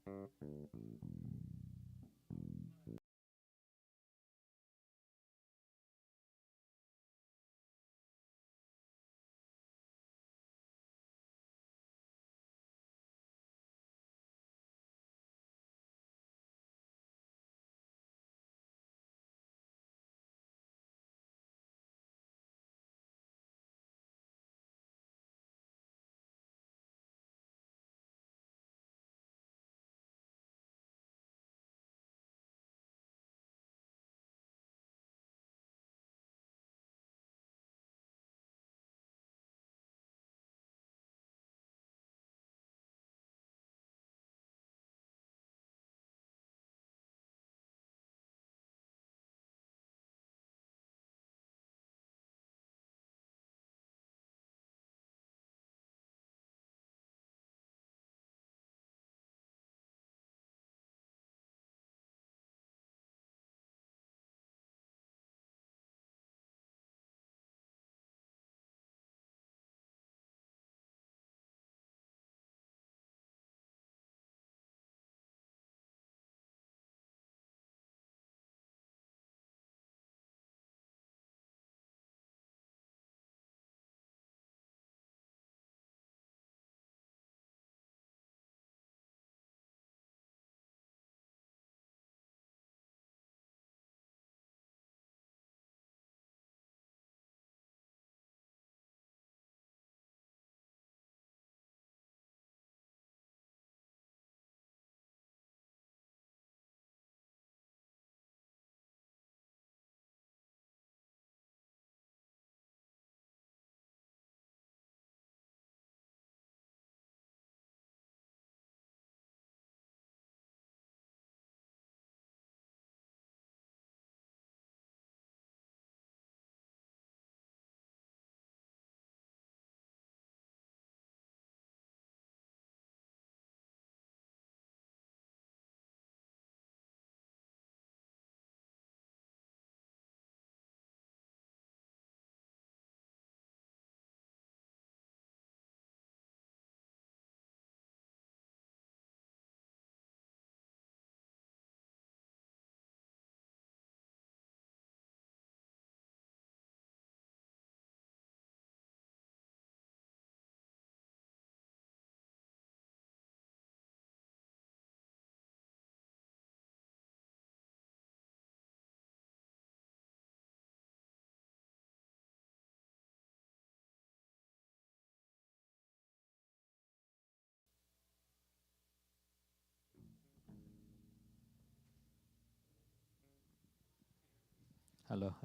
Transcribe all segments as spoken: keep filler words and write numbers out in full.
Hello,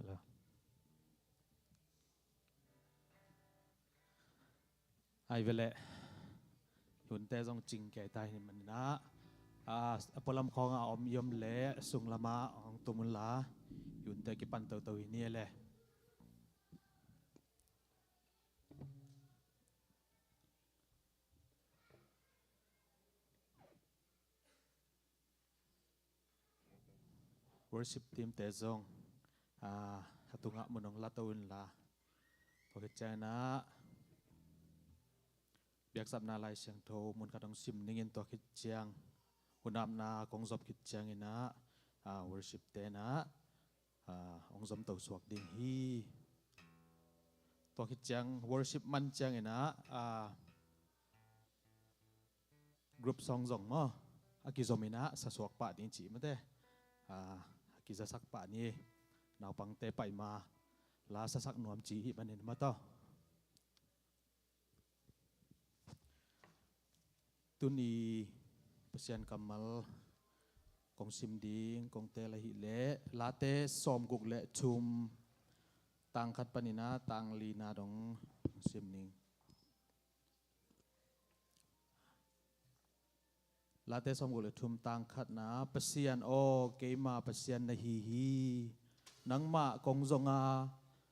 hello. Ai vele. Hunte zong cing kei ta hi maninah, a, a pualam khawngah a om i om leh sunglamah hong tum unla, hunte kipan toto hi ni e le. Worship team te zong, a, a tungah mun hong la to unla. Tua khit cianginah biaksapna Lai Siangtho mun khat hong sim ningin tua khit ciang hunapna kong zop khit cianginah, a, worship tenah, a, hong zom to suak ding hi. Tua khit ciang worship man cianginah, a, group song zong maw, a kizominah sasuak pah ding cih mate, a, a kizasak pah ni. Naupangte paima la sasak nuam cih hi manin mataw. Tuni Pasian kammal kong sim ding kong tel ahih leh Late sawmguk le thum, tang khat paninah tang lina dong kong sim ding. Late sawmguk le thum, tang khatna: Pasian aw, keima Pasian na hi hi. Nangmah kong zong a,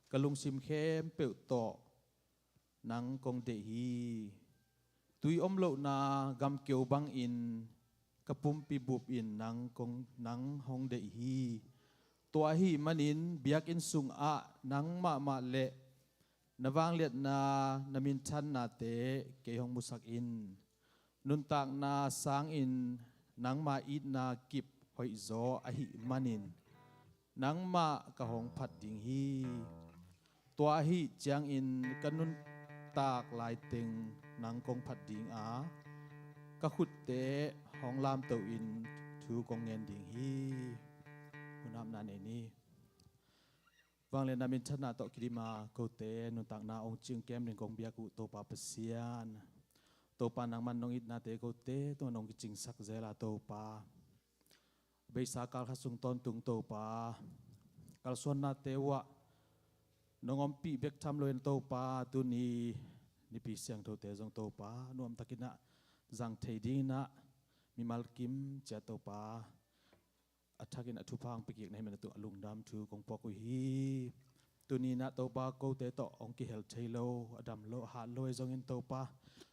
ka lungsim khempeuh tawh nang kong deih hi. Tui om lohna gamkeu bangin ka pumpi bup in nang kong, nang hong deih hi. Tua ahih manin biakinn sungah nang mahmah le na vangliatna, na minthannate kei hong musak in. Nuntakna sangin nangma itna kip hoihzaw ahih manin nangmah ka hong phat ding hi. Tua ahih ciangin ka nuntak laiteng nang kong phat ding a, ka khutte hong lamtohin thu kong ngen ding hi. Hunhapna nei ni. Vangliatna minthanna tawh kidima kote nuntakna hong cing kem ding kong biak uh Topa Pasian, Topa nangman nong itnate kote tungah nong kicingsak zela Topa, beisa kal khat sung tawntung Topa, kalsuannate uhah nong ompih bek tham loin Topa, tuni nipi siangthote zong Topa nuamtakinah zang thei dinginah mimal kim ciat Topa a thakin a thupha hong pia kik na hih manin a lungdam thu kong puak uh hi. Tuninah Topa kote tawh hong kihel thei lo, a dam lo, a hat lo ahi zongin Topa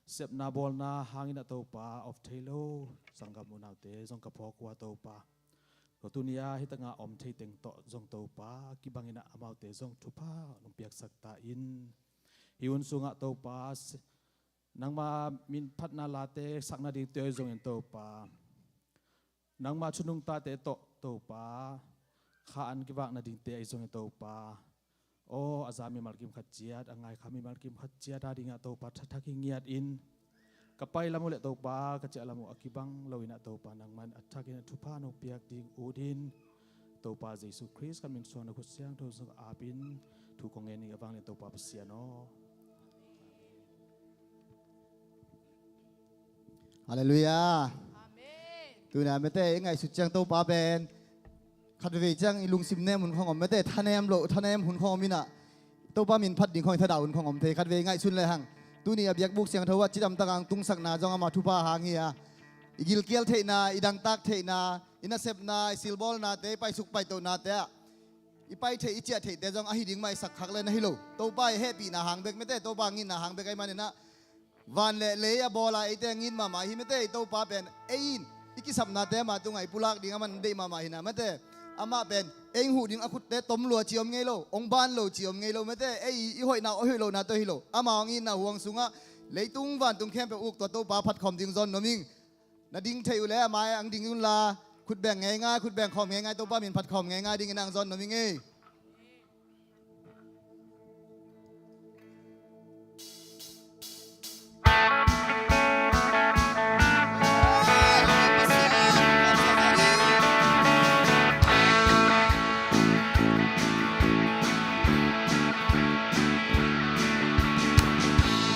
sepna bawlna hanginah Topa off thei lo sanggam unaute zong ka phawk uh a Topa, ko tunia hih tanga om thei teng tawh zong Topa kibanginah amaute zong thupha nong piaksak ta in. Hih hun sungah Topa nangma min phatna late sakna dingte ahi zongin Topa, nangma thunungtate tawh Topa kha an kivakna dingte ahi zongin Topa, aw a za mimal kim khat ciat, a ngaikha mimal kim khat ciat a dingah Topa thathak hi ngiat in, ka pai lam uh le Topa ka ciah lam uh a kibang loinah Topa nangman a thakin a thupha nong piak ding utin Topa Jesu Khrist ka min suang na khut siangtho sung apin thu kong ngen ning a vanglian Topa Pasian aw. Halleluiah. Amen. Tuna mete i ngaihsut ciang Topa pen khatvei ciang i lungsim nem hun khong om, mete thanem lo, thanem hun khong om inah Topa min phat ding khong i thadau hun khong om thei. Khatvei ngaihsun le hang, tuni a biakbuk siangtho ah cidamtak ang tungsakna zong ama thupha hang hi a, i gilkial theihna, i dangtak theihna, i nasepna, i silbawlnate, i paisuk paitohnate ah i pai theih, i ciah theihte zong ahi ding mah i sak khak le na hi lo. Topa i hehpihna hang bek, mete Topa ngitna hang bek ahi maninah van le lei a bawla eite a ngit mahmah hi, mete i Topa pen ei in i kisapnate ama tungah i pulak ding aman deih mahmah hinah, mete amah pen ei huh ding a khutte tom lua ci om ngei lo, ong ban lo ci om ngei lo, mete ei i hoihna, oi hoih lohna tawh hi lo. Ama ong itna huang sungah leitung vantung khempeuh uk tua Topa phatkhawm ding zawn nuam ing. Na ding thei uh le a mai ang ding unla, khut beng ngeingai, khut beng khawm ngeingai, Topa min phat khawm ngeingai dingin ang zawn nuam ing ei.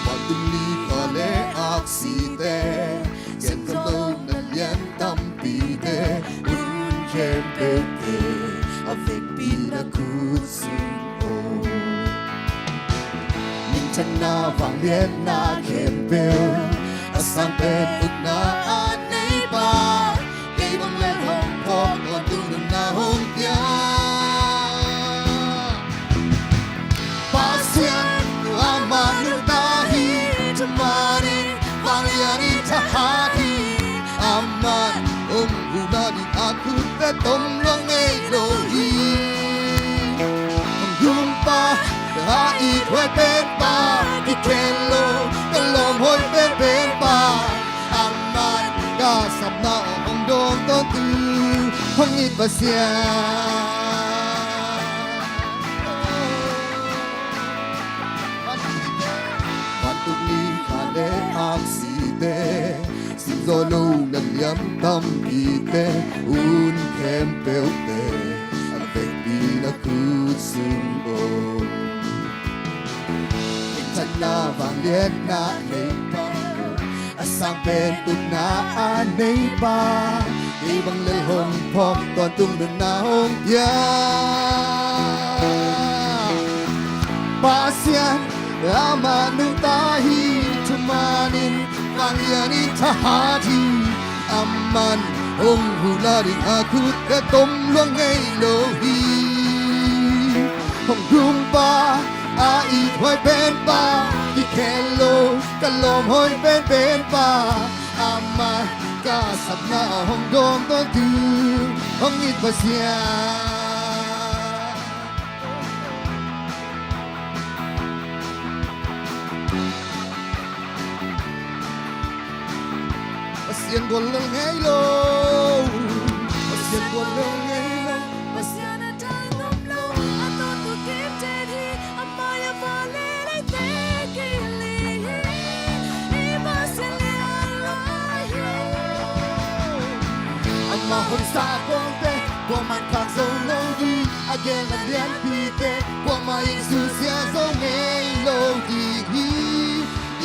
Vantung ni kha le aksite, siangtho lo na lian tampite, hun khempeuhte a vekpi na khut sung om. Minthanna vangliatna khempeuh a sang pen ukna a neipa, kei bang lel hong phawk, tawntung nunna hong pia. Pasian amah nungta hi, thumanin vanglianin thahat hi. Amah hong huhna ding a khutte tom lua ngei lo hi. Hong dungpa, a ithuai penpa, kikhen lo ka lawm hoih penpenpa, amah ka sapna hong dawng tawntung hong it Pasian. Vantung ni kha le aksite, simzaw lo na lian tampite, hun khempeuhte a vekpi na khut sung om. Minthanna vangliatna neipa, a sang pen ukna a neipa, kei bang lel hong phawk, tawntung nunna hong pia. Pasian amah nungta hi, thumanin vanglianin thahat hi. Amah hong huhna ding a khutte tom lua ngei lo hi. Hong dungpa, a ithuai penpa, kikhen lo ka lawm hoih penpenpa, amah ka sapna hong dawng tawntung hong it Pasian. Pasian gual lel ngei lo. Lo ngei lo, Pasian a tang om lo, a tawntung kim ten hi, a mai a van le leite kilih hi, i Pasian lian lai hi. Amah hong sa kawmte, kuaman khak zo lo ding, a gelna lianpite, kuamah in susia zo ngei lo ding hi,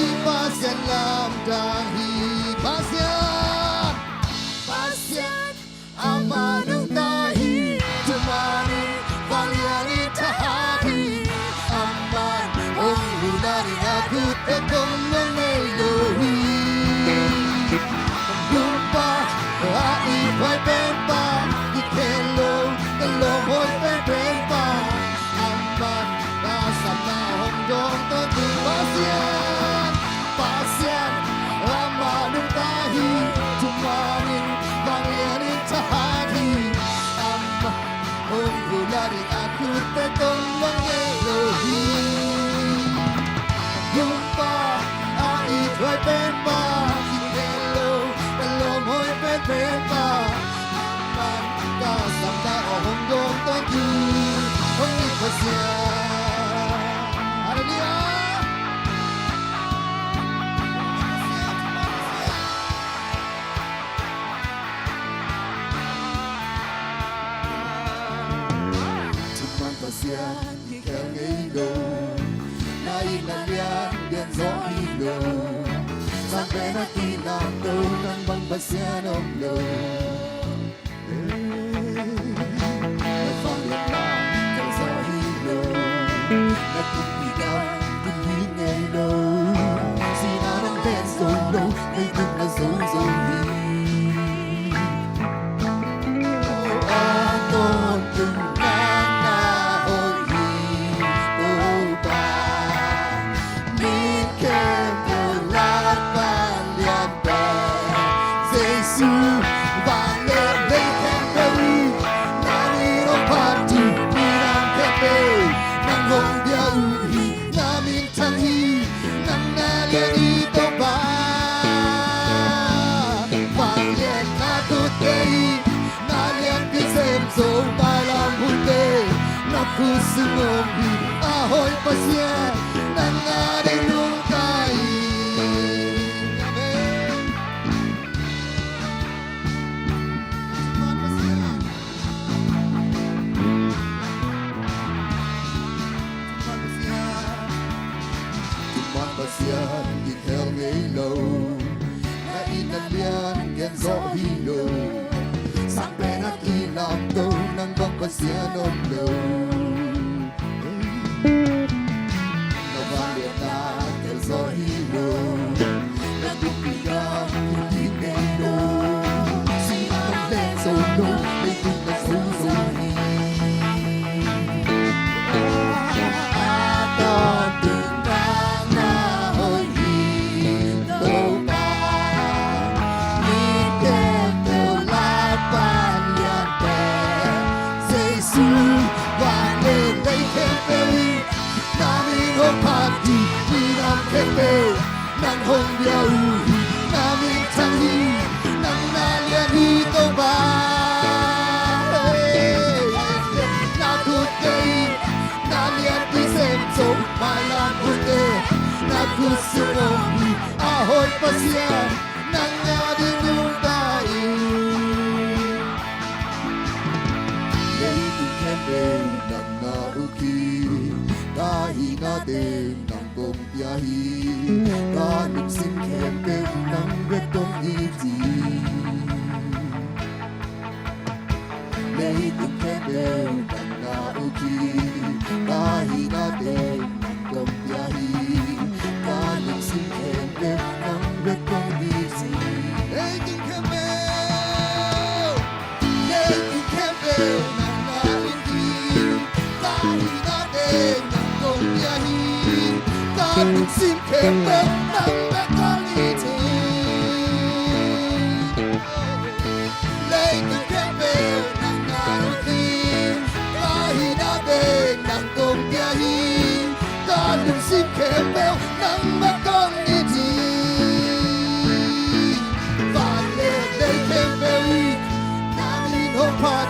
i Pasian lamdang hi. Pasian, Pasian, amah nungta hi, thumanin vanglian in thahat hi. Amah hong hun nading a khutte tawng ngei lo hi. Gumpa, a ithuai penpa, i khen lo, ka lawm hoih penpenpa, amah ka sapna hong dawng tawntung. Pasian, Pasian, amah nungta hi, thumanin vanglian in thahat hi. Amah hong hun nading a khutte tawng ngei lo hi. Gumpa, a ithuai penpa, i khen lo, ka lawm hoih penpenpa, amah ka sapna hong dawng tawntung. Hong i Pasian. Halleluiah. Thuman Pasian hi khel ngei lo, na it na lian lian zaw hi lo. Sang pen a kilamto, nang bang Pasian om lo. Na vangliatna tel zaw hi lo, na kumpi gam tung hi ngei lo. Sihna nang pen zo lo, leitung na zo zo hi. A tawntung nang na hoih hi, Topa. Mi khempeuh lak pan lian pen Jesu, van le lei khempeuh in na min hong phat hi. Minam khempeuh nang hong bia uh hi, na min thang hi, nang na lian hi Topa. Vangliatna tutte in na lianpi sem zo, mailam hunte na khut sung om hi. A hoih Pasian, nang ading nungta hi. Amen. Thuman Pasian hi khel ngei lo, na it na lian lian zaw hi lo. Sang pen a kilamto, nang bang Pasian om lo. Na vangliatna tel zaw hi lo, na kumpi gam tung hi ngei lo. Sihna nang pen zo lo, leitung na zo zo hi. A tawntung nang na hoih hi Topa. Mi khempeuh lak pan lian pen Jesu, van le lei khempeuh in na min hong phat hi. Minam khempeuh nang hong bia uh hi, na min thang hi, nang na lian hi Topa. Na tutte in na lianpi sem zo, mailam hunte na khut sung om hi. A hoih Pasian, nang ading nungta hi. Leitung khempeuh nang na uk hi, ka hihna teng nang kong pia hi. Ka lungsim khempeuh nang bek kong it hi. Leitung khempeuh nang na uk hi, ka hihna teng nang kong pia hi. Ka lungsim khempeuh nang bek kong it hi. Leitung khempeuh, leitung khempeuh nang na uk hi, ka hihna teng nang kong pia hi. Ka lungsim khempeuh nang bek kong it hi. Leitung khempeuh nang na uk hi, ka hihna teng nang kong pia hi. Ka lungsim khempeuh nang bek kong it hi. Van le lei khempeuh in na min hong phat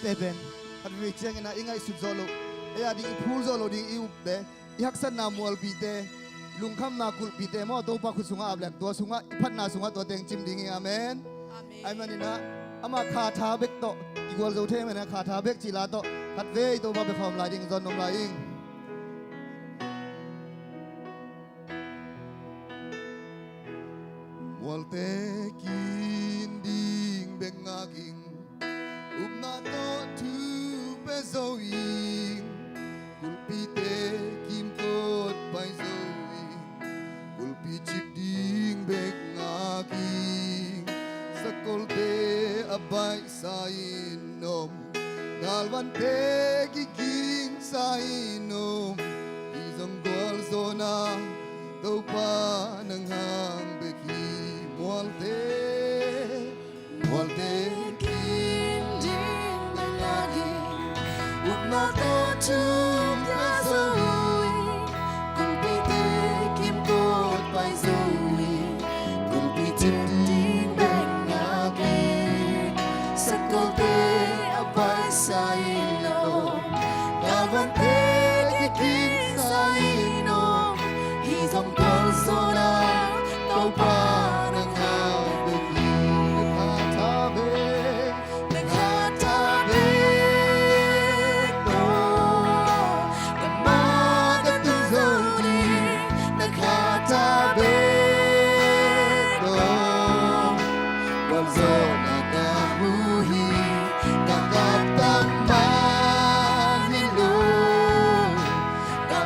Te pen khat vei ciangin ah i ngaihsut zawh loh, ei a ding i phul zawh loh ding i up le i haksatna mualpite, lungkhamna kulhpite maw, Topa khut sungah ap leng tua sungah i phatna sungah tua teng cim ding hi. Amen. Amen. Ahih manin ah amah kha tha bek tawh kigual zo thei ahih manin ah kha tha bek cih la tawh khat vei Topa bia khawm lai ding zon nuam lai ing. Mualte kim ding bek ngak ing, upna tawh thu pia zo ing. Kulhpite kimkot pai zo ing, kulhpi cip ding bek ngak ing. Sakolte a baihsa in om, galvante kikingsa in om, hi zong gualzawhna Topa nang hang bek hi. Mualte, mualte kim ding bek ngak ing, upna tawh thu pia zo ing. Kulhpite kimkot pai zo ing, kulhpi cip ding bek ngak ing. Sakolte a baihsa in om, galvante kikingsa in om, hi zong gualzawhna Topa nang hang bek hi. Na kha tha bek, na kha tha bek tawh ka mah ka tun zo ding. Na kha tha bek tawh gualzawhna ka mu hi. Ka kap tak mah hi lo, ka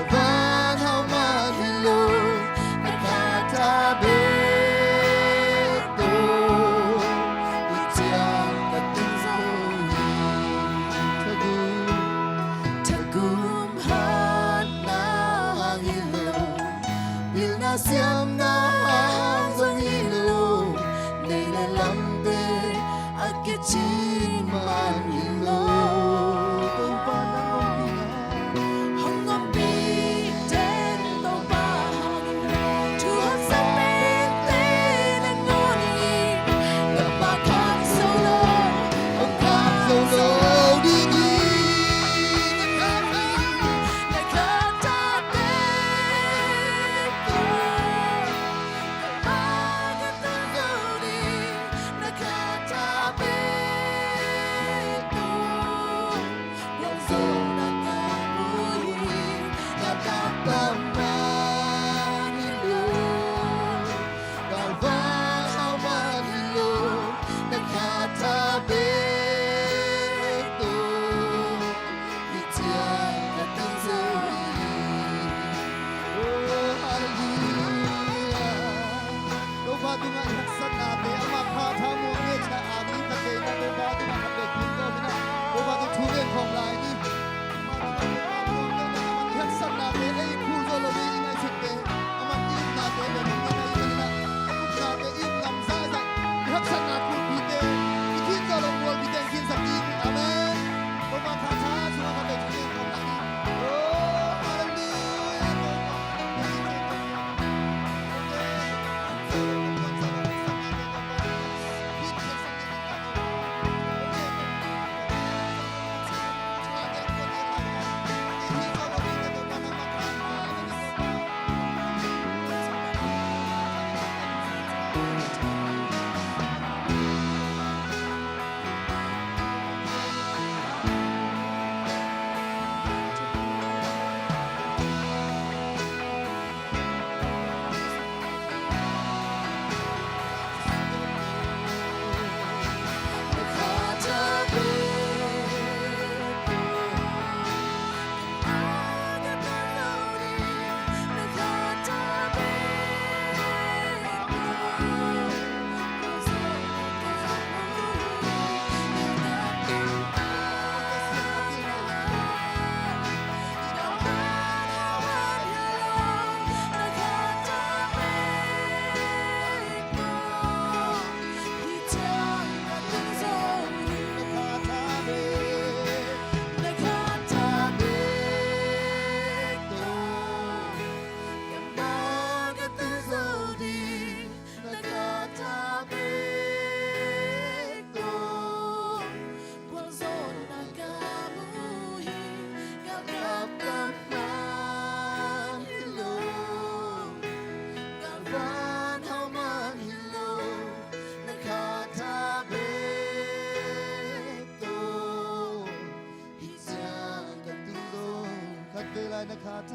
Amen. Amen.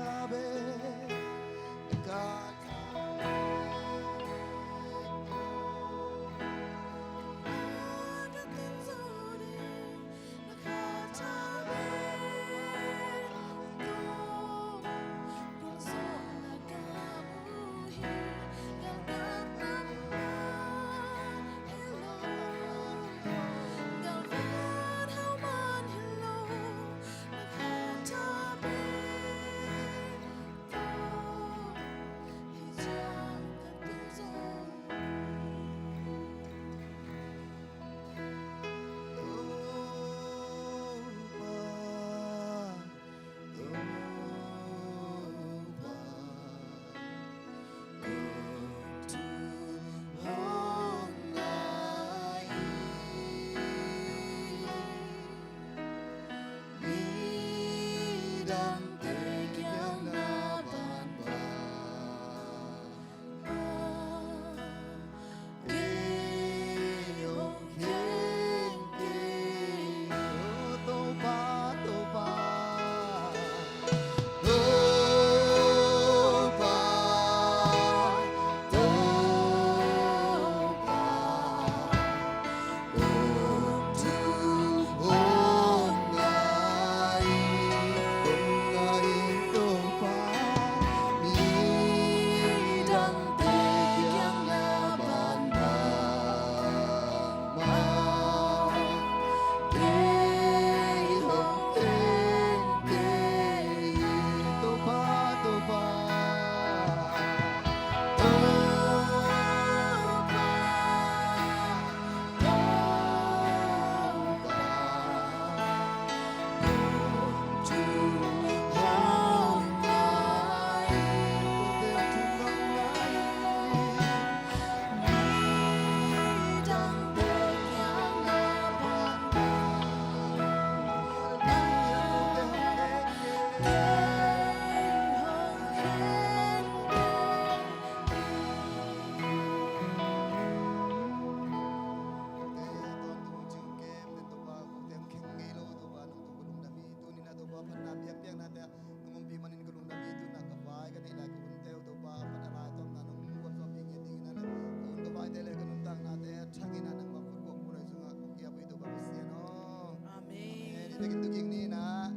I takin tu king ni na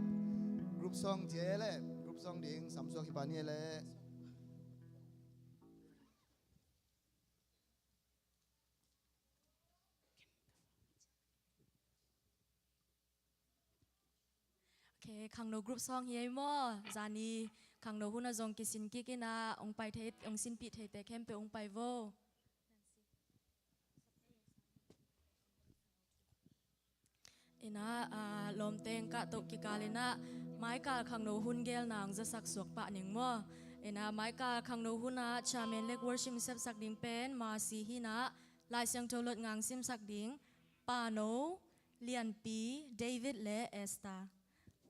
group song cia le, group song ding samsuak hi pa ni le. Ok, khangno group song hi ei maw? Zani khangno hun a zong kisin kik ina, ong pai thei, ong sinpih theite khempeuh ong pai vo. Ina, ah, lawmte ong kah toh kikal ina, maikal khangno hun gelna ong zasak suak pah ning maw? Ina, maikal khangno hun a chairman le worship sepsak ding pen Mercy hi ina, Lai Siangtho lot ngang simsak ding, Pano, Lianpi, David le Esther.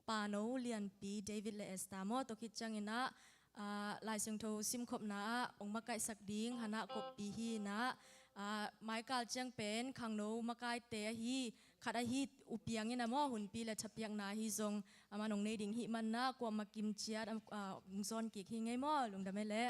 Pano, Lianpi, David le Esther maw, tua khit ciang ina, ah, Lai Siangtho simkhopna ah ong makaihsak ding Hana Koppi hi ina, ah, maikal ciang pen khangno makaite ahi, khat ahi U Piang ina maw, hunpi le thapiakna ahi zong, aman ong nei ding hi man ina, kuamah kim ciat, ah, ong zawn kik hi ngei maw, lungdam e le.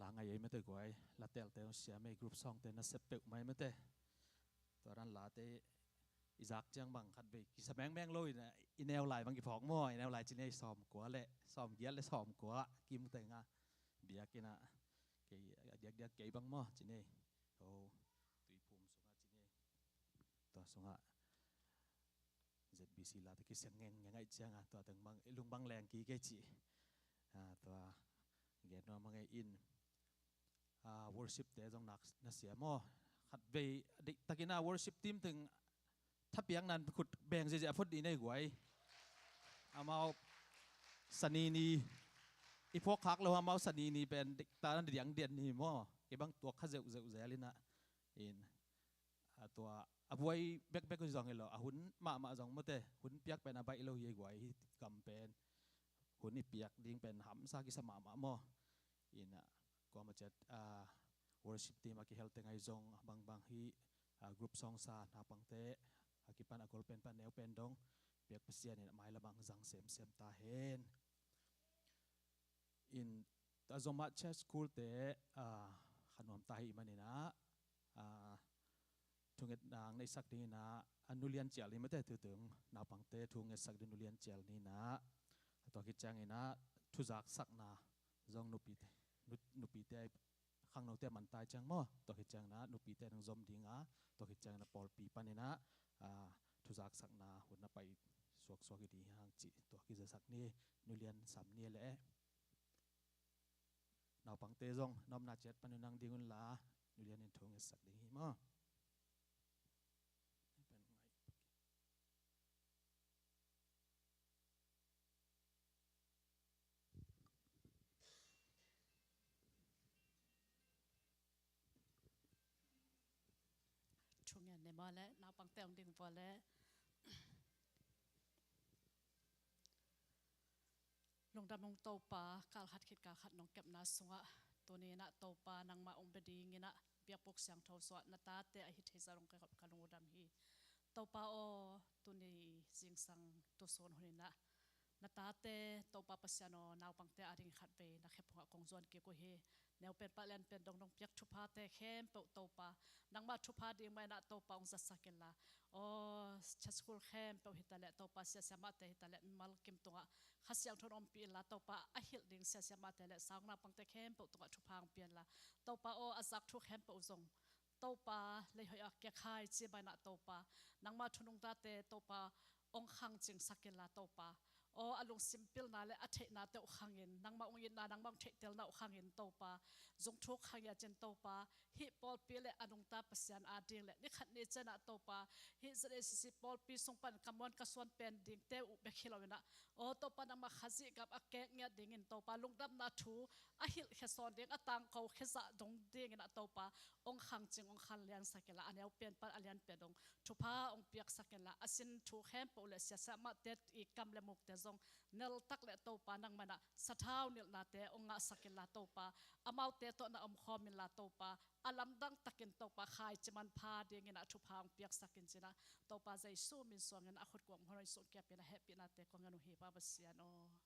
A ngai ei mate guai, la telte hong siam ei, group songte nasep peuhmah ei mate. Tua dan late i zak ciang bang khat vei kisa mengmeng lo in, i neu lai bang kiphawk maw, i neu lai ci nei, sawmkua le sawmgiat le sawmkua kim teng a biakinn ah, kei a diakdiak kei bang maw ci nei. O, Tuiphum sungah ci nei. Tua sungah Z B C late kisiang ngengngeng ahih ciangin tua teng bang i lung bang leng kik ei ci. A, tua gen nuam a ngei in. A, worship te zong nak na siam aw. Khat vei deihtakin a worship team teng thapiakna in khut beng ziahziah phot dih nei guai. Amau Sani ni i phawk khak lo, amau Sani ni pen deihtak na diang dian ni maw. Kei bang tuak kha zeuhzeuh zel in ah. In, a, tua a buai bekbek uh zong hi lo, a hun mahmah zong mate, hun piak pen a baih lo hi ei guai, hih gam pen hun i piak ding pen hamsa kisa mahmah maw. In, a, kuamah ciat, a, worship team a kihel teng ahi zong, a bangbang hih, a, group song sa naupangte a kipan a gol pen pan neu pen dong piak Pasian in a mailam ah zang semsem ta hen. In, a zomah church school te, a, kha nuam ta hi manin ah, a, thungetna neihsak dingin ah, a, nulian cial ni mate, tutung naupangte thungetsak ding nulian cial ni in ah, a, tua khit ciangin ah thuzaksakna zong nupite, nu, nupite, khangnote a man ta hi ciang maw, tua khit ciangin ah nupite nang zom ding a, tua khit ciangin ah pawlpi panin ah, a, thuzaksakna hun na pai suaksuak hi ding hi hang ci, tua kizasak ni, nulian sam ni le. Naupangte zong na omna ciat pan uh nang ding unla, nulian in thu ngetsak ding hi maw. Thu ngen ni maw le, naupangte hong ding vua le. Lungdam ung Topa, kal khat khit kal khat nong kepna sungah, tuni in ah Topa nangmah hong bia dingin ah biakbuk siangtho sungah na tate ahi theisa dong ka, ka lungdam hi. Topa aw, tuni zingsang tusun hun in ah na tate, Topa Pasian aw, naupangte ading khat vei na khephungah kong zuan kik uh hi. Neu pen pah lian pen dong nong piak thuphate khempeuh Topa, nangmah thupha ding mah in ah Topa hong zatsak inla. Aw, church school khempeuh hi taleh Topa, siasiamahte hi taleh, mimal kim tungah Kha Siangtho in ompih inla Topa, a hilh ding siasiamahte le sang naupangte khempeuh tungah thupha hong pia inla. Topa aw, a zak thu khempeuh zong Topa, lei hoih a kia khai ci mah in ah Topa, nangmah thu nungtate Topa, hong khang cingsak inla Topa. Aw, a lungsim pilna le a theihnate uh khangin, nangmah hong itna, nangmah hong theihtelna uh khangin Topa, zung thuk khang ia cin Topa, hih pawlpi le a nungta Pasian ading le ni khat ni ciang ah Topa, hih Z A C C pawlpi sung pan ka muan ka suan pen dingte uh bek hi lo in ah, aw Topa, nangmah Khazih gam a kek ngiat dingin Topa, lungdamna thu a hilhkhia sawn ding, a tangko khia zah dong dingin ah Topa, hong khang cing, hong khan liansak inla, a neu pen pan a lian pen dong thupha hong piaksak inla, a sin thu khempeuh le siasiamahte i kam le mukte zong neltak le Topa, nangmah in ah sathau nilhnate hong ngahsak inla Topa, amaute tawh na omkhawm inla Topa, a lamdang takin Topa, khaici manpha dingin ah thupha hong piaksak in cin ah, Topa Jesu min suangin a khutkuang hong hon sung kiapin a hehpihnate kong ngen uh hi Pa Pasian aw.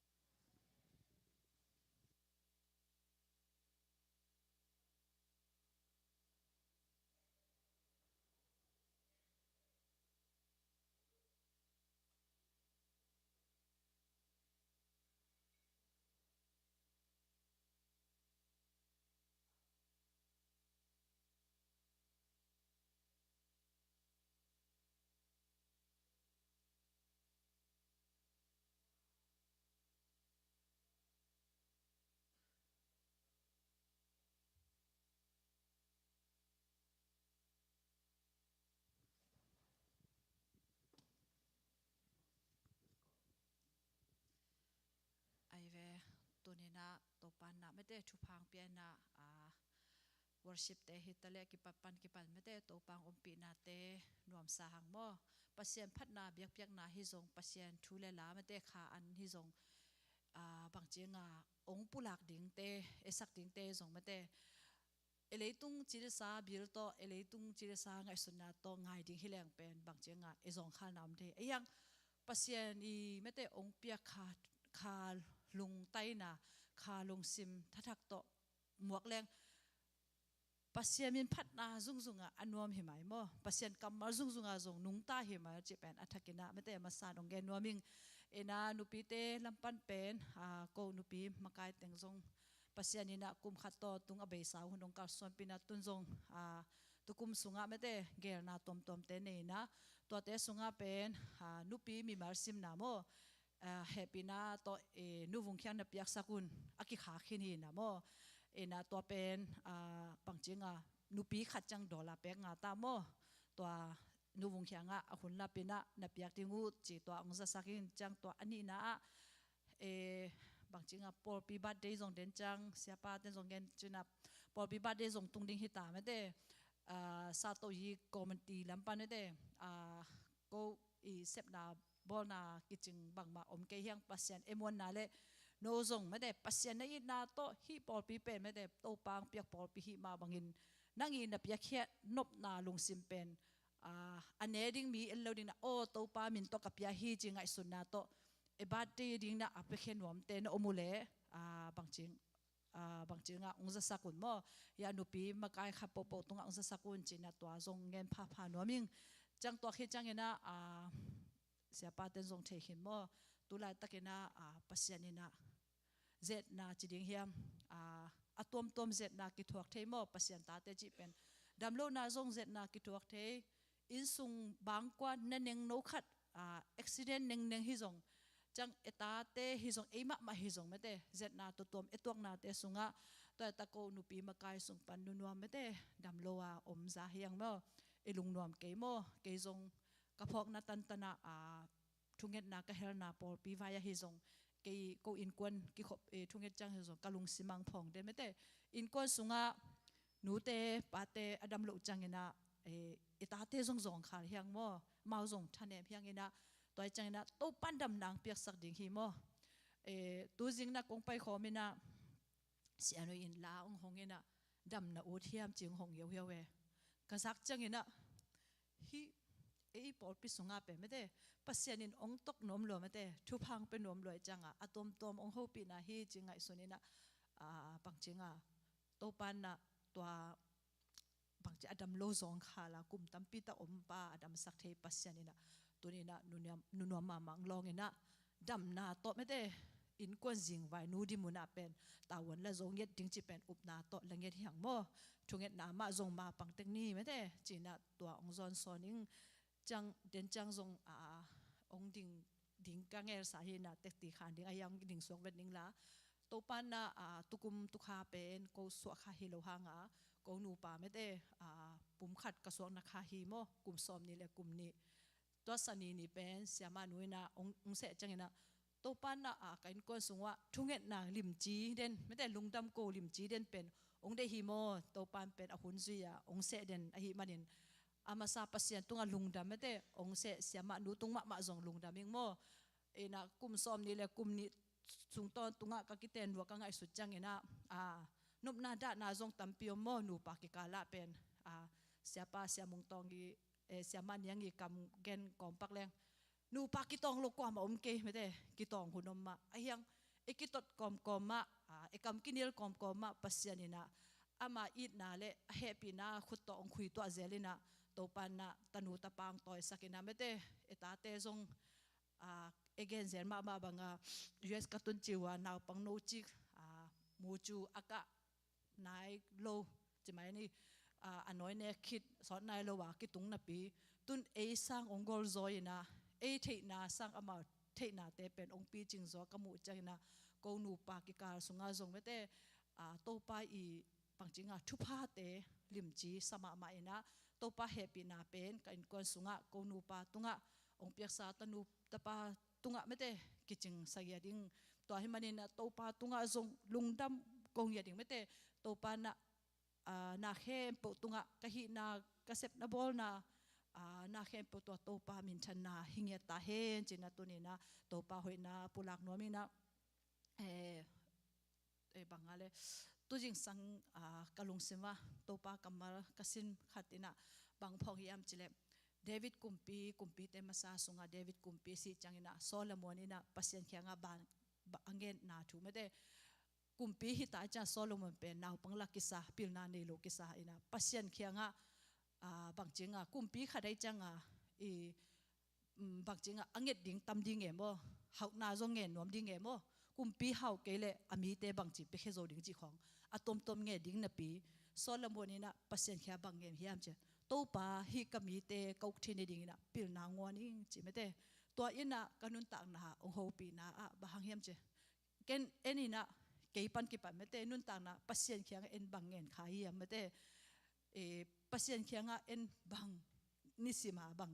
Ai ve, tuni in ah Topa in ah mate thupha hong pia in ah, a, worship te hi taleh kipan pan kipan mate Topa hong ompihnate nuamsa hang maw. Pasian phatna biakpiakna hi zong, Pasian thu le la mate kha an hi zong, a, bangci nga hong pulak dingte, esak dingte zong mate, e leitung cilisa bil tawh, e leitung cilisa ngaihsutna tawh ngai ding hi leng pen bangci nga e zawngkhalna om thei. Ei hang Pasian i mate hong piak kha, kha lungtaina, kha lungsim thathak tawh muak leng Pasian min phatna zungzungah a nuam hi mai maw? Pasian kammal zungzungah zong nungta hi mai cih pen a thakin ah mate masa nong gen nuam ing. Ina nupite lampan pen, ah, ko nupi makai teng zong Pasian in ah kum khat tawntung a beisa hun hong kalsuanpih in ah tun zong, ah, tukum sungah mate gelna tuamtuamte nei in ah tuate sungah pen, ah, nupi mimal simna maw? Ah, hehpihna tawh, eh, Nu Vung Khiang na piaksak un a kikhak khin hi na maw? Eh, na tua pen, ah, bangcing a nupi khat ciang dollar pek nga ta maw? Tua Nu Vung Khiang ah a hun lapin ah na piak ding uh ci tua hong zasak in ciang tua a nihna ah, eh, bangcing a pawlpi birthday zong den ciang siapa ten zong gen cin ah pawlpi birthday zong tung ding hi ta mate, ah, satoh yi committee lampan mate, ah, ko i sepna bawlna kicing bangmah om kei hiang Pasian e muanna le no zong mate Pasian na itna tawh hih pawlpi pen mate Topa hong piak pawlpi hih mah bangin nang i na piakkhiat nopna lungsim pen, ah, a ne ding mi en lo ding na aw Topa min tawh ka pia hi ci ngaihsunna tawh e birthday ding na a piakhia nuamte na om uh le, ah, bangcing ah, bangcing ah hong zasak un maw? Ya nupi makai khat pohpoh tungah hong zasak un cih na tua zong ngen phapha nuam ing. Ciang tua khi ciangin ah, ah, siapa ten zong thei khin maw? Tulai takin ah, ah, Pasian in ah zetna ci ding hiam? Ah, a tuamtuam zetna kithuak thei maw? Pasian tate cih pen damlohna zong zetna kithuak thei. Innsung bangkua na nengno khat, ah, accident nengneng hi zong ciang e tate hi zong ei mahmah hi zong mate zetna tuamtuam e tuaknate sungah tua e ta ko nupi makai sung pan nunuam mate damlo a om za hiang maw? E lungnuam kei maw? Kei zong ka phawkna tantanah, ah, thungetna ka helna pawlpi vai ahi zong kei ko innkuan kikhop, eh, thunget ciang hi zong ka lungsim ang phawng den mate innkuan sungah nute pate a dam loh ciangin ah, eh, i tate zong zawngkhal hiang maw? Mau zong thanem hiangin ah tua hi ciangin ah Topan damna hong piaksak ding hi maw? Eh, tu zing na kong paikhawm in ah sianu in la hong hong in ah damna ut hiam ci hong hong yohio e. Ka zak ciangin ah hih ei pawlpi sungah pen mate Pasian in hong tok nuam lua mate thupha hong pia nuam lua hi ciangah a tuamtuam hong hopihna hi ci ngaihsun in ah, ah, bangcing ah Topan ah tua bangci a dam lo zawngkhal a kum tampi tak om pa a damsak thei Pasian in ah tuni in ah nunuam, nunuam mahmah hong lawng in ah damna tawh mate innkuan zingvai nu di munah pen tavuan la zo nget ding ci pen upna tawh la nget hiang maw? Thungetna mah zong ma pangtek ni mate ci in ah tua hong zawnsawn ing. Ciang den ciang zong, ah, hong ding ding ka ngelsa hi na tekti khan ding a hiang ding suak vet ning la. Topan ah, ah, tukum tukha pen ko suak kha hi lo hanga ko nupa mate, ah, pum khat ka suakna kha hi maw? Kum sawm ni le kum ni tua sani ni pen siamah nu in ah hong, hong seh ciangin ah Topan ah, ah, ka innkuan sungah thungetna limci den mate lungdam ko limci den pen hong deih hi maw? Topan pen a hun zui ah hong seh den ahi manin a masa Pasian tungah lungdam mate hong seh siamah nu tung mahmah zong lungdam ing maw? Ina kum sawm ni le kum ni sung tawn tungah ka kiten lua ka ngaihsut ciangin ah, ah, nopna dahna zong tampi om maw? Nupa kikalah pen, ah, siapa siamung tawng i, eh, siamah niang i kam gen kawmpak leng nupa kitawng lo kuamah om kei mate kitawng hun om mah a hiang e kitot kawmkawm mah, ah, e kam kinil kawmkawm mah Pasian in ah ama itna le a hehpihna khut tawh hong khui tuah zel in ah Topan ah tanu tapa hong tawisak in ah mate e tate zong, ah, e gen zel mahmah banga U S ka tun ci uh a naupang no cik, ah, mu cu a kah nai lo ci mai ni, ah, a nawi nek khit sawt nai lo a kitung napi tun ei sang hong gol zawi in ah ei theihna sang amau theihnate pen hong picing zaw ka muh ciangin ah ko nupa kikal sungah zong mate, ah, Topa i bangcing ah thuphate limci sa mahmah in ah Topa hehpihna pen ka innkuan sungah ko nupa tungah hong piaksa tanu tapa tungah mate kicing sa ngiat ing. Tua hi manin ah Topa tungah zong lungdam ko ngiat ing mate Topa na, ah, na khempeuh tungah ka hihna ka sepna bawlna, ah, na khempeuh tua Topa minthanna hi ngiat ta hen ci in ah tuni in ah Topa hoihna pulak nuam in ah, eh, eh, bang a le tu zingsang, ah, ka lungsim ah Topa kammal ka sin khat in ah bang phawng hiam ci le David kumpi, kumpite masa sungah David kumpi si ciangin ah Solomon in ah Pasian kiangah ban, ba, a ngetna thu mate kumpi hita ciang Solomon pen naupang lak kisa, pilna nei lo kisa ina Pasian kiangah, ah, bangcinga kumpi khat ai cianga i, mm, bangcinga a nget ding tam ding e maw, hauhna zong ngen nuam ding e maw, kumpi hau kei leh a mite bangci piakhia zo ding cih khawng a tomtom ngen ding napi, Solomon ina Pasian khia bang ngen hiam cia, Topa, hih ka mite ka uk thei nadingin ah pilna nguan ing ci mate. Tua in ah ka nuntakna ah hong hopihna ah bang hang hiam cia, ken en in ah kei pan kipan mate, nuntakna Pasian kiangah en bang ngen kha hiam mate. E, Pasian kiangah en bang, nisima bang,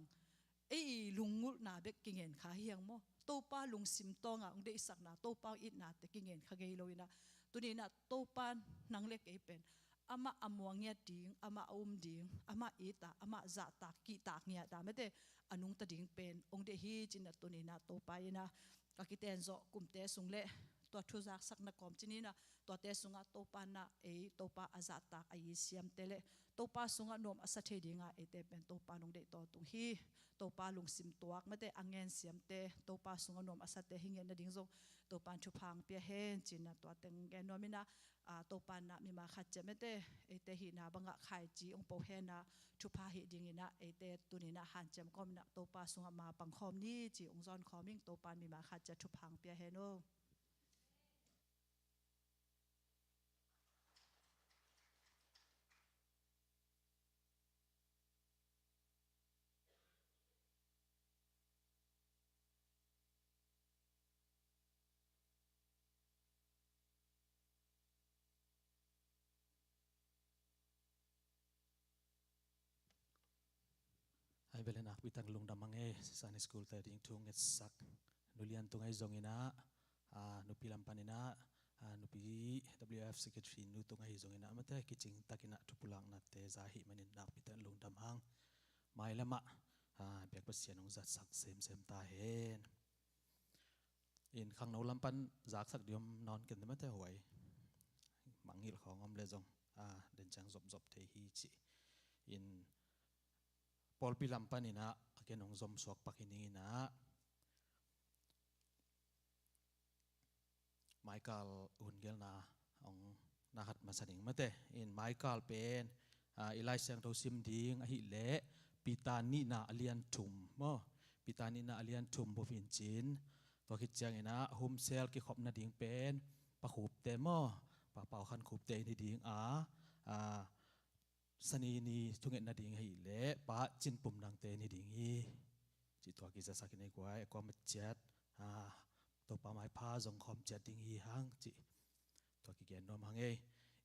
ei i lunggulhna bek kingen kha hiang maw? Topa lungsim tawngah hong deihsakna, Topa hong itnate kingen kha ngei lo in ah, tuni in ah Topa nang le kei pen amah a muangiat ding, amah a um ding, amah ita, amah zahtak, kihtak ngiata mate, a nungta ding pen hong deih hi ci-in ah tuni in ah Topa in ah ka kiten zawh kumte sung le tua thu zaksakna kawm ci-in ah tuate sungah Topa in ah ei Topa a zahtak a i siamte le Topa sungah nuam a sa thei dinga eite pen Topa nong deih tawntung hi. Topa lungsim tuak mate, a ngen siamte, Topa sungah nuam a sate hi ngen nading zong Topa in thupha hong pia hen ci-in ah tua teng gen nuam in ah, a, Topa in ah mimal khat ciat mate, eite hihna bangah khaici hong po hen ah thupha hih dingin ah eite tuni in ah hanciam kawm in ah Topa sungah ma pang khawm ni ci hong zawn khawm ing. Topa in mimal khat ciat thupha hong pia hen aw. Ai bel nakpi tak lungdam hang e, Sunday school te ding thu ngetsak Nu Lian tung ahi zongin ah, a, nupi lam panin ah, a, nupi W F secretary nu tung ahi zongin ah mate kicing takin ah thupulaknate za ahih manin nakpi tak lungdam hang. Mailam ah, a, biak Pasian hong zatsak semsem ta hen. In khangno lam pan zaksak ding om nawn ken mate huai. Mangngilh khawng om le zong, a, den ciang zopzop thei hi ci. In pawlpi lam panin ah a ken hong zom suak pak hi ning in ah Michael hun gelna hong na khat masa ding mate. In Michael pen, a, i Lai Siangtho sim ding ahih leh Peter nihna a lian thum maw? Peter nihna a lian thum bup hi in cin. Tua khit ciangin ah humsel kikhop nading pen Pa Khupte maw? Pa Pau Khan Khupte in hi ding a, a, Sani ni thungetna ding ahih leh Pa Cin Pum Nangte in hi ding hi. Cih tua kizasak in ei guai, a kuamah ciat, a, Topa maipha zong khawm ciat ding hi hang cih tua kigen nuam hang ei.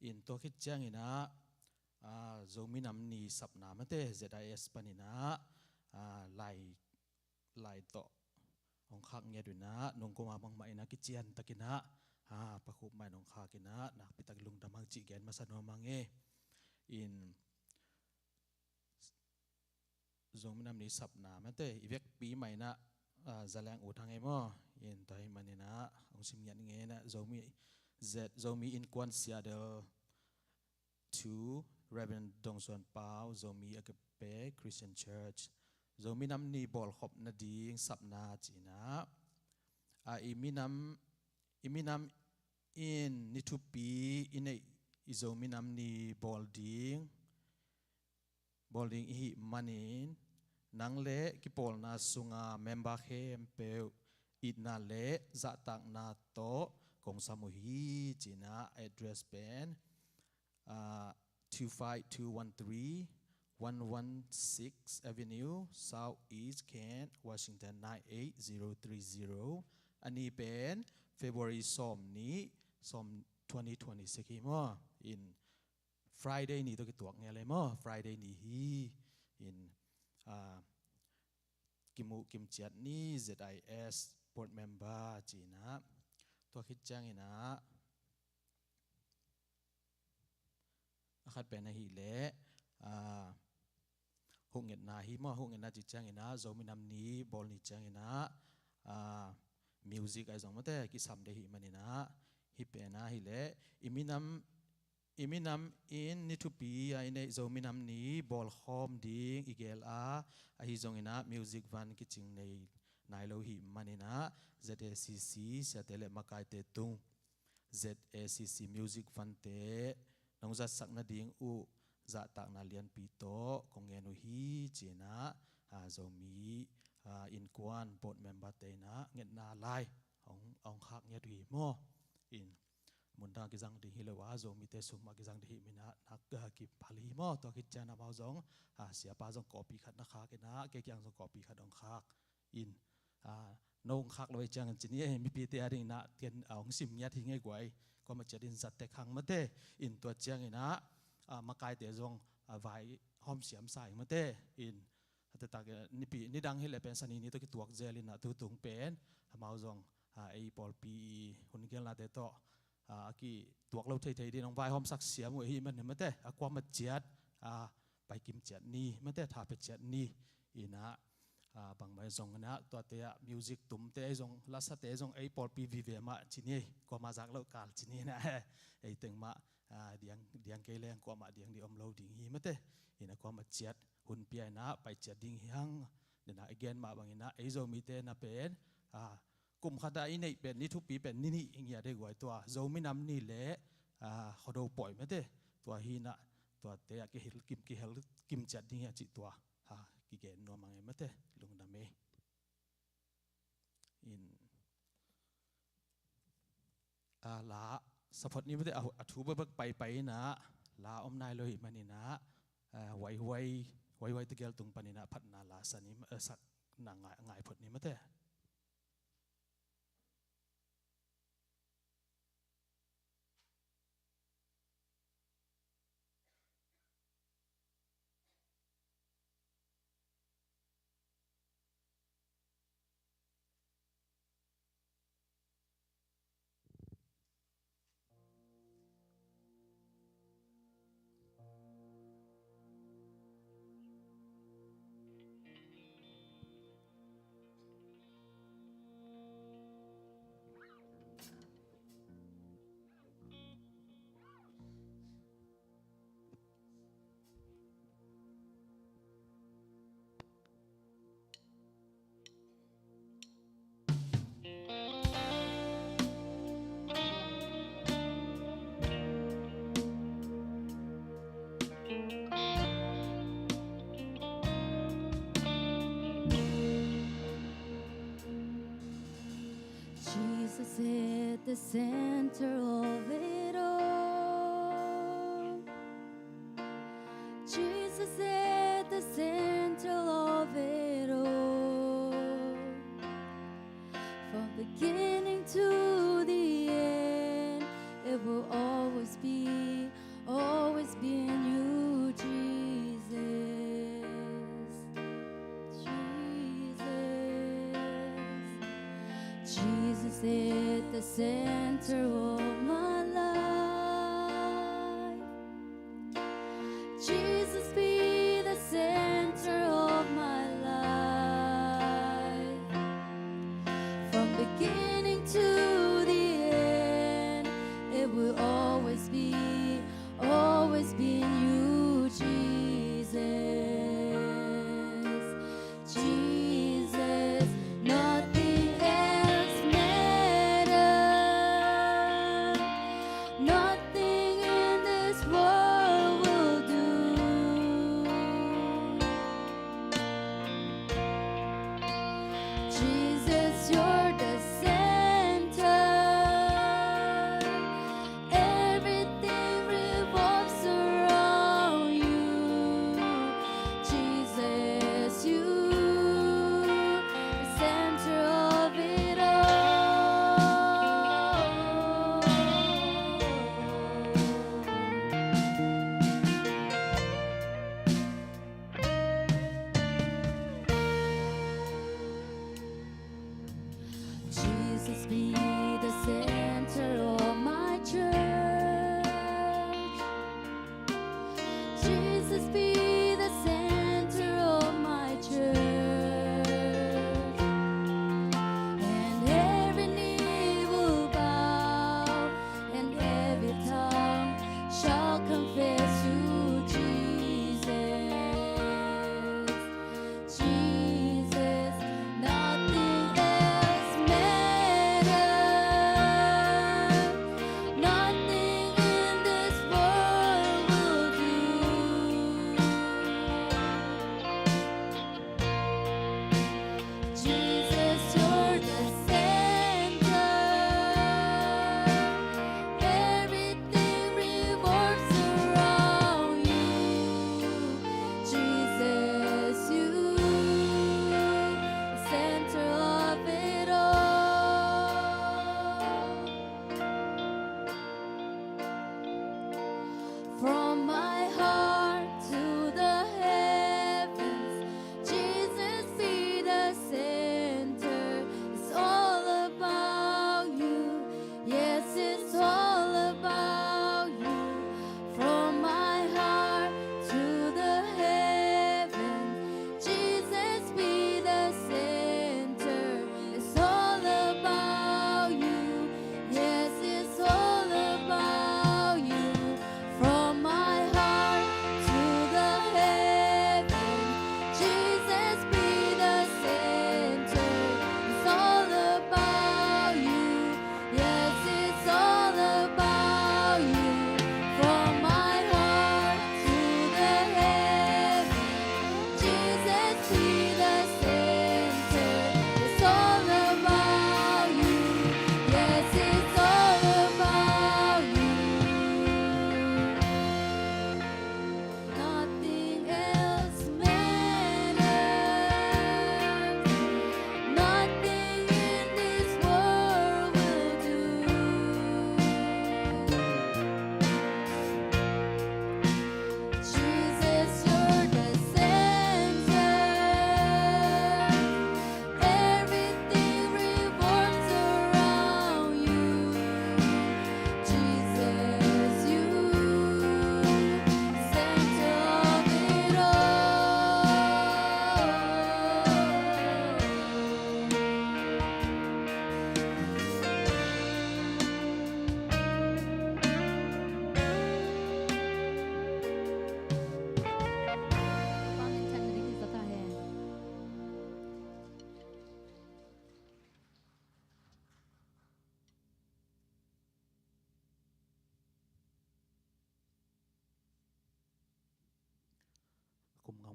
In tua khit ciangin ah, a, Zomi Nam Ni sapna mate Z I S panin ah, a, lai lai tawh hong khak ngiat uh in ah, nungkum a bangmah in ah kician takin ah, a, Pa Khup mah in hong khak in ah, nakpi tak lungdam hang cih gen masa nuam hang e. In Zomi Nam Ni sapna mate, i vekpi mah in ah, a, Za Lian ut hang e maw. In tua ahih manin ah hong sim ngiat ngen ah, Zomi Z, Zomi Innkuan Seattle, to Reverend Dong Suan Pau, Zomi Agape Christian Church, Zomi Nam Ni bawlkhop nading sapna ci-in ah, a, i minam, i minam in ni thupi i neih i Zomi Nam Ni bawl ding, bawl ding i hih manin, nang le kipawlna sunga member khempeuh itna le zahtakna tawh kong sam uh hi ci-in ah, address pen, a, two five two one three, one one six Avenue, Southeast Kent, Washington, nine eight zero three zero. A ni pen February sawm nih, sawm, twenty twenty-six hi maw. In Friday ni tawh kituak ngel e maw. Friday ni hi. In, a, kimuh kimciat ni, Z I S board member ci-in ah. Tua khit ciangin ah, a khat pen ahih leh, a, hukngetna hi maw, hukngetna ci ciangin ah, Zomi Nam Ni bawl ni ciangin ah, a, music ahi zong mate kisam ding ahih manin ah, hih pen ahih leh i minam, i minam in ni thupi a i neih Zomi Nam Ni bawlkhawm ding i gel a, ahi zongin ah music van kicing nei nai lo ahih manin ah, Z A C C siate le makaite tung Z A C C Music Fund te nong zatsak nading uh zahtakna lianpi tawh kong ngen uh hi, ci-in ah, a, Zomi, a, innkuan board member te in ah ngetna lai hong, hong khak ngiat uh hi maw. In, mundang kizang ding hi lo a, Zomite sung mah kizang ding hi manin ah, nak, a, kiphal hi maw. Tua khit ciang amau zong, a, siapa zong copy khat na khak in ah, kei kiang zong copy khat hong khak in, a, no hong khak lo ahih ciangin ci ni, eh, mipite a dingin ah, ken, a, hong sim ngiat hi ing ei guai. Kuamah ciat in zat tek hang mate. In tua ciangin ah, a, makaite zong, a, vai hawm siam sa ing mate. In, a, tua tak, eh, nipi, nidang hi leh pen Sani ni tawh kituak zel in ah, tutung pen amau zong, a, ei pawlpi i hun gelnate tawh, a, a kituak lo theithei dingin hong vaihawmsak siam uh ahih manin mate, a, kuamah ciat, a, paikim ciat ni mate, tha pia ciat ni. In ah, a, bangmah zong in ah, tuate ah music tumte zong, lasate zong ei pawlpi vive mah ci ni, kuamah zak loh kal ci ni in ah, ei teng mah, a, diang, diang kei leng kuamah diang ding om lo ding hi mate. In ah kuamah ciat hun pia in ah pai ciat ding hi hang. In ah i gen mah bangin ah, ei Zomite na pen, a, kum khat ah i neih pen, ni thupi pen ni nih hi ngiat ei guai, tua Zomi Nam Ni leh, a, Khuado Pawi mate. Tua hi in ah, tuate ah kihel kim, kihel kim ciat ding hi a cih tua, a, kigen nuam ing ei mate. Lungdam ei. In, a, la sa phot ni mate, a, a thu bekbek paipai in ah, la om nai lo ahih manin ah, a, huaihuai, huaihuai tegel tung panin ah phatna la sa ni, a, sakna ngai, ngai phot ni mate. Jesus at the center of it all. Jesus at the center of it all. From beginning to the end, it will always be, always be in you, Jesus. Jesus. Jesus at the center of my life. Jesus be the center of my life. From beginning to the end, it will always be, always be you, Jesus. Jesus, nothing else matters. Nothing in this world will do. Jesus, you're the center. Everything revolves around you. Jesus, you, the center of it all. Jesus be the center of my church. Jesus be the center of my church. And every knee will bow and every tongue shall confess you, Jesus. Jesus, nothing else matters.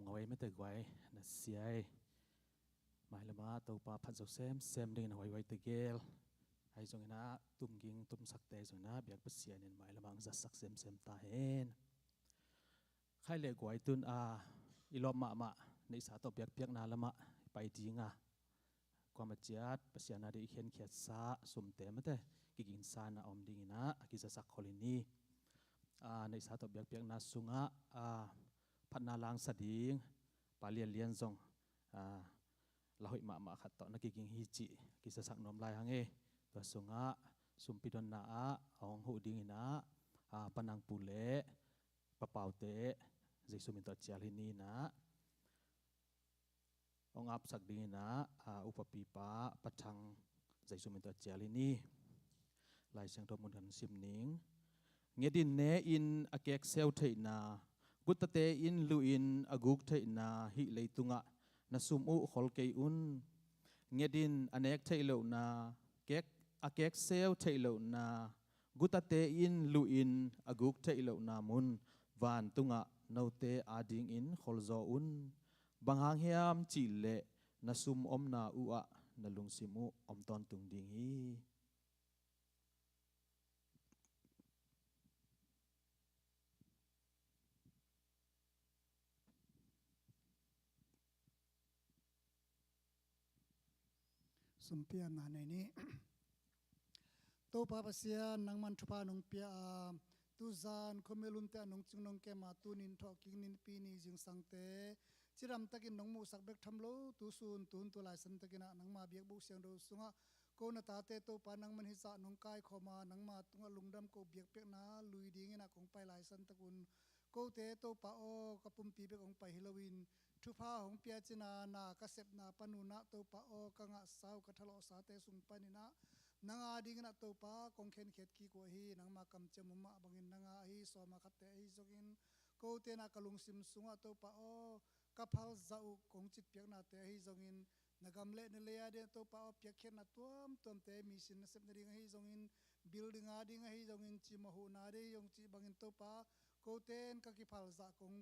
Ngawei mete guai na siai. Mailamah Topa phat zo semsem dingin a huaihuai tegel. Ahi zongin ah tumging tumsakte zongin ah biak Pasian in mailamah ang zatsak semsem ta hen. Khai le guai tun a i lawp mahmah neihsa tawh biakpiakna lamah i pai dinga, kuamah ciat Pasian a ding i khenkhiatsa sumte mate kigingsa na om dingin ah a kizasak khol hi ni. A, neihsa tawh biakpiakna sungah a, phatna langsa ding Pa Lian Lian zong a, la hoih mahmah khat tawh na kiging hi cih kizasak nuam lai hang e. Tua sungah sumpi donna ah a hong huh dingin ah a, Pa Nang Pu le Pa Pau te Jesu min tawh cial hi ni. Inah hong apsak dingin ah a, upapipa Pa Thang Jesu min tawh cial hi ni. Lai Siangtho mun kan sim ning. Nget in ne in a kekseu theihna, gutate in luh in a guk theihna hih leitungah na sum uh khol kei un. Nget in a nek theih lohna, kek, a kekseu theih lohna, gutate in luh in a guk theih lohna mun vantungah note adingin kholzaw un. Bang hang hiam cihleh na sum omna uh ah na lungsim uh om tawntung ding hi. Sumpiakna nei ni. Topa Pasian, nangman thupha nong pia a, tuzan khuamial hunte ah nong cing nong kem a, tunin thawhkik nipi ni zingsangte cidamtakin nong muhsak bek tham lo, tusun tuhun tu laisan takin ah nangma biakbuk siangtho sungah ko na tate Topa nangman hizah nong kaikhawm a, nangma tungah lungdam ko biakpiakna lui dingin ah kong pai laisan takun, kote Topa aw, ka pumpi bek hong pai hi loin, thupha hong pia cina na ka sepna panun ah Topa aw, ka ngahsa uh ka thalawhsate sung panin ah nang adingin ah Topa kong khenkhiat kik uh ahi. Nangma kamciam uh mah bangin nang a ahi sawma khatte ahi zongin, kote na ka lungsim sungah Topa aw, ka phalzah uh kong citpiaknate ahi zongin, na gam le na lei adingin ah Topa aw, piakkhiatna tuamtuamte, mission na sep nading ahi zongin, building ading ahi zongin, cimawh huhna ading ahi zong cih bangin Topa, kote in ka kiphalzah kong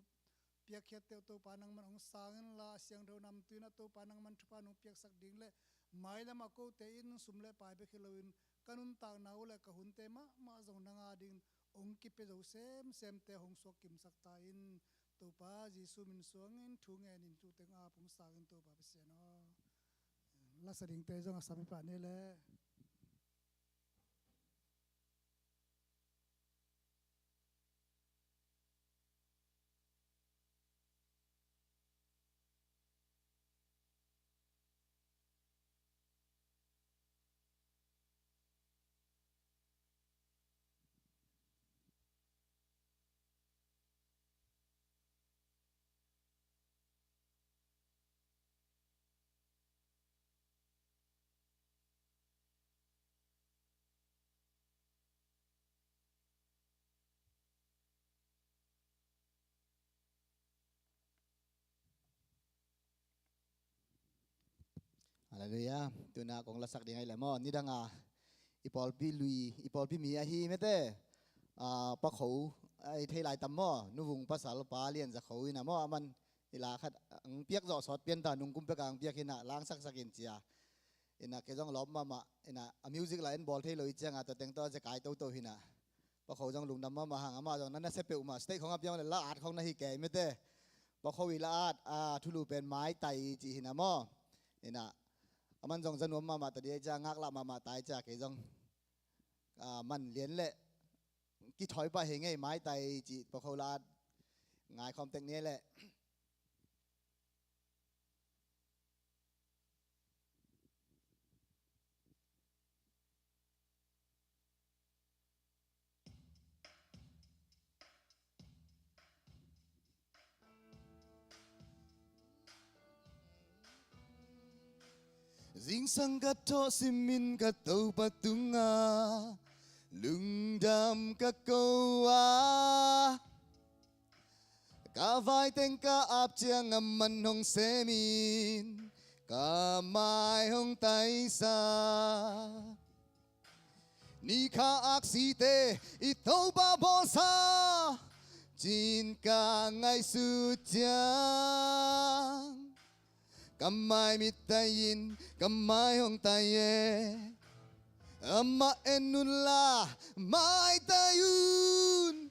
piakkhiatte uh Topa nangman hong sang inla, siangtho namtui in ah Topa nangman thupha nong piaksak ding le mailamah kote in sum le pai bek hi loin ka nuntakna uh le ka hunte mahmah zong nang adingin hong kipia zo semsemte hong suak kimsak ta in. Topa Jesu min suangin thu ngenin thu teng ap hong sang in Topa Pasian aw. Lasa dingte zong a sam hi pah ni le. Halleluiah. Tuna kong lasak ding ahi le maw, nidanga i pawlpi lui, i pawlpi mi ahi mete, a, Pa Kho, a, i thei lai tam maw, Nuvung pasal Pa Lian Za Kho ina maw, aman i la khat ang piak zawh sawt pian ta, nungkum peka ang piak hina, langsaksak in cia. Ina kei zong lawp mahmah, ina a music la en bawl thei lo i cianga tua teng tawh zekai toto hina. Pa Kho zong lungdam mahmah hang, amah zong na nasia peuhmah, stage khong a piang le la at khong na hi kei mete. Pa Kho i la at, a, thulu pen maitai ci hina maw. Ina aman zong za nuam mahmah ta dia i cia, ngaklah mahmah ta i cia, kei zong, a, man lian le kithawi pah hi ngei, maitai ci, Pa Kho la at ngaikhawm tek ni le. Zingsang ka thawh simin ka Topa tunga lungdam ka ko a, ka vai teng ka ap ciang a man hong semin ka mai hong taisa. Ni kha aksite i Topa bawlsa, Cin ka ngaihsut ciang ka mai mit tai in ka mai hong tai e. Amah en unla mai tai un.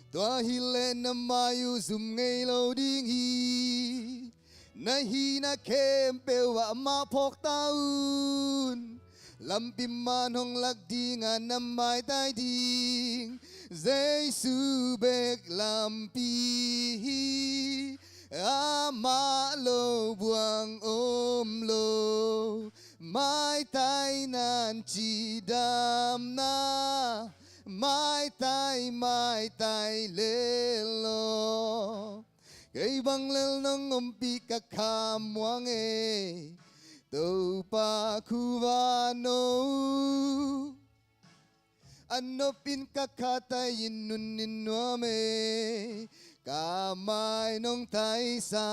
Tua hileh na mai uh zum ngei lo ding hi. Na hihna khempeuh ah amah phawk ta un. Lampi man hong lak dingah na maitai ding Jesu bek lampi hi. Amah lo buang om lo. Maitai nan cidamna. Maitai, maitai lel lo. Kei bang lel nong ompih ka kha muang e. Topa khuva no. A nopin ka kha tai in nun in nuam e. Ka mai nong taisa.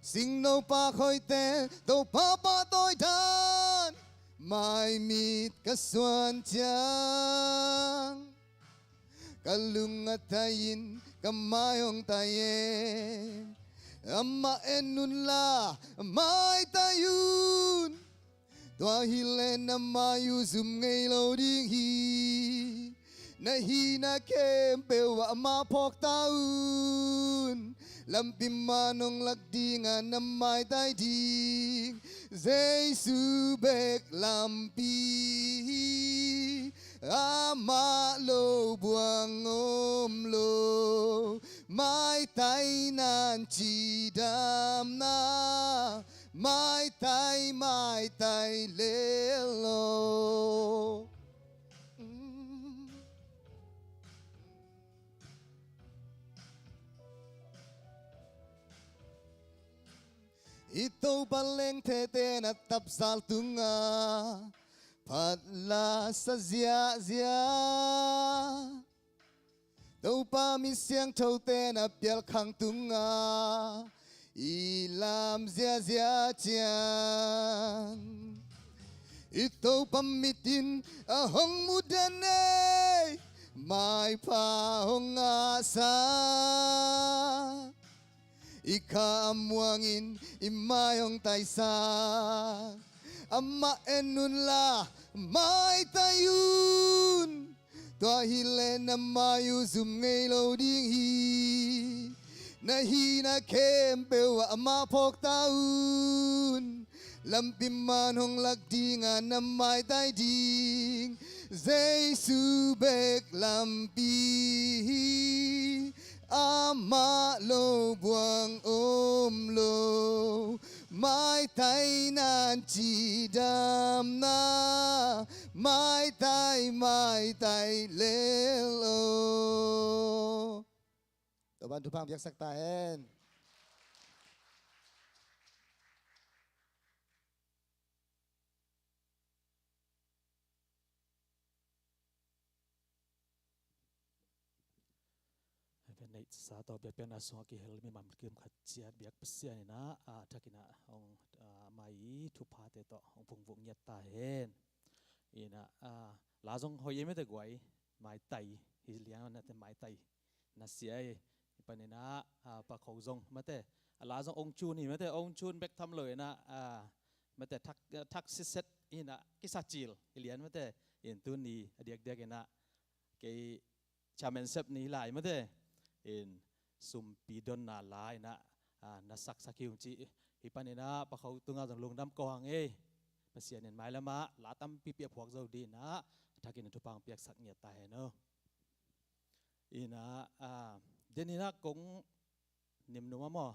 Singno pa khoite Topa pa tawi dan. Mai mit ka suan ciang. Ka lung a tai in ka mai hong tai e. Amah en unla maitai un. Tua hileh na mai uh zum ngei lo ding hi. Na hihna khempeuh ah amah phawk ta un. Lampi man hong lak dingah na maitai ding Jesu bek lampi hi. Amah lo buang om lo. Maitai nan cidamna. Maitai, maitai lel lo. I Topa lengthe ten a tapsal tungah phatla sa ziahziah. Topa mi siangtho ten a pialkhang tungah i lam ziahziah ciang. I Topa mit in a hong mu den e. Maipha hong ngahsa. I kha a muang in i mai hong taisa. Amah en unla maitai un. Tua hileh na mai uh zum ngei lo ding hi. Na hihna khempeuh ah amah phawk ta un. Lampi man hong lak dingah na maitai ding Jesu bek lampi hi. Amah lo buang om lo. Maitai nan cidamna. Maitai, maitai lel lo. Topan thupha piaksak ta hen. Pen neih sa tawh biakpiakna sungah kihel mi mamkim khat ciat biak Pasian inah a thakinah hong a mai thuphate tawh hong phungvuh ngiat ta hen. Inah a la zong hoi ei mete guai maitai hi lian nate maitai na sia ei. Hi paninah a pakho zong mate a la zong ong cun hi mate ong cun bek tham lo inah a mate thak thak siset inah kisa cil hi lian mate in tuni a diakdiak inah kei chairman sep ni lai mate in sumpi donna la inah a na saksak hi ung ci hi paninah pakho tungah zong lungdam ko hang ei. Pasian in mailamah la tampipi a phuak zo dinah thakin thupha piaksak ngiat ta hen o. Inah a deninah kong nimnum a maw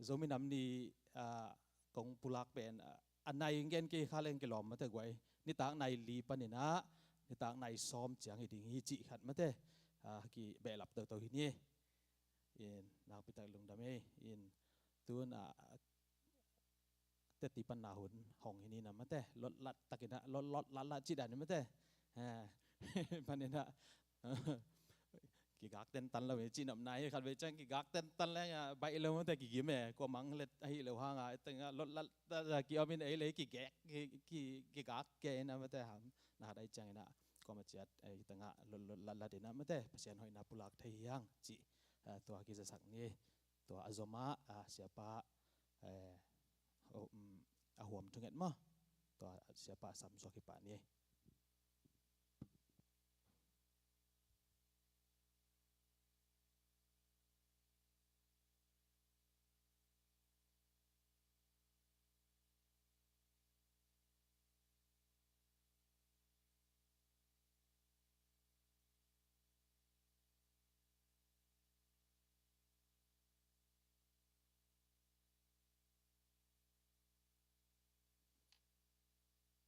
Zomi nam ni a kong pulak pen a nai ngen kei kha leng kilawm mate guai nitak nai li paninah nitak nai sawm ciang hi ding hi cih khat mate a kibehlap toto hi ni. In nakpitak lungdam ei in tun a teti panna hun hong hi ni na mate lotlat takinah lotlot latlat cih dan hi mate paninah kigak tentan lo hi cih nopna hi khat vei ciang kigak tentan leng a baih lo mate kigim e kua mang let ahi lo hanga tengah lotlat ki om in ei lei kigek kigak ke inah mate ham na hat ai ciang inah kawm a ciat, eh, i tangah lo, lo, la, la dena mate, Pasian hoihna pulak thei hi hang cih, eh, tua kizasak ni. Tua a zom ah, ah, siapa, eh, oh, um, a huam thunget maw. Tua siapa a sam suak hi pah ni.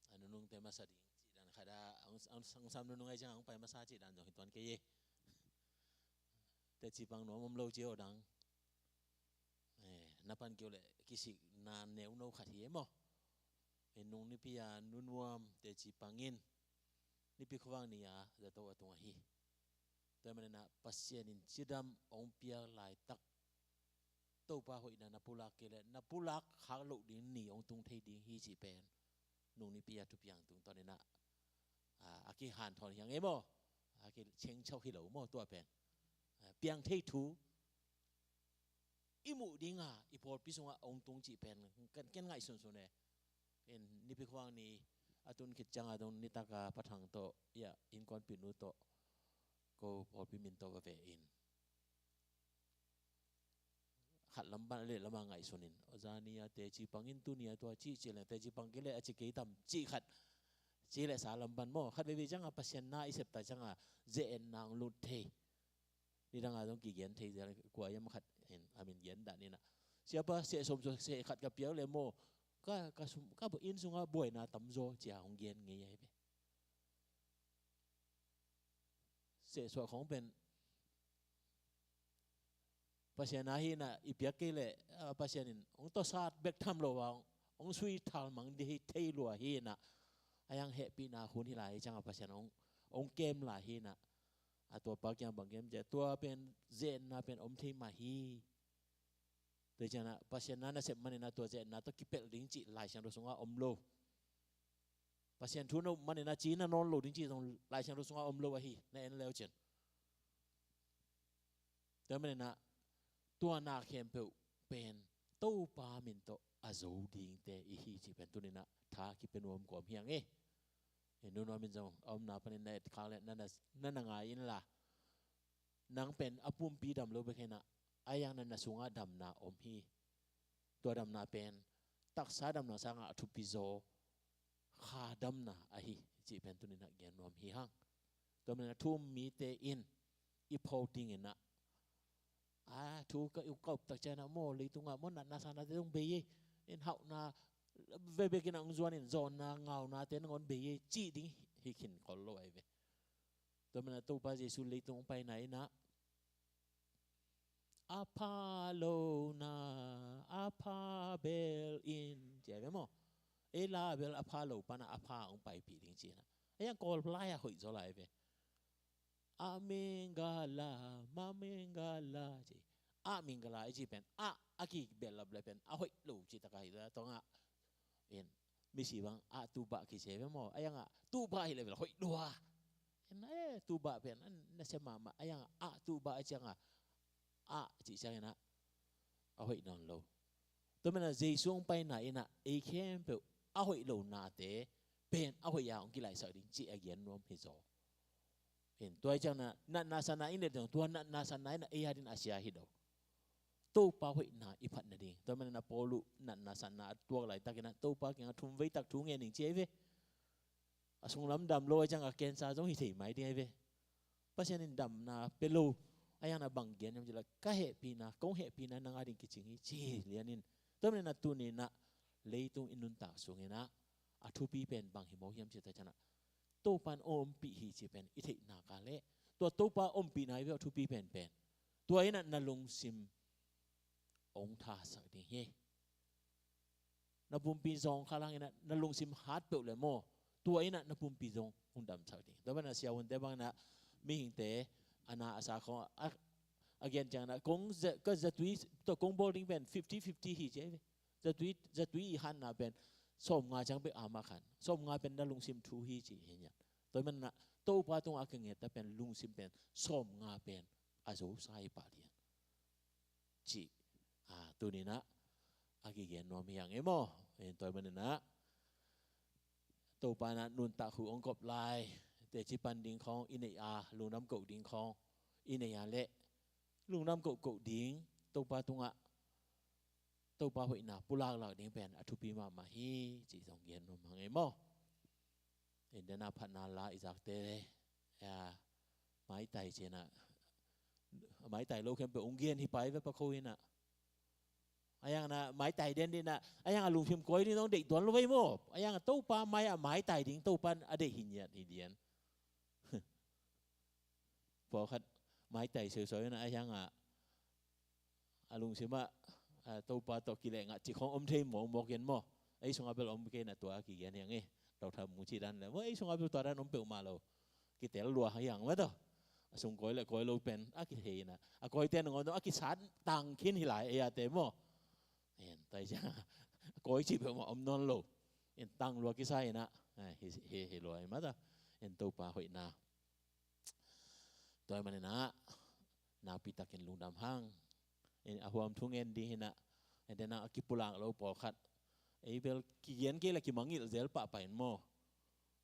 A nunungte masa ding cih dan khat a, ang, ang, ang sam nunung ai ciang ang pai masa cih dan zong hi tuan kei e. Teci pang nuam om lo ci aw dang. Eh, na pan keu le kisik na neu no khat hi e maw. Eh, nung nipi a nunuam teci pangin nipi khuvang ni a zato a tung ahi. Tua manin ah Pasian in cidam ong piak laitak Topa hoihna na pulak kei le na pulak khak loh ding ni ong tung thei ding hi cih pen nung nipi a thupiang tungtawn in ah, a, a kihanthawn hi hang e maw. A kicengchau hi lo maw tua pen. A, piang thei thu i muh dinga i pawlpi sungah ong tung cih pen ken, ken ngaihsunsun e. In nipi khuvang ni a tun khit cianga dong nitak a Pa Thang tawh, ya, innkuanpihnu tawh, ko pawlpi min tawh va ve in. Khat lam pan a leh lama ngaihsun in. Aw zani a teci pangin tuni a tua cih cih le teci pang kei le a ci kei tam cih khat. Ci le sa lam pan maw. Khat veve cianga Pasian na i septa cianga ze-etna ong lut thei. Nidang a zong kigen thei zel kua yam khat in a min gen dan in ah. Siapa seh sawm seh khat ka piak le maw. Ka, ka sum, ka inn sungah buaina tamzaw cia hong gen ngei ahi ve. Seh suah khong pen Pasian a hi in ah i piak kei le, ah, Pasian in hong tawsat bek tham lo a hong, hong sui thal mang di hi thei lua hi in ah. A yang hehpihna hun hi lai hi cianga Pasian hong, hong kem lai hi in ah. A tua pa kiang bang kem cia tua pen zenna pen om thei mah hi. Tua ciang ah Pasian na na sep manin ah tua zenna tawh kipelh ding cih Lai Siangtho sungah om lo. Pasian thu na up manin ah ci na nawn lo ding cih zong Lai Siangtho sungah om lo ahi na en leu cin. Tua manin ah tua na khempeuh pen Topa min tawh a zo dingte i hi cih pen tunin ah tha kipia nuam kawm hi hang e. E, nunuam in zong a omna panin na et khak le na, na, na, na ngai inla. Nang pen a pumpi dam lo bek hi in ah a yang na, na sungah damna om hi. Tua damna pen taksa damna sangah a thupi zaw kha damna ahi cih pen tunin ah gen nuam hi hang. Tua manin ah thu um mite in i pho dingin ah, a thu ka, ka up tak ciang ah maw leitungah maw natna sanate zong bei e. In hauhna veve kei in ah hong zuan in zawnna ngaunate nangawn bei e cih ding hi khin khol lo ahi ve. Tua manin ah Topa Jesu leitung hong paina in ah a pha lo na a pha bel in ci ahi ve maw. Ei la bel a pha lo pana a pha hong paipih ding ci in ah. A yang Kawl lai a hoih zaw lai ve. A mingala, ma mingala ci. A mingala i ci pen a, a kibelap le pen a hoih lo ci taka hi tua tongah. In misi bang a tubah kici ve maw. A yang a tubah hi le bel hoih lua. In e tubah pen a na sia mahmah. A yang a tubah a cianga a ci ciangin ah a hoih nawn lo. Tua manin ah Jesu hong paina in ah ei khempeuh a hoih lo nate pen a hoih a hong kilaisak ding cih a gen nuam hi zaw. In tua hi ciang ah natna sanna in le dong tua natna sanna in ah ei a din a sia hi lo. Topa hoihna i phat nading. Tua manin ah Paul uh natna sanna a tuak laitakin ah Topa kiangah thum veitak thu ngen ning ci ahi ve. A sunglam dam lo a ciang a cancer zong hi thei mai ding ahi ve. Pasian in damna pia lo a yang na bang gen hiam ci la ka hehpihna, kong hehpihna nang a ding kicing hi ci lianin. Tua manin ah tunin ah leitung i nuntak sungin ah a thupi pen bang hi mawk hiam ci ta ciang ah Topa in ompih hi ci pen i theihna ka leh tua Topa ompihna hi ve a thupi penpen. Tua in ah na lungsim ong thasak ding hi. Na pumpi zong kha langin ah na lungsim hat peuh le maw tua in ah na pumpi zong hong damsak ding. Tua manin ah siahunte bangin ah mihingte a na a sa khong a, a gen ciangin ah kong za, ka zatui tawh kong bawl ding pen fifty fifty hi ci ahi ve. Zatui, zatui i hatna pen sawmnga ciang bek a mah khan sawmnga pen na lungsim thu hi ci hi niat. Tua hi manin ah Topa tungah a kingetta pen lungsim pen sawmnga pen a zosa hi pah lian, cih, a, tuni-in ah a kigen nuam hi hang e maw. Tua hi manin ah Topa in ah nuntak hu hong kop lai teci pan ding khawng i neih a, lungdam koh ding khawng i neih a leh lungdam koh koh ding, Topa tungah Topa hoihna pulak lak ding pen a thupi mahmah hi, cih zong gen nuam hang e maw. Tua hi manin ah phatna la i zakte, a, maitai ci-in ah, maitai lo khempeuh hong gen hi pah ve, pakho in ah. Ahi hangin ah maitai den ding in ah, ahi hangin ah lungsim koi ding zong deih tuan lo ve maw. Ahi hangin ah Topa mai ah maitai ding Topa in a deih hi ngiat hi lian. Pawlkhat maitai siusiau in ah, ahi hangin ah a lungsim ah, a, Topa tawh kilehngah cih khawng om thei mawkmawk in maw. Ei sungah bel om kei in ah tua a kigen hi hang e. Dr. Mung cih dan leh maw, ei sungah bel tua dan om peuhmah lo. Kitel lua hi hang maw tawh. A sung koi leh koi lo pen a kithei in ah, a koite nangawn zong a kisat tang khin hi lai, ei ate maw. En, tua hi ciang a koi cih peuhmah om nawn lo. En, tang lua kisa in ah, a, hi, hi, hi lua hi mah ta. En, Topa hoihna. Tua hi manin ah nakpi takin lungdam hang. En, a huam thu ngen ding hi in ah, en, tua hi in ah a kipulak lo pawlkhat, ei bel kigen kei leh kimangngilh zel pahpah in maw.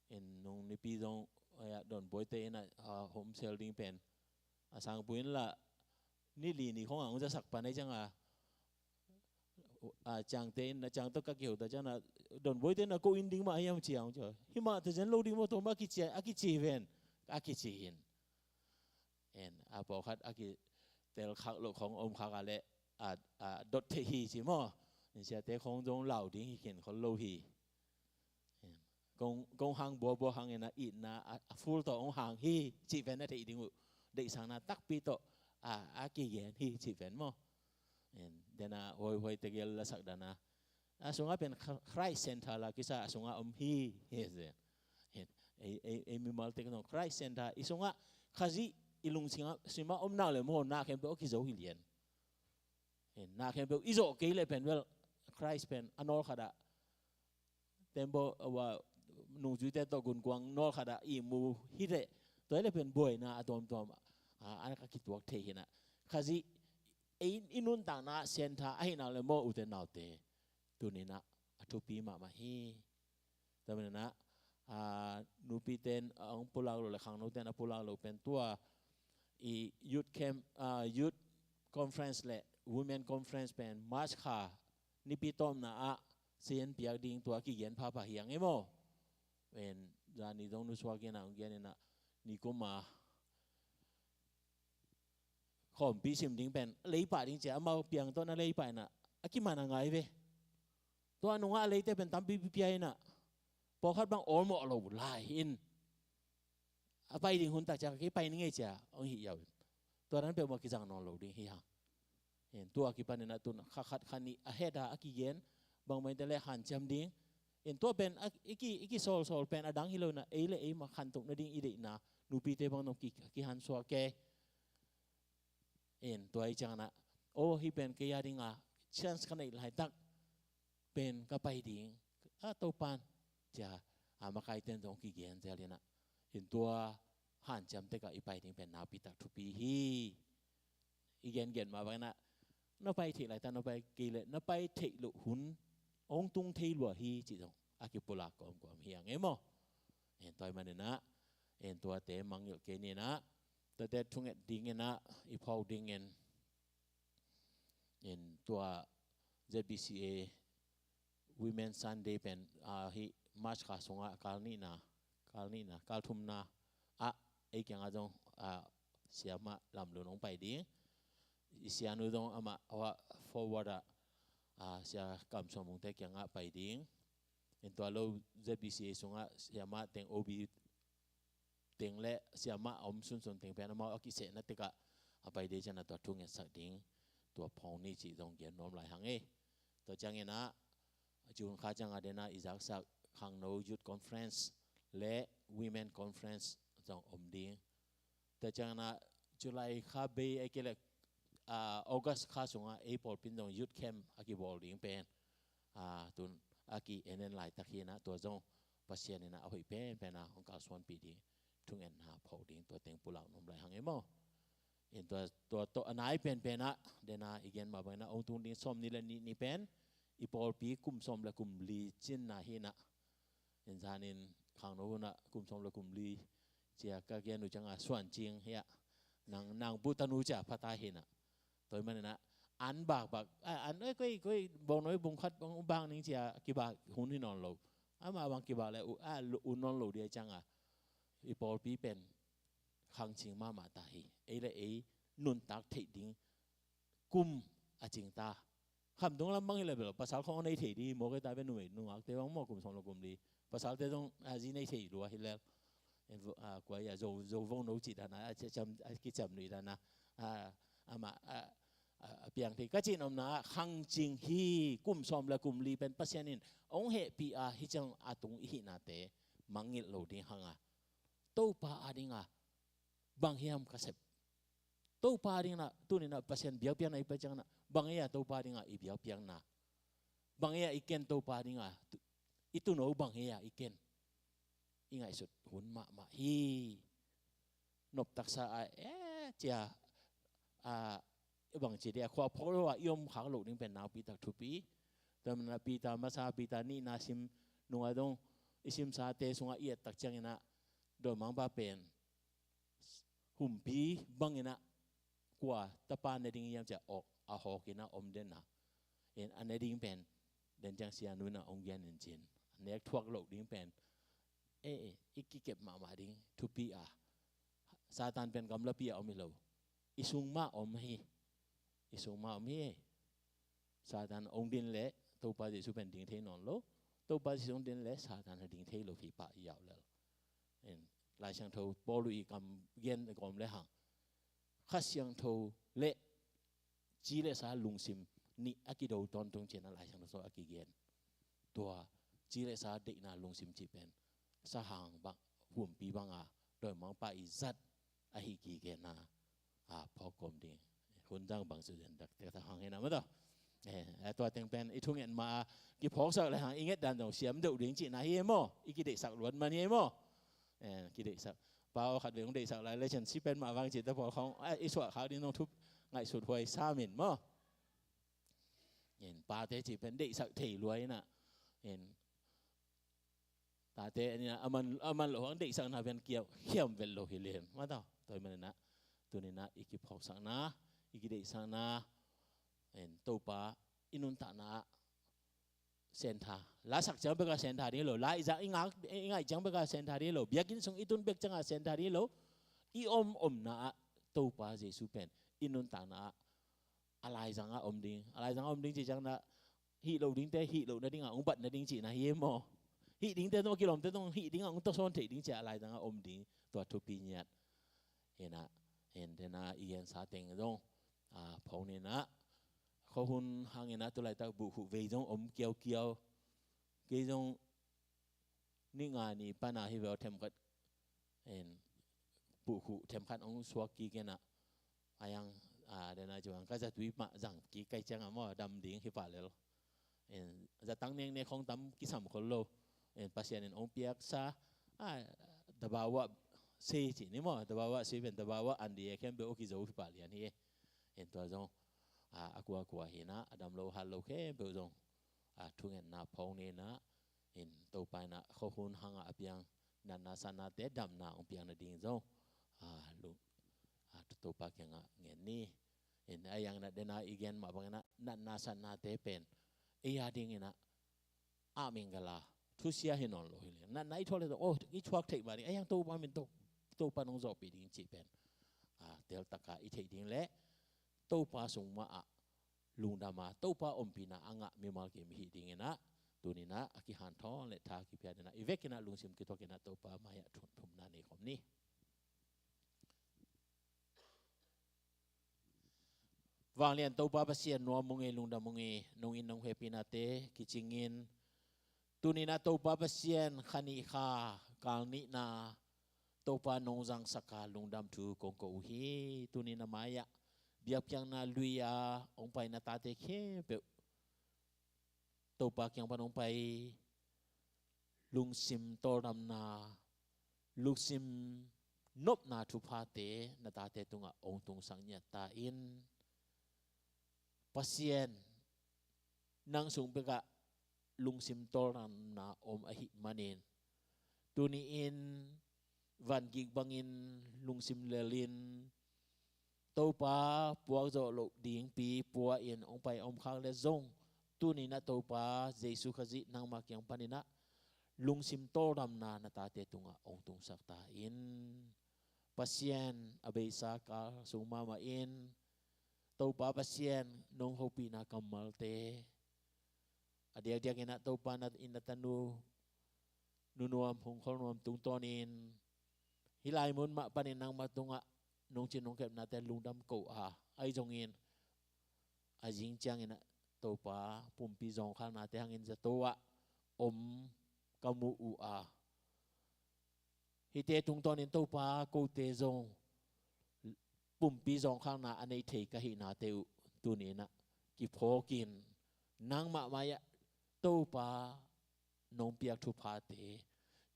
En, nung nipi zong, a, Don Boite in ah, a, home cell ding pen a sangpui in lah ni li ni khawng a hong zasak pan ahi ciang a, a, Ciangte in, a, Ciang tawh ka kiho ta ciang a, Don Boite in a ko inn ding mah hiam ci a hong ci a. Hi mah ta zen lo ding maw, tua mah a kici, a kici ven, a kici in. En, a pawlkhat a kitel khak loh khawng om khak a leh, a, a, dot theih hi ci maw. En, siate khawng zong lau ding hi khin khol lo hi. Kong, kong hang buabua hang in ah itna a, a full tawh hong hang hi cih pen a theih ding uh. Deihsakna takpi tawh a, a kigen hi cih pen maw. En, tua hi in ah huaihuai tegel lasak dan a, a sungah pen Kha-, Christ Center la kisa a sungah om hi, hi, hi. En, ei, ei, ei mimalte zong Christ Center i sungah Khazih i lungsim ah, sim ah om nak leh maw, na khempeuh a kizo hi lian. En, na khempeuh i zawh kei leh pen bel Christ pen a nawlkhat ah tembaw, a, nungzuite tawh gunkuang nawlkhat ah ihmu hi leh, tua hi leh pen buaina a tuamtuam, a, a ka kituak thei hi in ah. Khazih ei i nuntakna center ahih nak leh maw, ute naute, tuni-in ah a thupi mahmah hi. Tua hi manin ah, a, nupite in a hong pulak loh leh khangnote in a pulak loh pen tua i youth camp, a, youth conference leh women conference pen March kha nipi tawpna ah sin piak ding tua kigen phapha hi hang e maw. En, zani zong nusuak in ah hong gen in ah, nikum a khawmpi sim ding pen lei pah ding ci a, amau piang tawh na lei pah in ah, a kiman a ngai ve. Tua nungah a leite pen tampi pia in ah, pawlkhat bang awlmawh lo lai in, a pai ding hun tak ciang kei pai ning ei ci a hong hih yau in. Tua dan peuhmah kizang nawn lo ding hi hang. En, tua kipan in ah tun kha khat kha nih a het a, a kigen, bangmah in te leh hanciam ding. En, tua pen a, i ki, i kisawlsawl pen a dang hi lo in ah, ei leh ei mah khantoh nading i deihna, nupite bang zong ki, kihansuak kei. En, tua hi ciang in ah, aw, hih pen kei a ding a chance ka neih laitak pen ka pai ding, a, Topa'n, ci a, a, makaite in zong kigen zel in ah, en, tua hanciam tek ah i pai ding pen nakpi tak thupi hi. I gengen mah bang in ah, na pai theih laitak na pai kei leh na pai theih loh hun hong tung thei lua hi cih zong a kipulak kawmkawm hi hang e maw. En, tua hi manin ah, en, tuate mangngilh kei ni in ah, tuate thunget ding in ah i phawk ding in, en, tua Z B C A Women Sunday pen, a, hih March kha sungah kal nihna, kal nihna, kal thumna ah ei kiangah zong, a, Siamah Lam Lun hong pai ding. I sianu zong amah, a, forward ah, a, Sia Kam Suan Mungte kiangah pai ding. En, tua lo Z B C A sungah Siamah teng, O B teng leh Siamah a om sunsun teng pen amau a kisehna tek ah a pai ding ciang a tua thu ngetsak ding, tua phawng ni cih zong gen nuam lai hang e. Tua ciang in ah June kha ciang a den ah i zaksak khangno youth conference leh women conference zong om ding. Tua ciang in ah July kha bei ahih kei leh, a, August kha sungah ei pawlpi in zong youth camp a kibawl ding pen, a, tun a ki-en en laitak hi in ah, tua zong Pasian in ah a hoih penpen a hong kalsuanpih ding thungetna phawk ding tua teng pulak nuam lai hang e maw. In tua, tua tawh a nai penpen ah dena i gen mah bangin ah hong tung ding sawm ni le nih ni pen i pawlpi kum sawm le kum li cinna hi in ah. In zanin khangno hun ah kum sawm le kum li cia ka gen uh ciangah suan cing hi ah. Nang, nang bu tanu cia phata hi in ah. Tua ahih manin ah an bakbak, a, an, oi, koi, koi, bawngnawi bung khat bang, bang ning cia kibak hun hi nawn lo. Amah bang kibak le uh, a, un nawn lo dia ciangah i pawlpi pen khangcing mahmah ta hi. Ei le ei nuntak theih ding kum a cing ta. Khamtung lam bang hi le bel pasal khawng a nei thei ding hi maw, kei ta pen numei nungakte bang maw kum sawm le kum li. Pasalte zong a zi nei thei lua hi lel. En vo-, a, kua ia, Zo, Zo vong no cih dana, a, ci-, ciam, a, kiciam nui dana, a, amah, a, a, a piang thei. Ka cih nopna ah khangcing hi, kum sawm le kum li pen Pasian in hong hehpih a, hi ciang a tung i hihnate mangngilh lo ding hang a. Topa a ding a, bang hiam ka sep. Topa a ding in ah, tuni in ah Pasian biakpiakna i pai ciangin ah, bang ei a Topa a ding a i biakpiakna. Bang ei a i ken Topa a ding a, tu-, i tuuno bang ei a i ken. I ngaihsut hun mahmah hi. Noptaksa a, e, cia, a, bang ci dia, khua phawk lo a i om khak loh ding pen nakpi tak thupi. Tua manin ah Peter masa, Peter nihna sim nung a dong, i simsate sungah i et tak ciangin ah, dawimangpa pen humpi bangin ah kua tapa ne ding hiam cia awk a hawk in ah om den a. In a ne ding pen den ciang sianu in ah hong gen in cin. A nek thuak loh ding pen, e, e, i kikep mahmah ding thupi a. Satan pen gamlapi a om hi lo. I sung mah om hi. I sung mah om hi. Satan hong din leh Topa Jesu pen ding thei nawn lo. Topa Jesu hong din leh Satan a ding thei lo hi pah i au lel. En, Lai Siangtho Paul i kam gen gawm le hang, Kha Siangtho le ci le sa lungsim nih a kido tawntung ci-in a Lai Siangtho sung a kigen. Tua ci le sa deihna lungsim cih pen sahang bang, humpi bang a dawimangpa i zat ahi kik hi na, a, phawk kawm ding. Hun dang bang su den dak tek ta hang hi na maw taw. E, a, tua teng pen i thunget ma a kiphawksak le hang i nget dan dong siam deuh ding cihna hi e maw. I kideihsak luat man hi e maw. E, kideihsak. Pa aw khat vei hong deihsak lai le cian si pen mah vang cih ta pawl khawng, a, i suah khak ding dong thup ngaihsut huai sam in maw. En, pate cih pen deihsak thei lua hi na. En, tate a ni na, a man, a man loh hang deihsakna pen kiam, khiam vet lo hi lian. Maw taw, tua ahih manin ah, tuni in ah i kiphawksakna, i kideihsakna, en, Topa i nuntakna ah sentha. La sak ciang bek a sentha ding hi lo, la i zak, i ngak, i ngaih ciang bek a sentha ding hi lo, biakinn sung i tun bek ciang a sentha ding hi lo, i om omna ah Topa Jesu pen i nuntakna ah a laizang ah om ding. A laizang ah om ding cih ciang na, hih lo dingte hih loh nading ah hong bat nading cihna hi e maw. Hih dingte zong, a kilawmte zong hih ding ah hong tawsawn theih ding ci-a a laizang ah om ding, tua thupi ngiat. Hi na, en, dena i gensa teng zong, a, phawk ni na, khuahun hangin ah tu laitak buhkhuh vei zong om kiaukiau. Kei zong ni nga ni pan a hi veu themkhat, en, buhkhuh themkhat hong suak kik in ah, a yang, a, dena ci bang ka zatui mah zang kik kai ciang a maw, dam ding hi pah lel. En, zatang neknek khawng tam kisam khol lo. En, Pasian in hong piaksa, a, dabawa sei ci ni maw, dabawa sei pen dabawa an di e khempeuh aw kizo hi pah lian hi e. En, tua zong, a, a kuakua hi na, a dam lo hat lo khempeuh zong, a, thungetna phawk ni na, in Topa in ah khuahun hangah a piang natna satnate damna hong piang nading zong, a, lu-, a, Topa kiangah ngen ni. In a yang na dena i gen mah bangin ah natna satnate pen ei a dingin ah a mingala thusia hi nawn lo hi leng. Natna i thuak le zong, oh, i thuak theih mah ding, a yang Topa min To-, Topa nong zawhpih ding cih pen, a, teltaka i theih ding le Topa sung mah ah lungdam a, Topa ompihna a ngah mimal kim i hih dingin ah, tuni in ah a kihanthawn le tha kipia dingin ah, i vekin ah lungsim kituakin ah Topa mai-ah thunphumna nei khawm ni. Vanglian Topa Pasian, nuam ung ei, lungdam ung ei, nong in nong hepihnate kicingin, tuni in ah Topa Pasian, kha nih kha, kal nihna, Topa nong zangsak a lungdam thu kong ko uh hi. Tuni na mai-ah biakpiakna lui-a hong pai na tate khempeuh Topa kiang pan hong pai lungsim tawldamna, lungsim nopna thuphate na tate tungah hong tungsak ngiat ta in. Pasian, nang sung bekah lungsim tawldamna om ahih manin, tuni-in vangik bangin lungsim lelin Topa puak zawh loh dingpi pua-in hong pai om khak le zong, tuni-in ah Topa Jesu Khazih nangmah kiang panin ah lungsim tawldamna na tate tungah hong tungsak ta in. Pasian, a beisa kal sung mahmah in Topa Pasian, nong hopihna kammalte a diakdiakin ah Topa na in na tanu Nu Nuam, Hung Khol Nuam tungtawnin hih lai mun mah panin nangmah tungah nong cin nong kepnate lungdam ko a, ahi zongin a zing ciangin ah Topa pumpi zawngkhalnate hangin zato ah om ka mu uh a, hihte tungtawnin Topa kote zong pumpi zawngkhalna a nei thei ka hihnate uh tuni-in ah kiphawkin nangmah mai-ah Topa nong piak thuphate,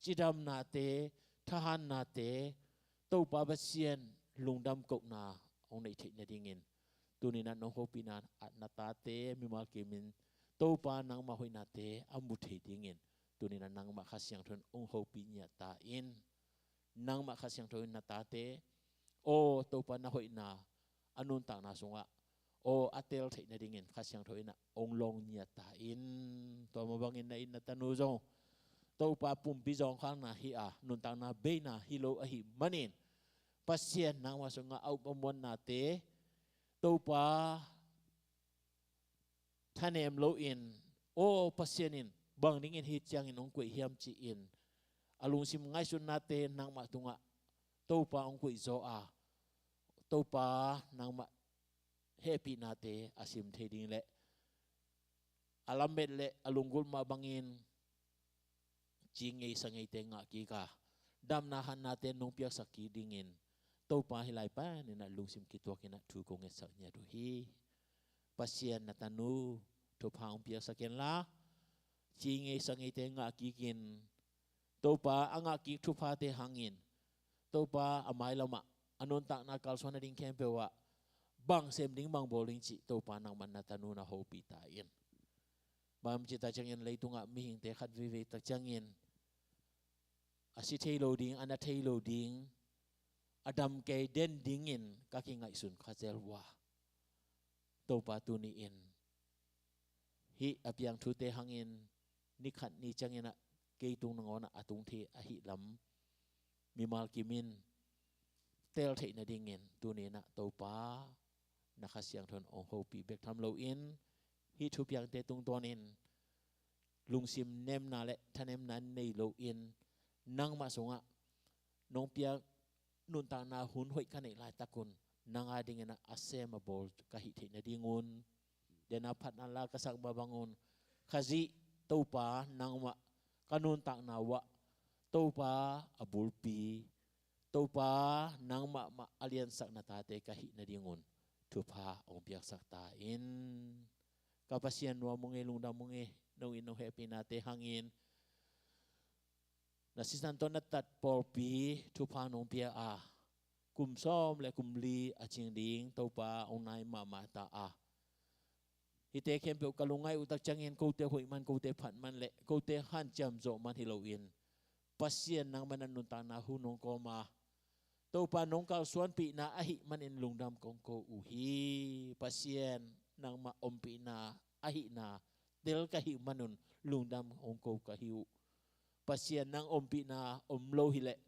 cidamnate, thahannate, Topa Pasian lungdam kohna hong neih theih nadingin, tuni-in ah nong hopihna ah na tate mimal kimin Topa nangmah hoihnate a mu thei dingin, tuni-in ah nangmah Kha Siangtho in hong hopih ngiat ta in. Nangmah Kha Siangtho in na tate, aw Topa na hoihna a nuntakna sungah aw a tel theih nadingin Kha Siangtho in ah hong long ngiat ta in. Tua mah bangin na in na tanu zong Topa pumpi zawngkhalna hi a, nuntakna beina hi lo ahih manin, Pasian nangmah sungah a up a muannate Topa thanem loin, aw Pasian in bang dingin hih ciangin hong koih hiam ci-in a lungsim ngaihsutnate nangmah tungah Topa hong koih zaw a, Topa nangmah hehpihnate a sim thei ding le a lamet le a lunggulh mah bangin ci ngei sa ngeite ngah kik a, damna hatnate nong piaksak kik dingin Topa hih lai panin ah lungsim kituakin ah thu kong ngetsak ngiat uh hi. Pasian na tanu thupha hong piaksak in la, ci ngei sa ngeite ngah kikin Topa a ngah kik thuphate hangin Topa a mailamah a nuntakna kalsuan nading khempeuh ah bang sem ding bang bawl ding cih Topa nangmah na tanu na hopih ta in. Bang ci tak ciangin leitungah mihingte khat veivei tak ciangin a si thei lo ding, a na thei lo ding, a dam kei den dingin ka kingaihsun kha zel uh a, Topa tuni-in hih a piang thute hangin ni khat ni ciangin ah kei tung nangawn ah a tung thei ahih lam mimal kimin tel theih nadingin tuni-in ah Topa na Kha Siangtho in hong hopih bek tham loin hih thupiangte tungtawnin lungsim nemna le thanemna nei loin nangmah sungah nong piak nuntakna hun hoih ka neih laitak un nang a dingin ah a sem a bawl ka hih theih nadingun, den a phat a la ka sak mah bangun Khazih Topa nangmah ka nuntakna uh ah Topa a bulpi, Topa nangmah mah a liansak na tate ka hih nadingun thupha hong piaksak ta in. Ka Pasian, nuam ung ei, lungdam ung ei, nong in nong hehpihnate hangin na sisan tawh na tat pawlpi thupha nong pia a, kum sawm le kum li a cing ding Topa hong nai mahmah ta a, hihte khempeuh ka lungngaih uh tak ciangin kote hoih man, kote phat man le kote hanciam zawh man hi loin Pasian nangmah na nuntakna hun hong kawm a, Topa nong kalsuanpihna ahih manin lungdam kong ko uh hi. Pasian nangmah ompihna ahihna tel ka hih manun lungdam hong ko ka hi uh. Pasian nang ompihna om lo hileh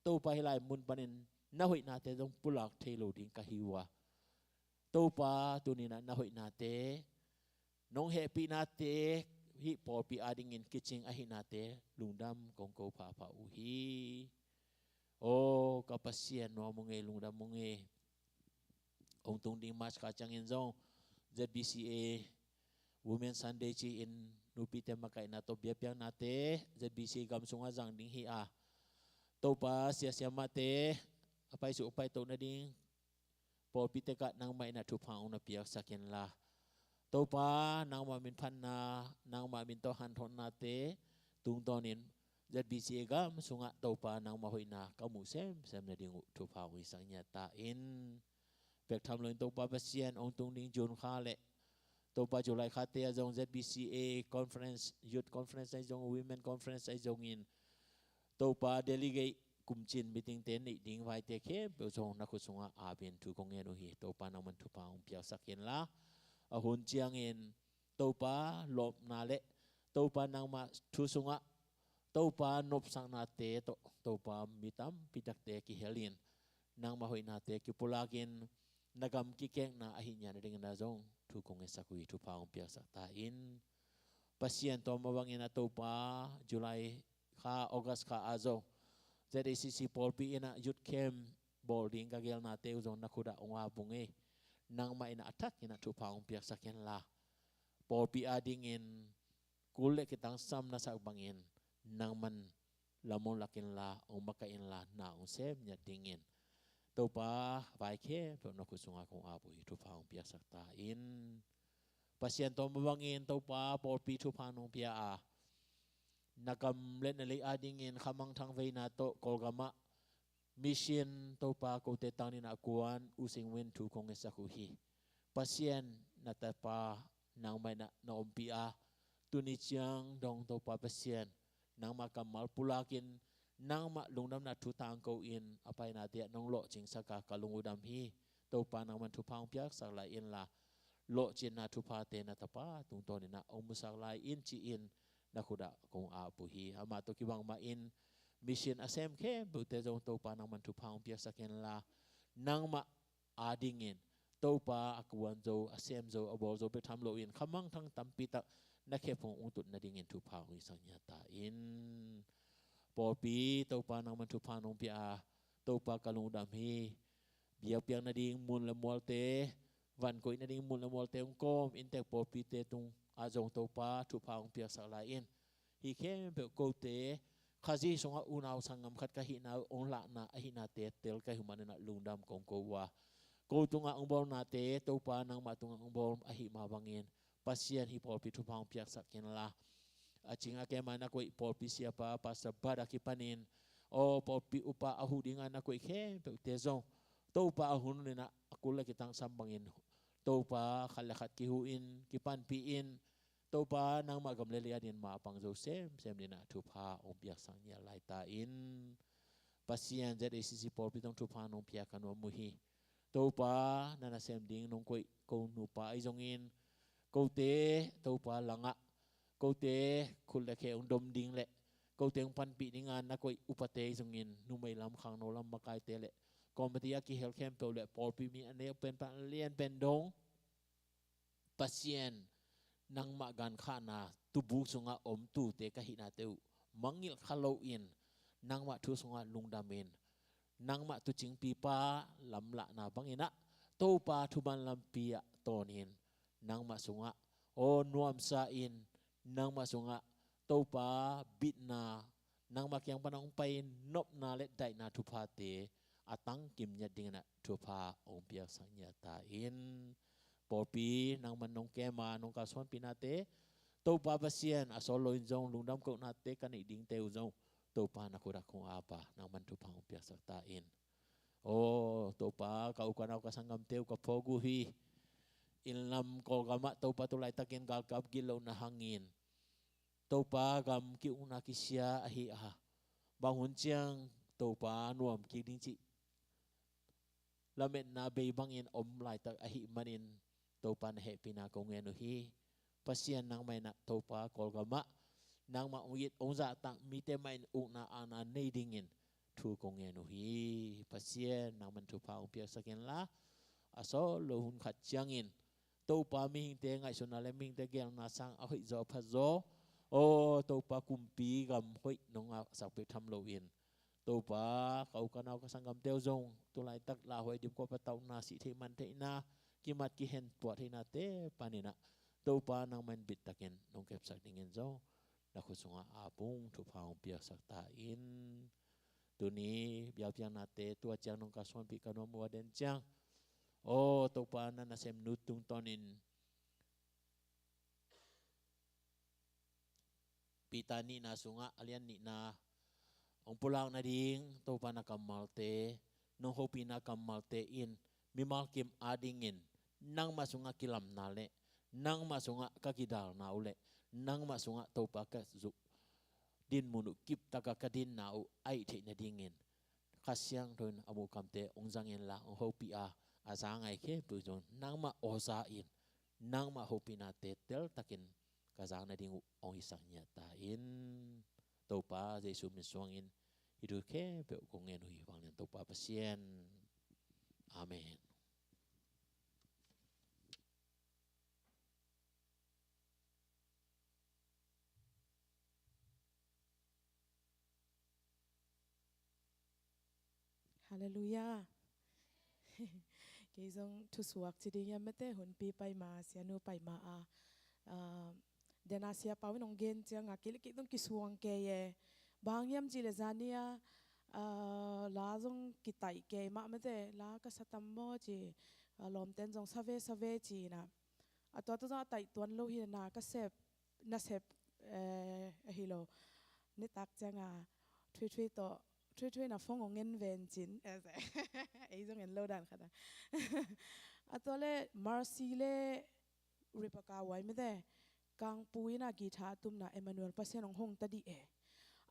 Topa hih lai mun panin na hoihnate zong pulak thei lo ding ka hi uh a, Topa tuni-in ah na hoihnate, nong hehpihnate, hih pawlpi adingin kicing ahihnate lungdam kong ko phapha uh hi. Aw ka Pasian, nuam ung ei, lungdam ung ei. Hong tung ding March kha ciangin zong Z B C A Women Sunday ci-in nupite makaihna tawh biakpiaknate Z B C A gam sungah zang ding hi a, Topa sia siamahte a paisuk a paito nading pawlpi tekah nangmah in ah thupha hong na piaksak inla, Topa nangmah min phatna, nangmah min tawh hanthotnate tungtawnin Z B C A gam sungah Topa nangmah hoihna ka muh semsem nading uh thupha hong hisak ngiat ta in. Bek tham loin Topa Pasian, hong tung ding June kha le Topa July khate ah zong Z B C A conference, youth conference ahi zong, women conference ahi zongin Topa delegate kumcin meeting te neih ding vaite khempeuh zong na khut sungah apin thu kong ngen uh hi. Topa nangman thupha hong piaksak inla, a hun ciangin Topa lawpna le Topa nangmah thu sungah Topa nopsaknate tawh Topa mi tampi takte kihel in nangmah hoihnate kipulakin na gam kikekna ahi ngiat nadingin ah zong thu kong ngetsak uh hi. Thupha hong piaksak ta in. Pasian, tua mah bangin ah Topa July kha, August kha ah zong Z A C C pawlpi in ah youth camp bawl ding ka gelnate uh zong na khut ah hong ap ung ei. Nangmah in ah a thak in ah thupha hong piaksak inla, pawlpi adingin kul le kitangsam na sak bangin nangman lam hong lak inla, hong makaih inla, na hong sem ngiat dingin Topa vai khempeuh na khut sungah kong ap uh hi. Thupha hong piaksak ta in. Pasian, tua mah bangin Topa pawlpi thupha nong pia a, na gam le na lei adingin khamangthang veina tawh Kawlgamah mission Topa kote tangin ah kuan uh sing uh in thu kong ngetsak uh hi. Pasian, na tapa nangmah in ah na ompih a, tuni ciang dong Topa Pasian, nangmah kammal pulakin nangmah lungdamna thu tangko in a painate ah nong lawhcingsak a, ka lung uh dam hi. Topa nangman thupha hong piaksak lai inla, lawhcinna thuphate na tapa tungtawnin ah hong musak lai in ci-in na khut ah kong ap uh hi. Amah tawh kibang mah in mission a sem khempeuhte zong Topa nangman thupha hong piaksak inla, nangmah adingin Topa a kuan zo, a sem zo, a bawl zo bek tham loin khamangthang tampi tak na khe phung hong tut nadingin thupha hong hisak ngiat ta in. Pawlpi Topa nangman thupha nong pia a, Topa ka lungdam hi. Biakpiak nading mun le mualte, van koih nading mun le mualte hong kawm, inntek pawlpite tung ah zong Topa thupha hong piaksak lai in. Hih khempeuh kote Khazih sungah unau sanggam khat ka hihna uh hong lahna ahihnate tel ka hih manin ah lungdam kong ko uh a, ko tungah hong bawlnate Topa nangmah tungah hong bawl ahih mah bangin Pasian, hih pawlpi thupha hong piaksak inla, a cing a kem a na koih pawlpi siapa Pastor Bat a kipanin, aw pawlpi upa a huh ding a na koih khempeuhte zong Topa a hun hunin ah a kul le kitangsam bangin Topa khat le khat kihuh in, kipanpih in, Topa nangmah gam le lei adingin mapang zo semsem dingin ah thupha hong piaksak ngiat lai ta in. Pasian, Z A C C pawlpi tawh thupha nong pia ka nuam uh hi. Topa na nasem ding nong koih ko nupa ahi zongin, kote Topa langah, kote khut le khe hong dom ding le kote hong panpih ding a na koih upate ahi zongin, numei lam, khangno lam makaite le committee a kihel khempeuh le pawlpi mi a neu pen pan a lian pen dong, Pasian, nangmah gankhahna tubuk sungah om tute ka hihnate uh mangngilh kha loin, nangmah thu sungah lungdamin, nangmah tuucingpipa lamlahna bangin ah Topa thuman lampi ah tawnin, nangmah sungah aw nuamsa in, nangmah sungah Topa bitna, nangmah kiang pan hong pai-in nopna le daihna thuphate a tangkim ngiat dingin ah thupha hong piaksak ngiat ta in. Pawlpi nangman nong kem a, nong kalsuanpihnate, Topa Pasian, a sawt loin zong lungdam kohnate ka neih dingte uh zong Topa na khut ah kong ap a, nangman thupha hong piaksak ta in. Aw Topa, ka u ka nau ka sanggamte uh ka phawk uh hi. Inn lam Kawlgamah Topa tu laitakin galkap gitlohna hangin Topa gam ki-ukna kisia ahi a, bang hun ciang Topa nuam kik ding cih lametna bei bangin om laitak ahih manin Topa na hehpihna kong ngen uh hi. Pasian, nangmah in ah Topa Kawlgamah nangmah hong it hong zahtak mite mah in ukna akna nei dingin thu kong ngen uh hi. Pasian, nangman thupha hong piaksak inla, a sawt lo hun khat ciangin Topa mihingte ngaihsutna le mihingte gelna sang a hoih zaw a pha zaw, aw Topa kumpi gam hoih nong ngahsak bek tham loin, Topa ka u ka nau ka sanggamte uh zong tu laitak lauhuai dipkuap patauhna, sih theih man theihna, kimat kihen puah theihnate panin ah Topa nangman bittakin nong kepsak dingin zong na khut sungah ap ung, thupha hong piaksak ta in. Tuni biakpiaknate tua ciang nong kalsuanpih ka nuam uh a, den ciang aw Topa na nasemnu tungtawnin Peter nihna sungah a lian nihna hong pulak nading Topa na kammalte, nong hopihna kammalte in mimal kim adingin nangmah sungah kilamna le nangmah sungah ka kidalna uh le nangmah sungah Topa ka zuh dinmun uh kiptaka ka dinna uh a hih theih nadingin Kha Siangtho in a muhkamte hong zang inla hong hopih a, a za ngai khempeuh zong nangmah awza in nangmah hopihnate teltakin ka zak nading uh hong hisak ngiat ta in. Topa Jesu min suangin hih thu khempeuh kong ngen uh hi vanglian Topa Pasian. Amen. Halleluiah. Kei zong thusuak ci ding hiam mete, hunpi paima, sianu paima a, ah, dena Sia Pau in hong gen cianga kei le kei zong kisuang kei e. Bang hiam ci le zania, ah, la zong kitaih kei mah mete, la ka sa tam maw ci, ah, lawmten zong sa ve sa ve ci ina. A tua tu zong a taih tuan lo hi na ka sep, na sep, eh, ahi lo. Nitak cianga, thui thui tawh, thui thui na phone hong en ven cin. Ei zong en lo dan khat a. A tua le Mercy le Rebecca White mete, Kangpui ina guitar a tumna Emmanuel Pasian hong hong ta dih e.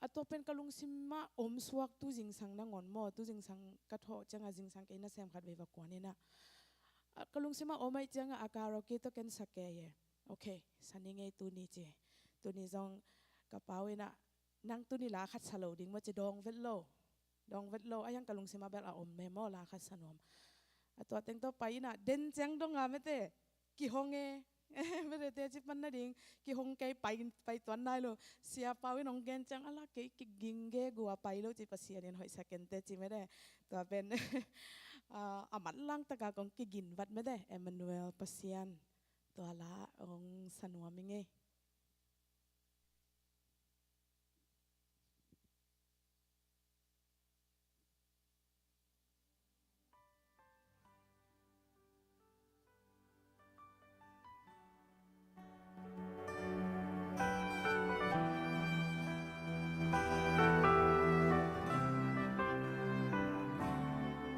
A tua pen ka lungsim mah om suak tu zingsang nangawn maw, tu zingsang ka thawh cianga zingsang kei nasem khat vei va kuan ina. A ka lungsim mah om aih cianga a karaoke tawh ken sa kei e. Ok, sa ni ngei tuni ci. Tuni zong ka pau ina nang tuni la khat sa lo ding maw ci, dawng vet lo. Dawng vet lo, a hiang ka lungsim a bel a om me maw, la khat sa nuam. A tua teng tawh pai ina, den ciang dong a mete, kihong e. Mete te ci pan nading, kihong kei pai, pai tuan nai lo. Sia Pau in hong gen ciang, ala kei kiging ge gua pai lo ci Pasian in hoih sa kente ci mete. Tua pen, ah, a manlang taka kong kigin vat mete, Emmanuel Pasian. Tua la hong sa nuam i ngei.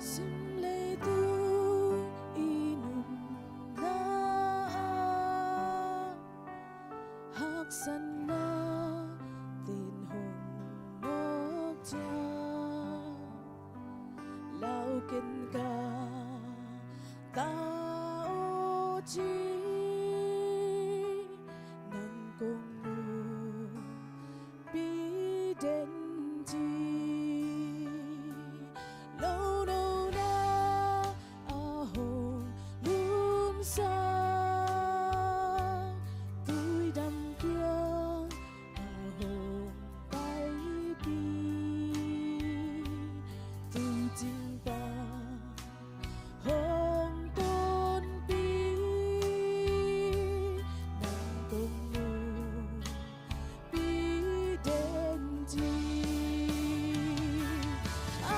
Sim leitung i nunna ah haksatna tin hong nawk ciang, lau ken ka ta aw ci, nang kong nungpi den ci. Lo nona a hong lumsa, tuidam kiang a hong paipi, tuicing pan hong tonpi, nang kong nungpi den ci. A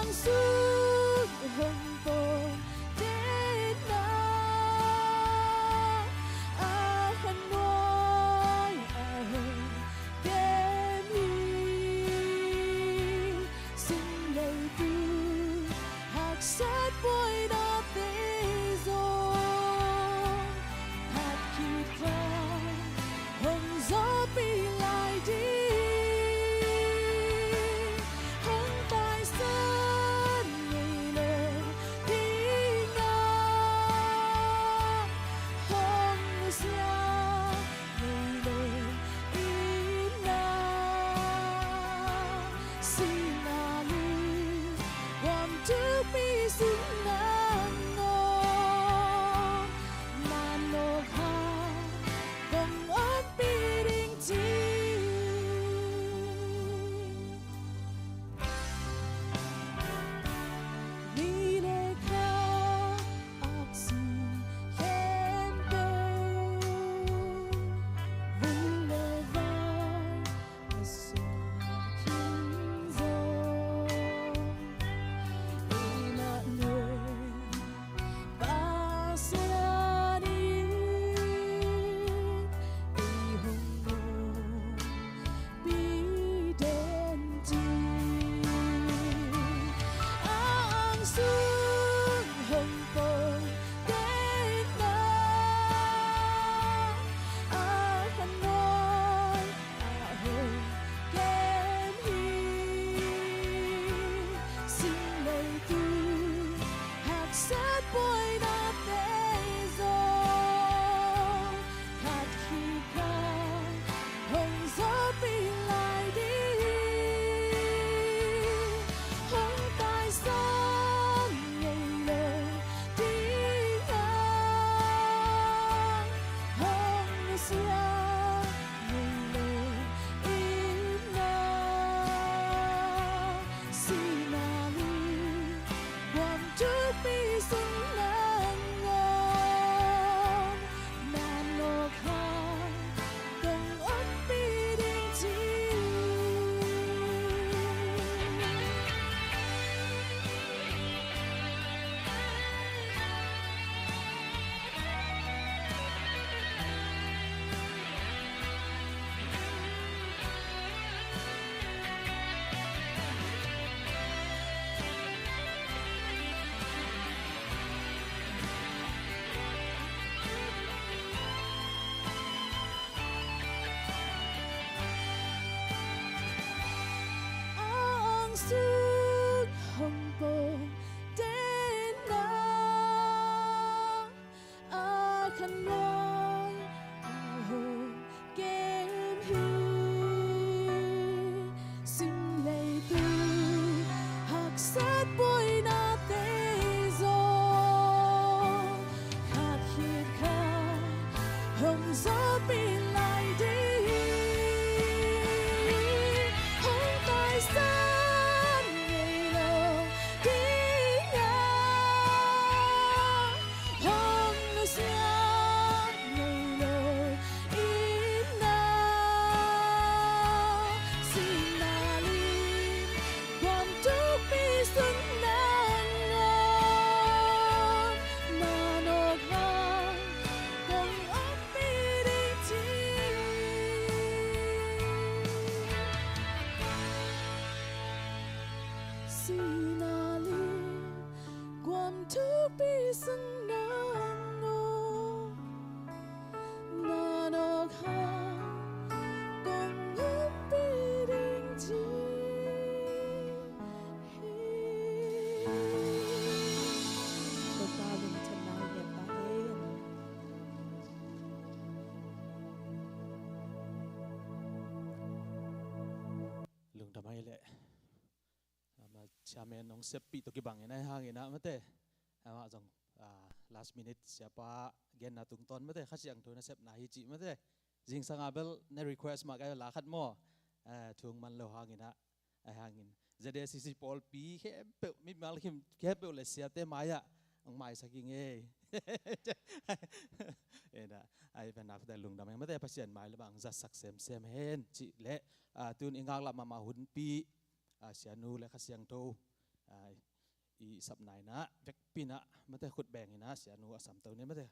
angsung hong pong den na, a hanuai a hong kem hi. Sim leitung haksat buainate zong, phat khit kha hong zawhpih lai ding. Hong taisan ngei lo ding a, hong nusia ngei lo ina, sihna lungnuam thupi sihna ngawn, manawh hang kong ompih ding ci. Ni le kha aksi khempeuh Sawpi lai ding hi, hong taisan ngei lo ding a, hong nusia ngei lo in a, sihna lim guam thukpi sung nangawn, na nawk hang kong ompih ding ci. Sihna lim guam thukpi sung nangawn, na nawk hang kong ompih ding ci hi. Topa lungdam nai ngiat ta hen. Lungdam ai leh. Ama chairman hong seppih tawh kibang in ahi hangin ah mate. Amah zong, ah, last minute siapa genna tungtawn mate, Kha Siangtho nasepna hi cih mate. Zingsang a bel na request mah ka hi la khat maw. Eh, thu hong man lo hangin ah. Ahi hangin Z A C C pawlpi khempeuh, mimal khempeuh le siate mai-ah hong maisak ing ei. Ena, ai pen a pate lungdam ing mate, Pasian mai le bang zatsak semsem hen cih leh, ah, tun i ngaklap mahmah hunpi, ah, sianu le Kha Siangtho, ah, i sapna in ah vekpi in ah mate, khut beng in ah sianu a samto ni mate.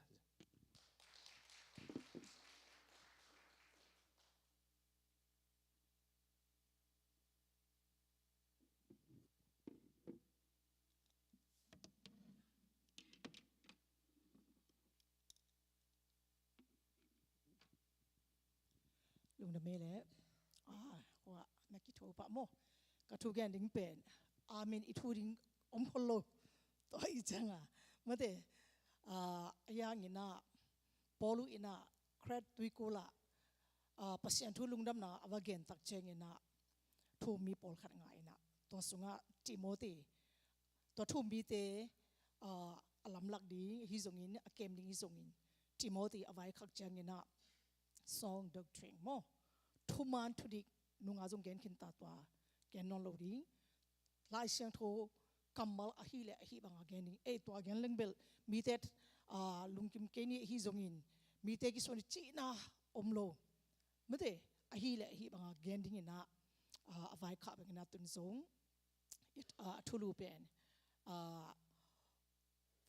Lungdam ei leh, ah, kua na kitho pah maw. Ka thu gen ding pen, amen i thu ding om khol lo. Tua i ciang a mate, ah, a yang in ah, Paulu in ah, Kret tuikul ah, ah, Pasian thu lungdamna a va gen tak ciangin ah, thu-um mi pawlkhat ngah in ah, tua sungah Timothy, tua thu-um mite, ah, a lamlak ding hi zongin, a kem ding hi zongin, Timothy a vaikhak ciangin ah, sound doctrine maw, thuman thudik nunga zong gen khin ta, tua gen nawn lo ding. Lai Siangtho kammal ahi le ahi banga gen ding. Ei, tua gen leng bel mite, ah, lungkim kei ni ahi zongin, mite kisuan cihna om lo. Mate, ahi le ahi banga gen ding in ah, ah, a vaikhak bek in ah tun zong, it, ah, a thulu pen, ah,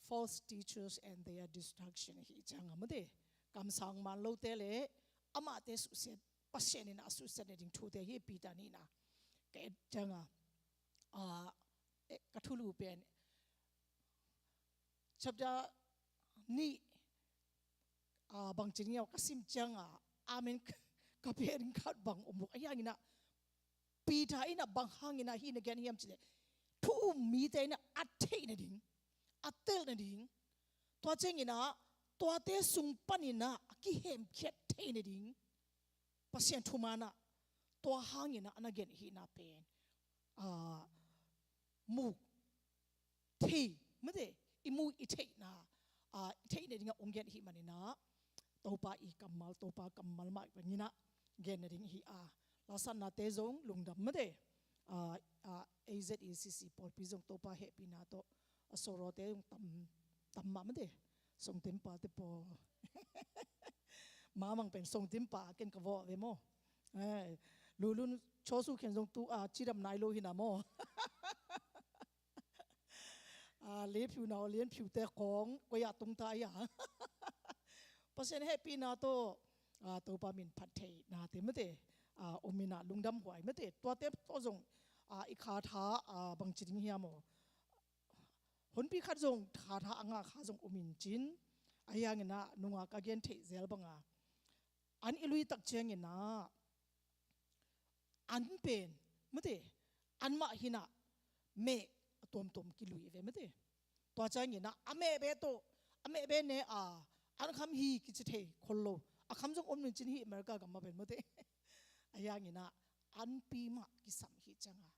false teachers and their destruction hi ciang a mate. Kamsang man lote le amahte suhsiat, Pasian in a suhsiat nading thute hi Peter nihna. Ka et ciang a, ah, eh, ka thulu pen, chapter nih, ah, bangci ding hiam ka sim ciang a, amen ka pia ding khat bang om lo. Ahi hangin ah, Peter in ah bang hangin ah hih na gen hiam cih leh, thu-um mite in ah a theih nading, a telh nading, tua ciangin ah tuate sung panin ah a kihemkhiat theih nading, Pasian thuman ah tua hangin ah a na gen hihna pen, ah, muk thei, mate, i mu i theihna, ah, i theih nading a hong gen ahih manin ah, Topa i kammal, Topa kammal mah bangin ah gen nading hi a. Lasannate zong lungdam mate. Ah, ah, A Z A C C pawlpi zong Topa hehpihna tawh a sorote zong tam, tam mah mate. Songtin pate pawl. Mamang pen songtin pa ken ka vawh ve maw. Eh, Lulun Chosu khen zong tu a cidam nai lo hi na maw. Ah, Lianphiu nau, Lianphiu te khawng koi ah tung ta ia. Pasian hehpihna tawh, ah, Topa min phat theihnate mate, ah, om in ah lungdam huai mate. Tuate tawh zong, ah, i kha tha, ah, bangci ding hiam aw. Honpi khat zong kha tha a ngah kha zong om in cin. Ahi hangin ah nunga ka gen theih zel banga, an i lui tak ciangin ah, an pen mate, anmah hi in ah meh a tuamtuam kilui ve mate. Tua ciangin ah a meh be tawh, a meh be ne a, an kham hi kici thei khol lo. A kham zong om in cin hi America gam mah pen mate. Ahi hangin ah anpi mah kisam hi ciang a,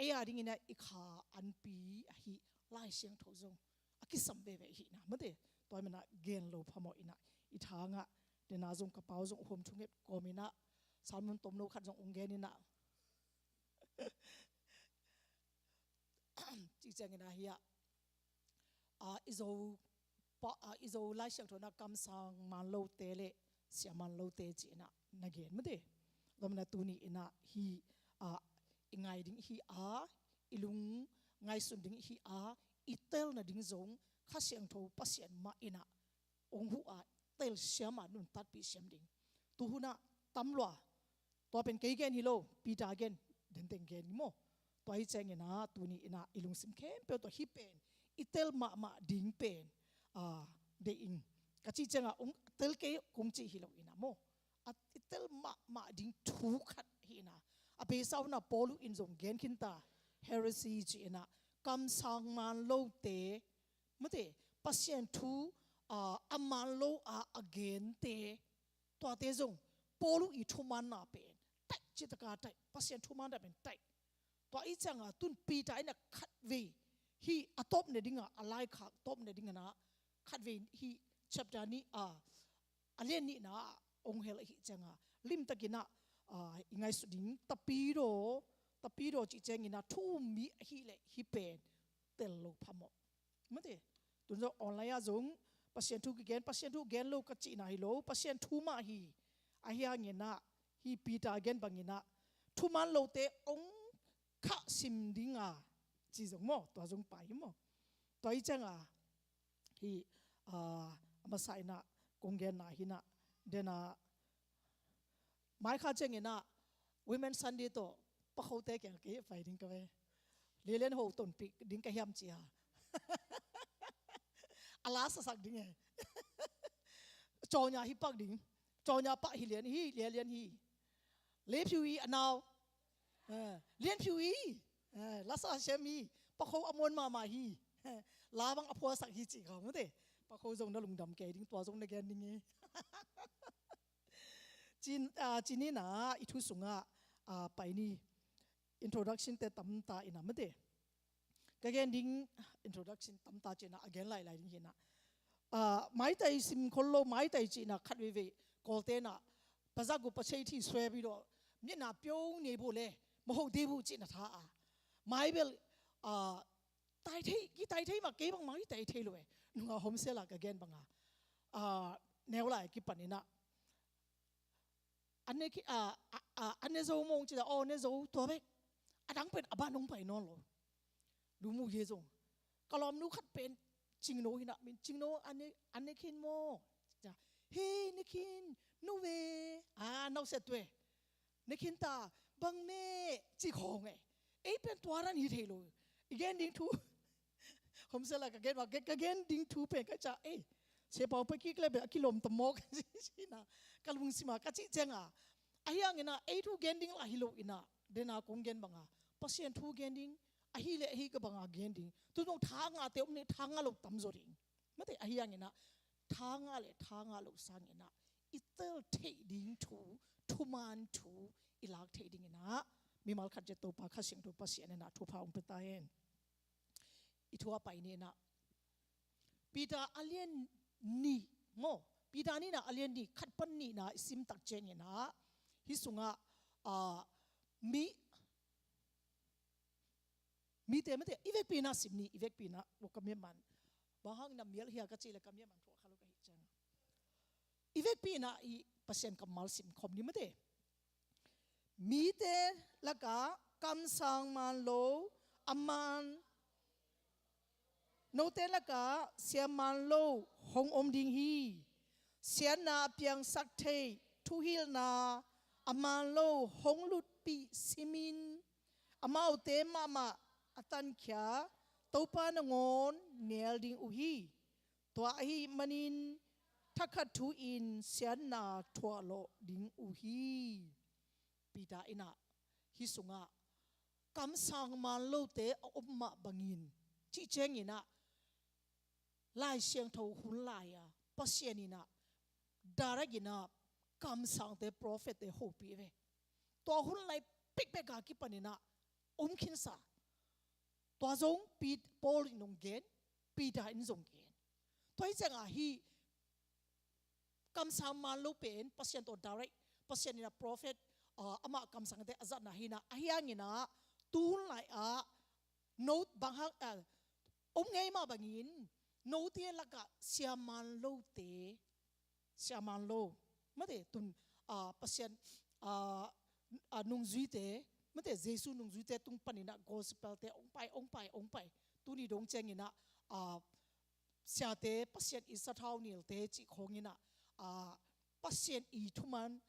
ei a dingin ah i kha anpi ahi Lai Siangtho zong a kisam veve hi na mate. Tua manin ah gen lo phamawh in ah i tha ngah Dena zong ka pau zong huam thunget kawm inah, sermon tomno khat zong ong gen inah, ci ciang inah hi ah, a, i Zo pa, a, i Zo Lai Siangtho inah kamsang man lote le sia man lote ci inah na gen mate. Tua manin ah tuni inah hi, a, i ngai ding hi a, i lung ngaihsun ding hi a, i tel nading zong Kha Siangtho Pasian mah inah ong huh a, telsiam a, nuntakpih siam ding. Tu hun ah tam lua, tua pen kei gen hi lo, Peter gen, den teng gen hi maw. Tua hi ciang inah tuni inah i lungsim khempeuh tawh hih pen i tel mahmah ding pen, a, deih ing ka cih ciang a, ong tel kei kong cih hi lo inah maw. A, i tel mahmah ding thu khat hi inah, a beisa hun ah Paul in zong gen khin ta, heresy ci inah, kamsang man lote mate, Pasian thu, a, a man lo a, a gente, tuate zong Paul i thumanna pen taih, citaka taih, Pasian thumanna pen taih. Tua i ciang a tun Peter inah khatvei, hih a tawp nading a, a laikhak tawp nading inah khatvei hih chapter nih a, a lian nihna ah ong hel ahih ciang a, limtak inah, a, i ngaihsut ding tapidaw, tapidaw cih ciang inah thu um mi ahih leh hih pen tel lo phamawh. Mate, tun zong online ah zong Pasian thu kigen, Pasian thu gen lo ka cihna hi lo, Pasian thu mah hi. Ahi hang inah hih Peter gen bang inah thuman lote ong khah sim ding a, ci zong maw, tua zong pai hi maw. Tua hi ciang a, hih, a, a masa inah kong genna hi inah, dena mai kha ciang inah Women Sunday tawh pakhote kiang kei pai ding ka ve. Lianlian ho tonpih ding ka hiam ci a, a la sasak ding e. Cawnya hi pak ding, cawnya pah hi lian hi, lianlian hi. Lianphiu i a nau, eh, Lianphiu i, eh, la sa siam hi. Pakho a muan mahmah hi. Eh, la bang a phuasak hi cih kha mate. Pakho zong na lungdam kei ding, tua zong na gen ding hi. Cin, a, cin inah i thu sungah, a, pai ni. Introduction te tamta inah mate. Ka gen ding introduction tamta ci inah a gen lailai ding hi inah. A, maitai sim khol lo, maitai ci inah khat veivei Kawlte inah, pazagu pasei thi suebi do, mina piong nei bu le, maho de bu ci inah tha a. Mai bel, a, tai thei, ki tai thei mah, kei bang mah ki tai thei lo e. Nunga homsel a ka gen bang a, a, neu lai kipan inah, a ne ki, a, a, a, a ne zo mong ci a, aw ne zo tua bek. A dang pen a ban hong pai nawn lo. Lu mu ye zong, ka lawmnu khat pen Cingno hi inah, min Cingno a ne, a ne khin maw? Ci a, hei ne khin, no ve. A, nau set ve. Ne khin ta, bang meh ci khawng e. Ei pen tua dan hi thei lo. I gen ding thu, homsel a ka gen mah, ka gen ding thu pen ka ci a, ei, sepau pai kik le bel a kilawm ta mawk ci inah ka lungsim ah ka cih ciang a, ahi hang inah ei thu gen ding lah hi lo inah, dena kong gen bang a, Pasian thu gen ding, ahih leh ahih kei bang a gen ding. Tu zong tha ngahte om ni, tha ngah lo tamzaw ding. Mate, ahi hang inah tha ngah le tha ngah lo sang inah i tel theih ding thu, thuman thu i lak theih ding inah mimal khat ciat Topa Kha Siangtho Pasian inah thupha hong pia ta hen. I thu a pai ni inah, Peter a lian nih maw, Peter nihna a lian nih khat pan nihna i sim tak ciang inah, hih sungah, a, mi mite mate, i vekpi inah sim ni, i vekpi inah lo ka miaman. Bang hang inah mial hia ka cih le ka miaman thuak kha lo ka hih ciang a, i vekpi inah i Pasian kammal sim khawm ni mate. Mite lakah kamsang man lo, a man, note lakah sia man lo hong om ding hi. Siatna a piangsak thei, thuhilhna a man lo hong lutpih simin, amaute mahmah a tankhia Topa nangawn nial ding uh hi. Tua ahih manin thakhat thu-in siatna thuahlawh ding uh hi. Peter inah hih sungah kamsang man lote a om mah bangin, cih ciang inah Lai Siangtho hun lai-a Pasian inah direct inah kamsangte, prophette hopih ve. Tua hun lai pekpek a kipan inah om khinsa. Tua zong Pet-, Paul in hong gen, Peter in zong gen. Tua hi ciang a hih Kamsang man lo pen Pasian tawh direct, Pasian in a prophet, ah, amah kamsangte a zatna hi in ah, ahi hangin ah tuhun lai ah no bang hang, ah, om ngei mah bangin note lakah sia man lote, sia man lo, mate, tun, ah, Pasian, ah, ah, nungzuite, mate, Jesu nungzuite tung panin ah gospel-te ong pai, ong pai, ong pai. Tuni dong ciangin ah, ah, siate, Pasian i sathau nilte cih khawngin ah, ah, Pasian i thuman,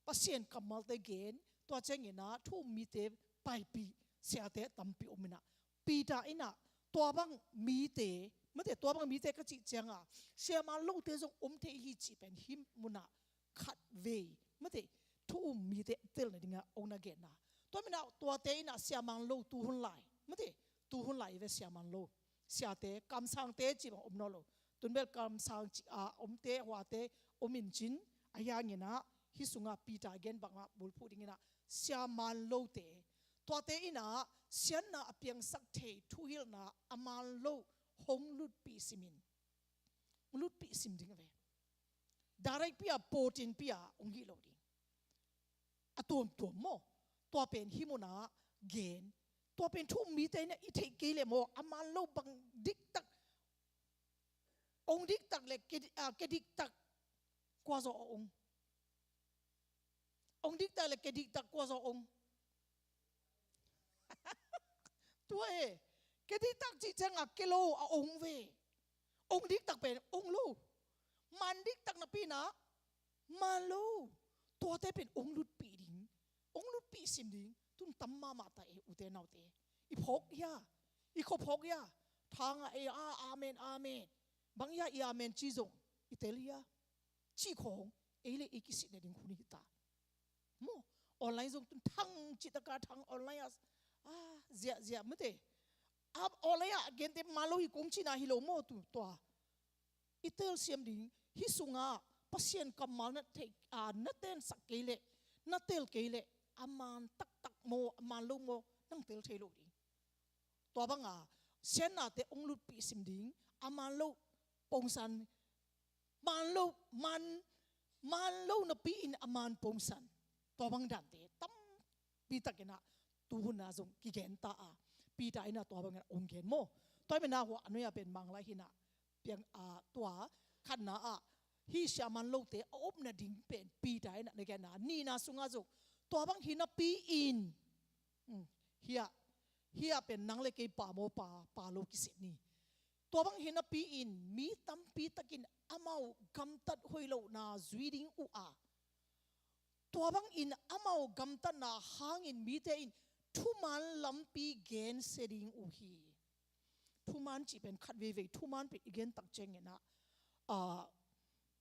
Pasian kammalte gen, tua ciangin ah thu um mite paipih siate tampi om in ah, Peter in ah tua bang mite, mate, tua bang mite ka cih ciangah sia man lote zong om thei hi cih pen hih munah khatvei, mate, thu um mite telna dingah ong na genna. Tua manin ah tuate in ah sia man lo tuhun lai, mate, tuhun lai i ve sia man lo, siate, kamsangte cih bang om nawn lo. Tun bel kamsang cih a omte, huate om in cin, ahi hangin ah hih sungah Peter gen bangah bulphuh dingin ah sia man lote, tuate in ah siatna a piangsak thei thuhilhna a man lo hong lutpih sim in. Hong lutpih sim ding a ve. Direct pi-a, pawtin pi-a hong hih lo ding. A tuamtuam maw? Tua pen hih munah gen. Tua pen thu um mite in ah i theih kei leh maw, a man lo bang diktak, ong diktak le ke, ah, ke diktak kua zaw a ong? Ong diktak le ke diktak kua zaw ong? Tua e, ke diktak cih ciangah ke lo a ong ve. Ong diktak pen ong lo. Man diktak napi in ah man lo. Tuate pen ong lutpih ding, ong lutpih sim ding. Tun tam mahmah ta e, ute naute. I phawk hia? I khua phawk hia? Thang ah e, a, amen, amen. Bang hia i amen ci zong i tel hia? Cih khawng ei le ei kisitna ding hun hi ta. Maw, online zong tun thang cih taka thang online ah, ah, ziahziah, mate. Ah, online ah a gente man lo hi kong cihna hi lo maw, tu tua i telsiam ding. Hih sungah Pasian kammal na thei, ah, na tensak kei leh, na tel kei leh, a man taktak maw, a man lo maw, nang tel thei lo ding. Tua banga siatnate ong lutpih sim ding, a man lo pongsan, man lo, man, man lo napi-in a man pongsan. Tua bang dante tampi takin ah tuhun ah zong kigen ta a, Peter in ah tua bangin ah ong gen maw. Tua hi manin ah hua a nuai-a pen Manglai hi in ah piang, ah, tua khatna ah hih sia man lote a om nading pen Peter in ah na gen a, nihna sungah zong tua bang hi napi-in, um, hiah, hiah pen nang le kei pa maw, pa, pa lo kisit ni. Tua bang hi napi-in mi tampi takin amau gamtat hoih lohna zui ding uh a, tua bangin amau gamtatna hangin mite in thuman lampi gensia ding uh hi. Thuman cih pen khat veivei, thuman pen i gen tak ciangin ah, ah,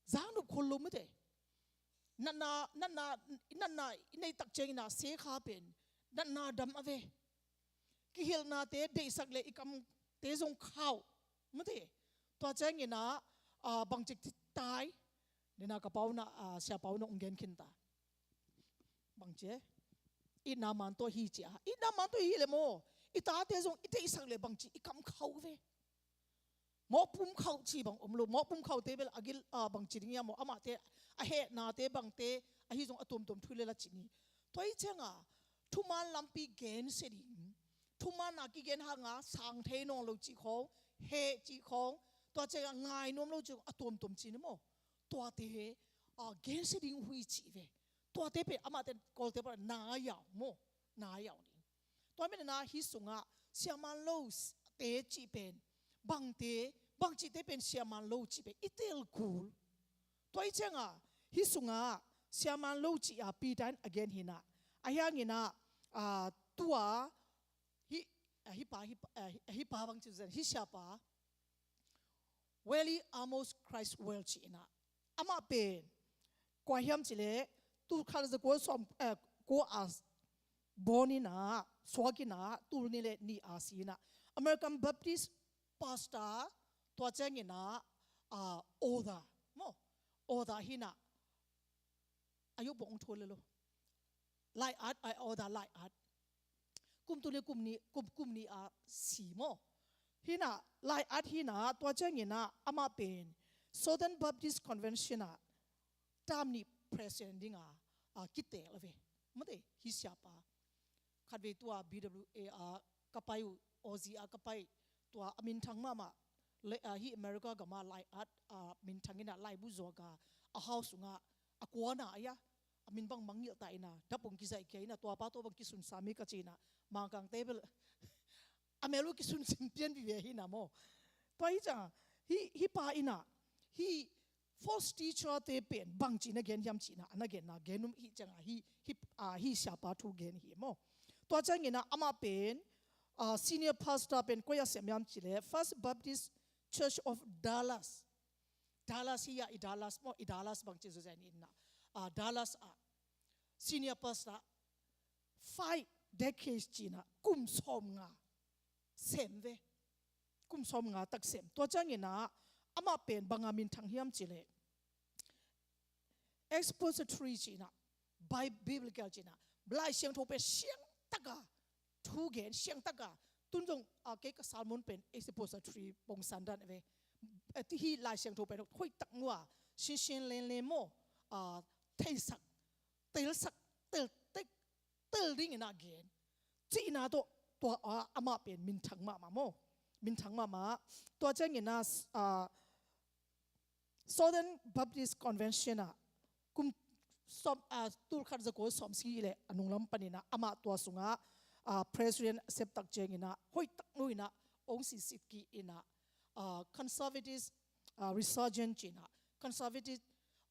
zaknop khol lo mate. Natna, natna, natna i neih tak ciangin ah sekha pen natna dam a ve. Kihilhnate deihsak le i kamte zong khauh mate. Tua ciangin ah, ah, bangci tai. Nena ka pau na, ah, sia pau na ong gen khin ta. Bangci e? Itna man tawh hi ci a. Itna man tawh hi le maw, i tate zong i deihsak le bangci i kam khauh ve. Mawhpum khauh ci bang om lo. Mawhpum khauhte bel a gil, ah, bangci ding ia maw, amahte a hehnate bangte ahi zong a tuamtuam thu le la ci ni. Tua hi cianga thuman lampi gensia ding. Thuman a kigen hanga sang thei nawn lo cih khawng, heh cih khawng, tua cianga ngai nuam lo cih khawng a tuamtuam ci ni maw. Tuate, ah, gensia ding uh hi ci ve. Tuate pen amahte Kawlte pan na yau maw, na yau ding. Tua manin ah hih sungah sia man lote cih pen bangte, bangcite pen sia man lo cih pen i tel kul. Tua hi cianga hih sungah sia man lo cih a Peter in a gen hi in ah, ahi hangin ah, ah, tua hih, ah, hih pa, hih pa, ah, hih pa bangci zen, hih siapa William Amos Criswell ci in ah, amah pen kua hiam cih leh tul khat le za kua sawm, eh, kua a born in ah, suak in ah, tul nih le nih a si in ah, American Baptist pastor, tua ciangin ah, ah, author maw, author hi in ah, a yoh bawng ong thua le lo. Lai-at, a author Lai-at. Kum tul nih, kum nih, kum, kum nih a si maw. Hi in ah, Lai-at hi in ah, tua ciangin ah amah pen Southern Baptist Convention ah term nih president dinga, a, kiteel a ve. Mate, hih siapa. Khatvei tua B W A a ka pai uh, Aussie a ka pai, tua a minthang mahmah, le, a, hih America gama lai-at, a, minthang ina laibu zuak a, a house sungah, a kuana a ia, a min bang mangngilh ta ina, dap ong kizaih kia ina, tuapa tua bang kisunsa mi ka ci ina, Mangkang table, a mel uh kisunsim pian vive hi ina maw. Tua hi cianga, hih, hih pa ina, hih false teacher te pen bangci na gen hiam ci ina, a na genna gen um hi cianga, hih, hih, a, hih siapa thu gen hi maw. Tua ciang ina, amah pen, a, senior pastor pen koi a sem hiam ci leh, First Baptist Church of Dallas. Dallas hi a, i Dallas maw, i Dallas bangci zuzen ina. A, Dallas a, senior pastor, five decades ci ina, kum sawmnga sem ve. Kum sawmnga tak sem. Tua ciang ina, amah pen banga minthang hiam ci leh, expository ci ina, Bi-, biblical ci ina, Lai Siangtho pen siangtaka thu gen, siangtaka, tun zong, a, kei ka sermon pen expository pongsan dan ve. A, ti hi Lai Siangtho pen hoihtak mua, sinsin lenlen maw, a, theisak, telsak, tel, tel, tel ding ina gen. Ci ina tawh, tua, a, amah pen minthang mahmah maw. Minthang mahmah. Tua ciang ina, a, Southern Baptist Convention ah, kum sawm, a, tul khat za kua sawm sagi le a nunglam pan ina, amah tua sungah, a, president sep tak ciang ina, hoihtak nu ina, ong sisit kik ina, a, conservative, a, resurgence ci ina, conservative,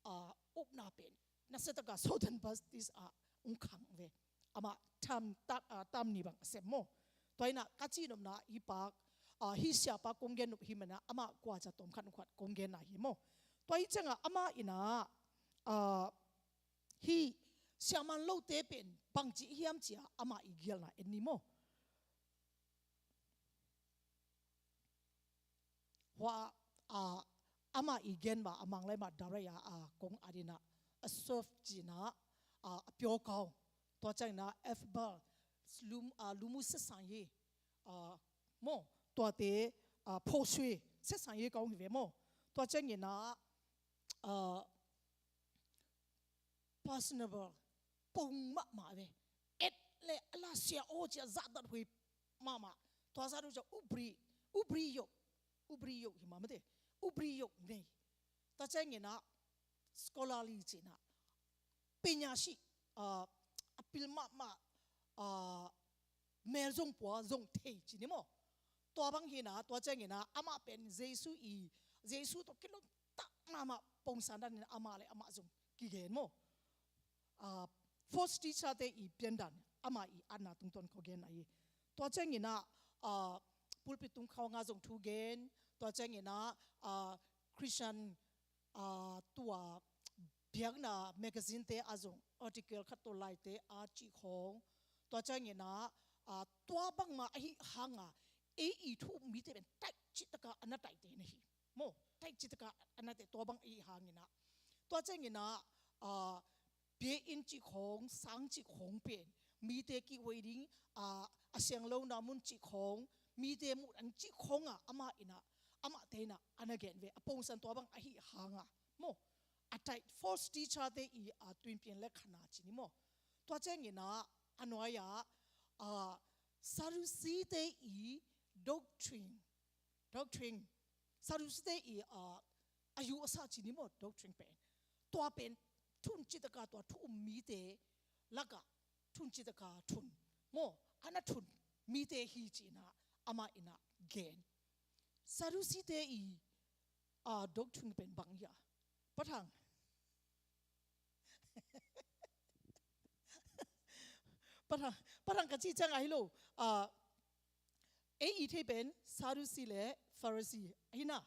a, upna pen nasia taka Southern Baptist ah ong khang ve. Amah term, ta-, a, term nih bang a sem maw. Tua ina ka cihnopna hih pa, a, hih siapa kong gen nop hi mana, amah kua ca tawm khat nung khat kong genna hi maw. Tua hi cianga amah ina, a, hih siaman lote pen bangci hiam cia amah i gialna en ni maw. Hua, a, amah i gen ba a Manglai mah darai a, a, kong at ina, a, serve ci ina, a, a pyaw kau. Tua ciang ina affable, lum-, a, lumu sesang hi, a, maw, tuate, a, phosui sesang hi kau hi ve maw. Tua ciang ina, a, personable, pong mahmah ve. Et le a la sia aw cia zahdat hui mahmah. Tua zahdat cia ubri, ubri yok, ubri yok hi mah mate. Ubri yok nei. Tua ciang ina scholarly ci ina, penya si, a, a pil mahmah, a, mel zong pua zong thei ci ni maw. Tua bang hi ina, tua ciang ina, amah pen Jesu i, Jesu tawh kilawm tak mahmah pongsan dan ina amah le amah zong kigen maw. A, false teacher te i piandan, amah i atna tungtawn kong gen ahi. Tua ciang ina, a, pulpit tung khawng a zong thu gen, tua ciang ina, a, Christian, a, tua biakna magazine te a zong article khat tawh laite a cih khawng. Tua ciang ina, a, tua bangmah ahi hanga, ei i thu um mite pen taih cih taka a na taihte na hi. Maw, taih cih taka a na taih tua bang ahi hang ina. Tua ciang ina, a, biakinn cih khawng, sang cih khawng pen, mite kihhuai ding, a, a sianglona mun cih khawng, mite muh ding cih khawng a, amah ina, amah te ina, a na gen ve, a pongsan tua bang ahi hanga. Maw, a taih false teacher te i, a, tuinpian le khana ci ni maw. Tua ciang ina, a nuai a, a, Sadducee te i doctrine, doctrine. Sadducee te i, a, a yu a sa ci ni maw, doctrine pen. Tua pen, thun cih taka tua thu um mite laka, thun cih taka thun. Maw, a na thun mite hi ci ina, amah ina gen. Sadducee te i, a, doctrine pen bang hia. Pathang. Pathang, pathang ka cih ciang ahi lo. A, ei i thei pen Sadducee le Pharisee ahi na.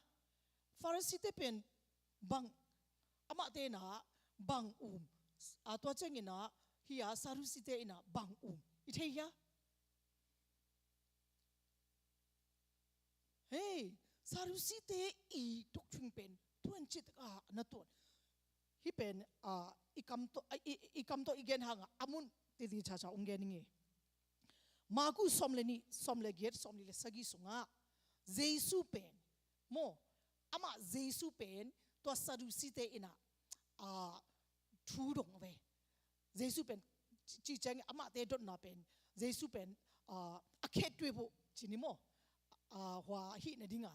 Pharisee te pen bang, amah te ina bang um. A, tua ciang ina, hia Sadducee te ina bang um. I thei hia? Hei, Sadducee te i doctrine pen, tuan cih taka na tuan. Hih pen, a, i kam tawh, a, i, i kam tawh i gen hanga, a mun titi caca ong gen ing e. Maku sawm le nih, sawm le giat, sawm nih le sagih sungah, Jesu pen, maw, amah Jesu pen, tua Sadducee te ina, a, thu dong ve. Jesu pen ci, ci ciangin amahte dotna pen Jesu pen, ah, a khet tuip uh ci ni maw? Ah, hua hih nadinga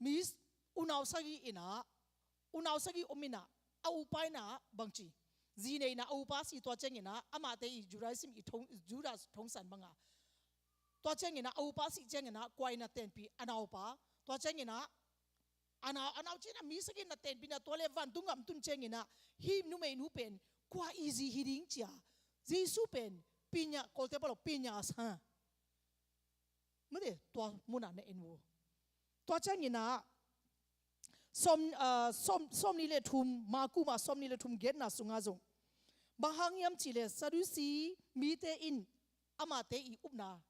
mi s-, unau sagih in ah, unau sagih om in ah, a upa in ah bangci, zi nei in ah a upa si, tua ciangin ah amahte i Judaism i thong, Judas thongsan banga. Tua ciangin ah a upa si ciangin ah kua in ah tenpih? A naupa. Tua ciangin ah a nau, a nau ci in ah mi sagih in ah tenpih in ah, tua leh vantung gam tun ciangin ah hih numeinu pen kua i zi hi ding ci a, Jesu pen pinya, Kawlte pau lo pinya sa. Mate, tua mun ah na en uh. Tua ciangin ah sawm, ah, sawm, sawmnih le thum, Marku mah sawmnih le thum genna sungah zong, bang hang hiam cih leh Sadusi mite in amahte i upna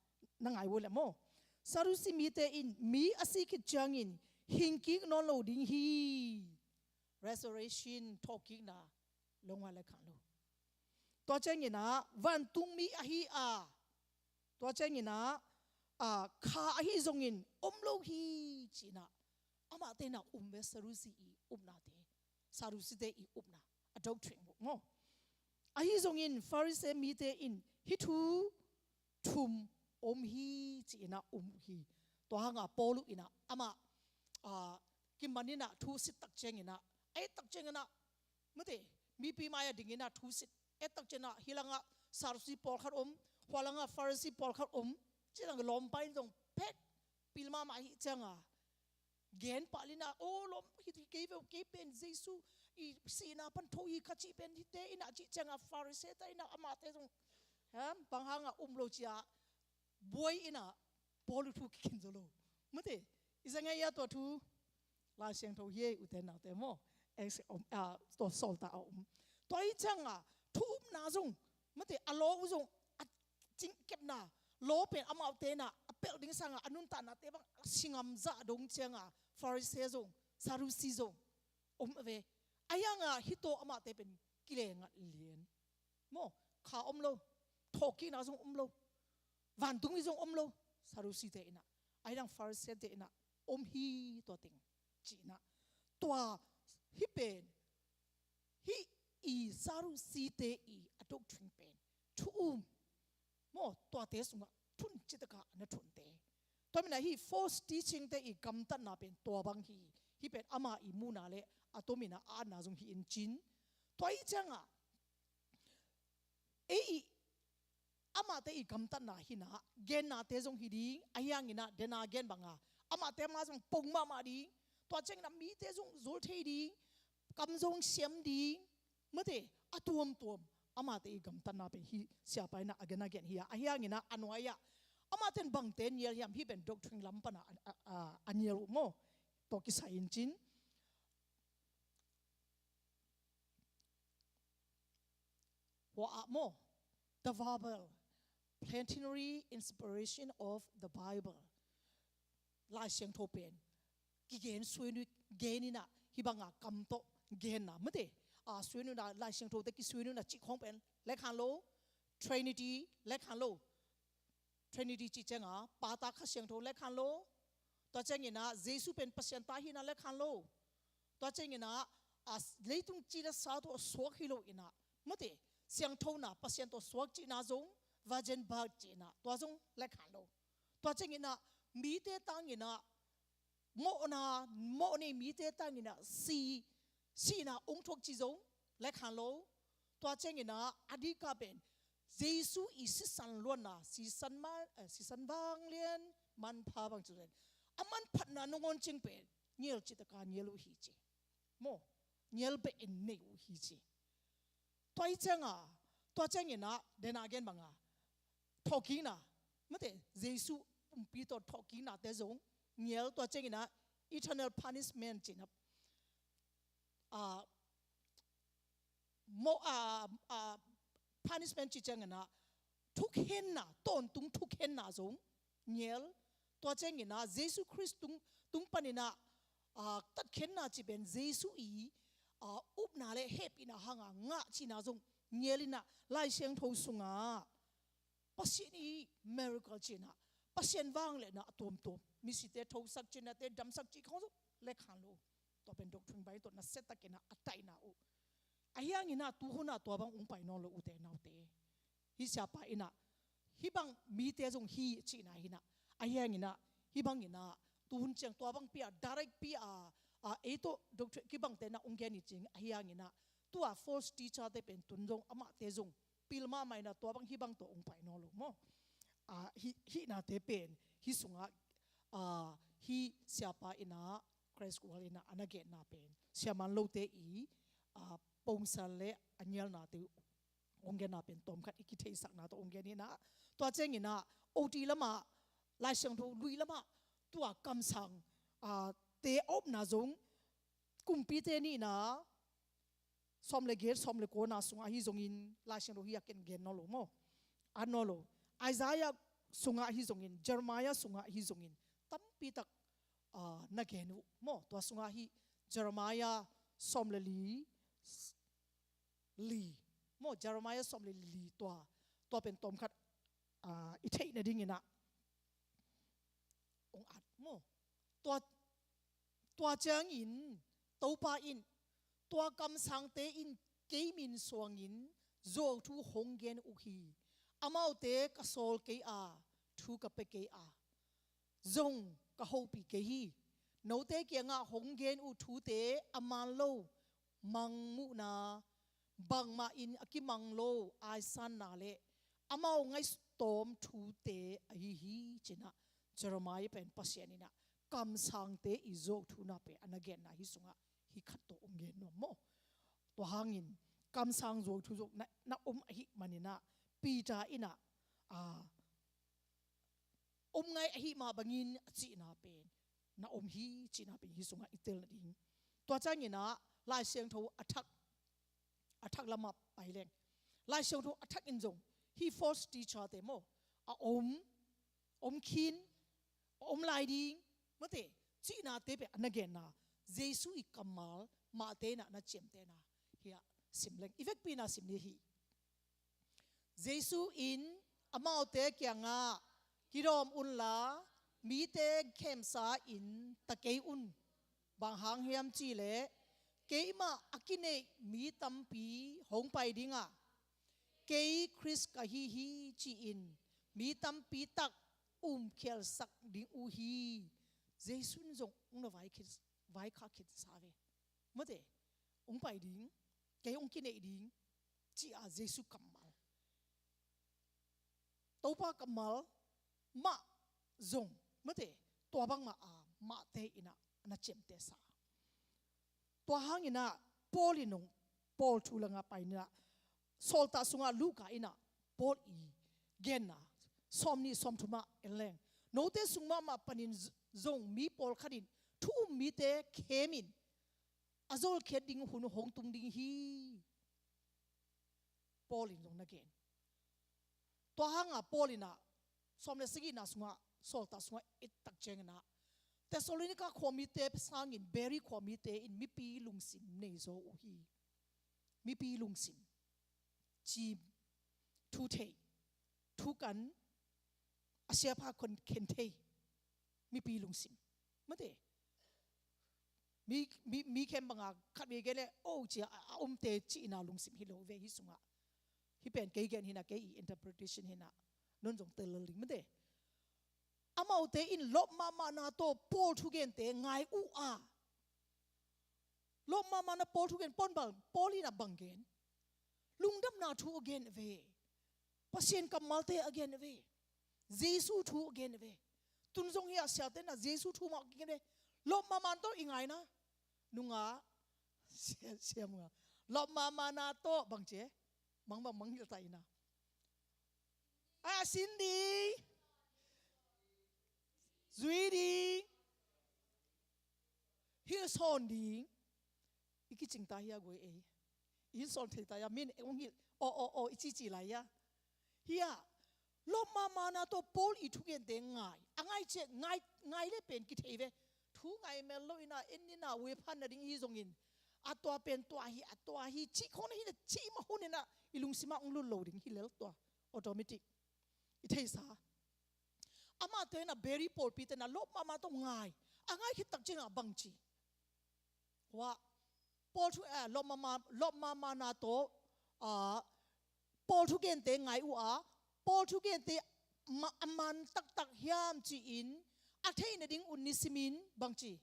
na ngai uh leh maw? Sadusi mite in mi a si khit ciangin hing kik nawn lo ding hi. Resurrection, thawhkikna, lungua le khang lo. Tua ciangin ah vantung mi ahi a, tua ciangin ah, ah, kha ahi zongin om lo hi ci in ah amahte in ah um ve, Sadusi i upnate, Sadusite i upna, a doctrine uh maw? Ahi zongin Pharisee mite in hih thu thum om hi ci in ah um hi. Tua hanga Paul in ah amah, ah, kiman in ah thu sit tak ciangin ah, a et tak ciangin ah, mate, mipi mai-ah dingin ah thu sit, et tak ciangin ah hih langah Sadusi pawlkhat om, hua langah Pharisee pawlkhat om, ci in ah lawmpa in zong pek pil mahmah hi cianga gen pah in ah, aw lawm, hi, hi kei ve, kei pen Jesu i sihna pan tho hi ka cih pen hite in ah cih cianga Pharisee te in ah amahte zong, ha, bang hanga um lo ci a buai in ah Paul thu kikhin zo lo. Mate, i za ngai a tua thu Lai Siangtho hi ei, ute naute maw? Ex-, om, ah, tua Sawltak a om. Tua hi cianga thu upna zong, mate, a law uh zong, a cingkepna law pen amaute in ah a pelh ding sanga a nuntaknate bang a singam zah dong cianga Pharisee zong, Sadusi zong om ve. Ahi hanga hih tawh amahte pen kilengat lian. Maw, kha om lo, thawhkikna zong om lo, vantung mi zong om lo, Sadusite in ah, ahi dang Pharisee-te in ah om hi tua teng ci in ah. Tua hih pen, hih i Sadusite i a doctrine pen thu um maw, tuate sungah thun citaka a na thunte. Tua manin ah hih false teaching-te i gamtatna pen tua bang hi. Hih pen ama i muhna le a tomin ah a atna zong hi in cin. Tua hi cianga ei, amahte i gamtatna hi in ah gennate zong hi ding, ahi hangin ah dena gen banga amahte ma zong pong mahmah ding, tua ciangin ah mite zong zol thei ding, kam zong siam ding, mate, a tuamtuam amahte i gamtatna pen hih siapa in ah a gen a gen hi a, ahi hangin ah a nuai-ah amahte'n bangte nial hiam, hih pen doctrine lam pan ah a, a, a, a nial uh maw? Tua kisai in cin. Hua ah maw, the verbal, plenary inspiration of the Bible. Lai Siangtho pen kigen suai nui gen in ah, hih banga kam tawh genna, mate, a suai nui in ah, Lai Siangtho te kisuai nui in ah cih khawng pen lekhang lo. Trinity lekhang lo. Trinity cih cianga Pa, Ta, Kha Siangtho lekhang lo. Tua ciangin ah Jesu pen Pasian ta hi in ah lekhang lo. Tua ciangin ah, a, leitung ci le sa tawh suak hi lo in ah, mate, siangthona, Pasian tawh suak cihna zong, virgin birth cihna, tua zong lekhang lo. Tua ciangin ah mite tangin ah mawhna, mawh nei mite tangin ah si, sihna ong thuak cih zong lekhang lo. Tua ciangin ah a dika pen Jesu i sisan luanna, sisan man, eh, sisan vanglian manpha bang ci pen, a manphatna nangawn ciang pen nial citaka nial uh hi ci. Maw, nial beh in nei uh hi ci. Tua hi cianga, tua ciangin ah dena gen banga thawhkikna, mate, Jesu pumpi tawh thawhkiknate zong nial. Tua ciangin ah eternal punishment cihna, ah, maw, ah, ah, punishment cih ciangin ah thukhenna, tawntung thukhenna zong nial. Tua ciangin ah Jesu Khrist tung, tung panin ah, ah, tatkhenna cih pen Jesu i, ah, upna le hehpihna hanga ngah cihna zong nial in ah, Lai Siangtho sungah Pasian i miracle cihna, Pasian vangliatna a tuamtuam, misite thosak cihnate, damsak cih khawng zong lekhang lo. Tua pen doctrine bai tawh nasia takin ah a taihna uh. Ahi hanginah tuhunah tua bang ung pai nawn lo, ute naute. Hih siapa innah hih bang mite zong hi cihna hinah, ahi hanginah hih banginah tuhun ciang tua bangpi a direct pi a, a, ei tawh doctorate kibangte na ung gen hi cing. Ahi hanginah tua false teacher te pen tun zong amahte zong pil mahmah inah tua bang hih bang tawh ung pai nawn lo maw? A, hih, hih nate pen hih sungah, a, hih siapa innah Christ Kual innah a na genna pen Sia Man Lote i, a, pongsan le a nialnate uh ong genna pen tawmkhat i kitheihsakna tawh ong gen hinah. Tua cianginah oti lamah, Lai Siangtho lui lamah tua kamsang, a, te a omna zong kumpite nihna sawm le giat, sawm le kuana sungah ahi zongin, Lai Siangtho hi a ken gen nawn lo maw? An nawn lo. Isaiah sungah ahi zongin, Jeremiah sungah ahi zongin tampitak, a, na gen uh maw? Tua sungah ahi Jeremiah sawm le li, li maw, Jeremiah sawm le li tua, tua pen tawmkhat, a, i theih nadinginah ong at maw? Tua, tua ciangin Topa in, tua kamsangte in kei min suangin zuauthu hong gen uh hi. Amaute ka sawl kei a, thu ka pia kei a, zong ka hopih kei hi. Note kiangah hong gen uh thute a man lo, mangmuhna, bangmah in a kimang lo aisanna le amau ngaihsutawm thute ahi hi, cinah Jeremiah pen Pasian innah kamsangte i zuauthuna pen a na genna hih sungah hih khat tawh ong gen nuam maw? Tua hangin kamsang zuauthu zong na, na om ahih maninah Peter innah, a, om ngai ahih mah bangin a cihna pen na om hi, cihna pen hih sungah i tel nading. Tua cianginah Lai Siangtho a thak, a thak lamah pai leng, Lai Siangtho a thak in zong hih false teacher te maw, a om, om khin, a om lai ding, mate, cihnate pen a na genna, Jesu i kammal mahte innah na ciamtehna hi a sim leng. I vekpi-in a sim ni hi. Jesu in amaute kiangah, kidawm unla, mite khemsa-in ta kei un. Bang hang hiam cihleh, keimah a kineih mi tampi hong pai ding a, kei Khrist ka hi hi, ci-in mi tampi tak umkhialsak ding uh hi. Jesu in zong ung na vaikhin, vaikhak khinsa ve. Mate, ung pai ding, kei ung kineih ding, ci-a Jesu kammal. Topa kammal mah zong, mate, tua bangmah a mahte innah na ciamtehsa. Tua hanginah Paul in ong, Paul thu langah pai inah, Sawltak sungah Luka innah Paul i genna sawm nih sawm thumah en leng, note sung mahmah panin z-, zong mi pawlkhat in thu um mite khemin a zolkhiat ding hun hong tung ding hi, Paul in zong na gen. Tua hangah Paul innah sawm le sagihna sungah, Sawltak sungah et tak cianginah Thessalonika khuamite sangin Berea khuamite in mipi lungsim nei zaw uh hi. Mipi lungsim, cim, thu thei, thu kan, a siapha khen thei, mipi lungsim. Mate, mi, mi, mi khem banga khat vei gen leh, o, cia a, a omte cihna lungsim hi lo ve hih sungah. Hih pen kei gen hinah, kei i interpretation hinah, non zong tel lel ding, mate. Amaute in lawp mahmahna tawh Paul thugente ngai uh a, lawp mahmahna Paul thugen, Paul bang, Paul innah bang gen? Lungdamna thu a gen ve. Pasian kammalte a gen ve. Jesu thu a gen ve. Tun zong hi a siate innah Jesu thu mah a gen ve. Lawp mahmahna tawh i ngaina. Nungah, sia, sia nungah, lawp mahmahna tawh bang ci, mang bang mang hilh ta innah, a sin ding, zui ding, hilhsawn ding. I kicing ta hi a guai ei. I hilhsawn thei ta hi a, min ong hilh, aw, aw, aw, i cici lai hi a. Hi a, lawp mahmahna tawh Paul i thugente ngai. A ngai ciah, ngai, ngai le pen kithei ve. Thu ngai mel lo innah, en innah, uephan nading hi zongin, a tua pen tua hi, a tua hi, cih khawng na hi le cih mah hun innah i lungsimah ong lut lo ding hi lel tua. Automatic. I theisa. Amahte innah Berea pawlpite innah lawp mahmah tawh ngai. A ngai khit tak ciangah bang ci? Hua, Paul thu, ah, lawp mahmah, lawp mahmahna tawh, ah, Paul thugente ngai uh a, Paul thugente ma-, a man taktak hiam ci-in a theih nading un nisimin bangci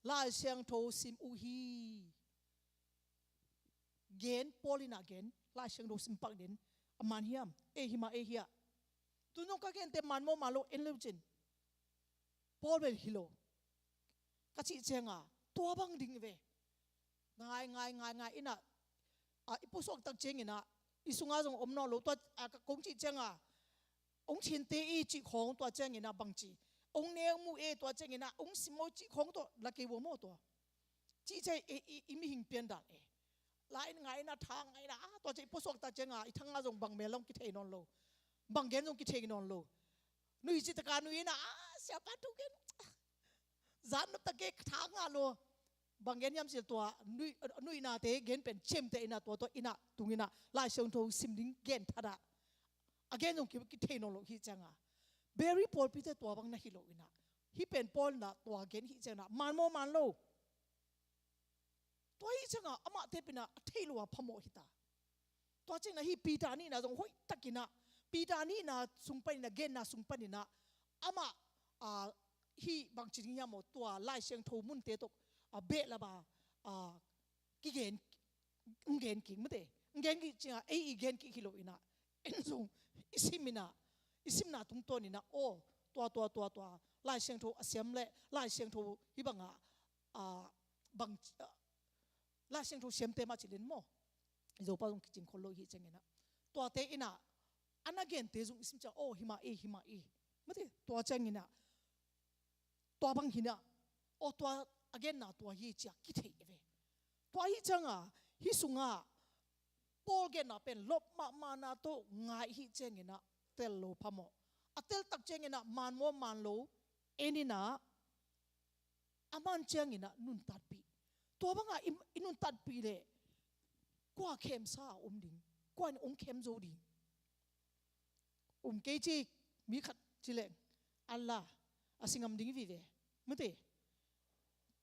Lai Siangtho sim uh hi. Gen, Paul in a gen, Lai Siangtho sim pak den, a man hiam? Ei hi mah, ei hi ah. Tu nong ka gente man maw man lo en leu cin. Paul bel hi lo ka cih cianga tua bang ding ve. Ngai, ngai, ngai, ngai ina, a, i pusuak tak ciangina i sunga zong om nawn lo tua, a, ka kong cih cianga ong thinte i cih khawng tua ciangina bangci ong neu mu e tua ciangina ong sim maw cih khawng tua la kei vua maw tua. Cih ciang i, i, i mihing pian dan e. Lai in ngai ina, thang ngai ina, a, tua ciang i pusuak tak cianga i thanga zong bang mel long kithei nawn lo. Bang gen zong kithei nawn lo. Nui cih taka nui ina, a, siapa thu gen. Zan nop tak e, thang nga lo. Bang gen hiam cil tua, nui, nuihnate gen pen ciamteh ina tua, tua ina, tung ina, Lai Siangtho sim ding gen thadah. A gen zong ki, kithei nawn lo hi cianga. Beri pawlpite tua bang na hi lo ina. Hih pen Paul na tua gen hi cianga. Man maw man lo. Tua hi cianga, amah tepina, a thei lo a phamawh hita. Tua ciangina hih Peter nihna zong hoih takina, Peter nihna sung panina, genna sung panina, amah, a, hih bangci ding hiam maw, tua Lai Siangtho munte tawh, a, behlap a, a, kigen, ng gen kik mate, ng gen kik cianga, ei i gen kik hi lo ina, en zong, i sim ina, i simna tungtawn ina, aw, tua, tua, tua, tua, Lai Siangtho a siam le, Lai Siangtho hih banga, a, bang, a, Lai Siangtho siamte mah ci len maw. I Zopa zong kicing khol lo hi ciangina. Tuate ina, a na gente zong i sim ciang, aw, hi mah i, hi mah i. Mate, tua ciangina. Tua bang hina. Aw, tua a genna tua hi cia kithei ve. Tua hi cianga, hi sunga, Paul genna pen lawp mahmahna tawh ngai hi ciangina, tel lo phamawh. A tel tak ciangina, man maw man lo, en ina, a man ciangina nuntatpih. Tua banga i, i nuntatpih leh kua khemsa a om ding, kua in ong khem zo ding. Um kei ci, mi khat ci leng, Allah, a si ngam ding vive. Mate,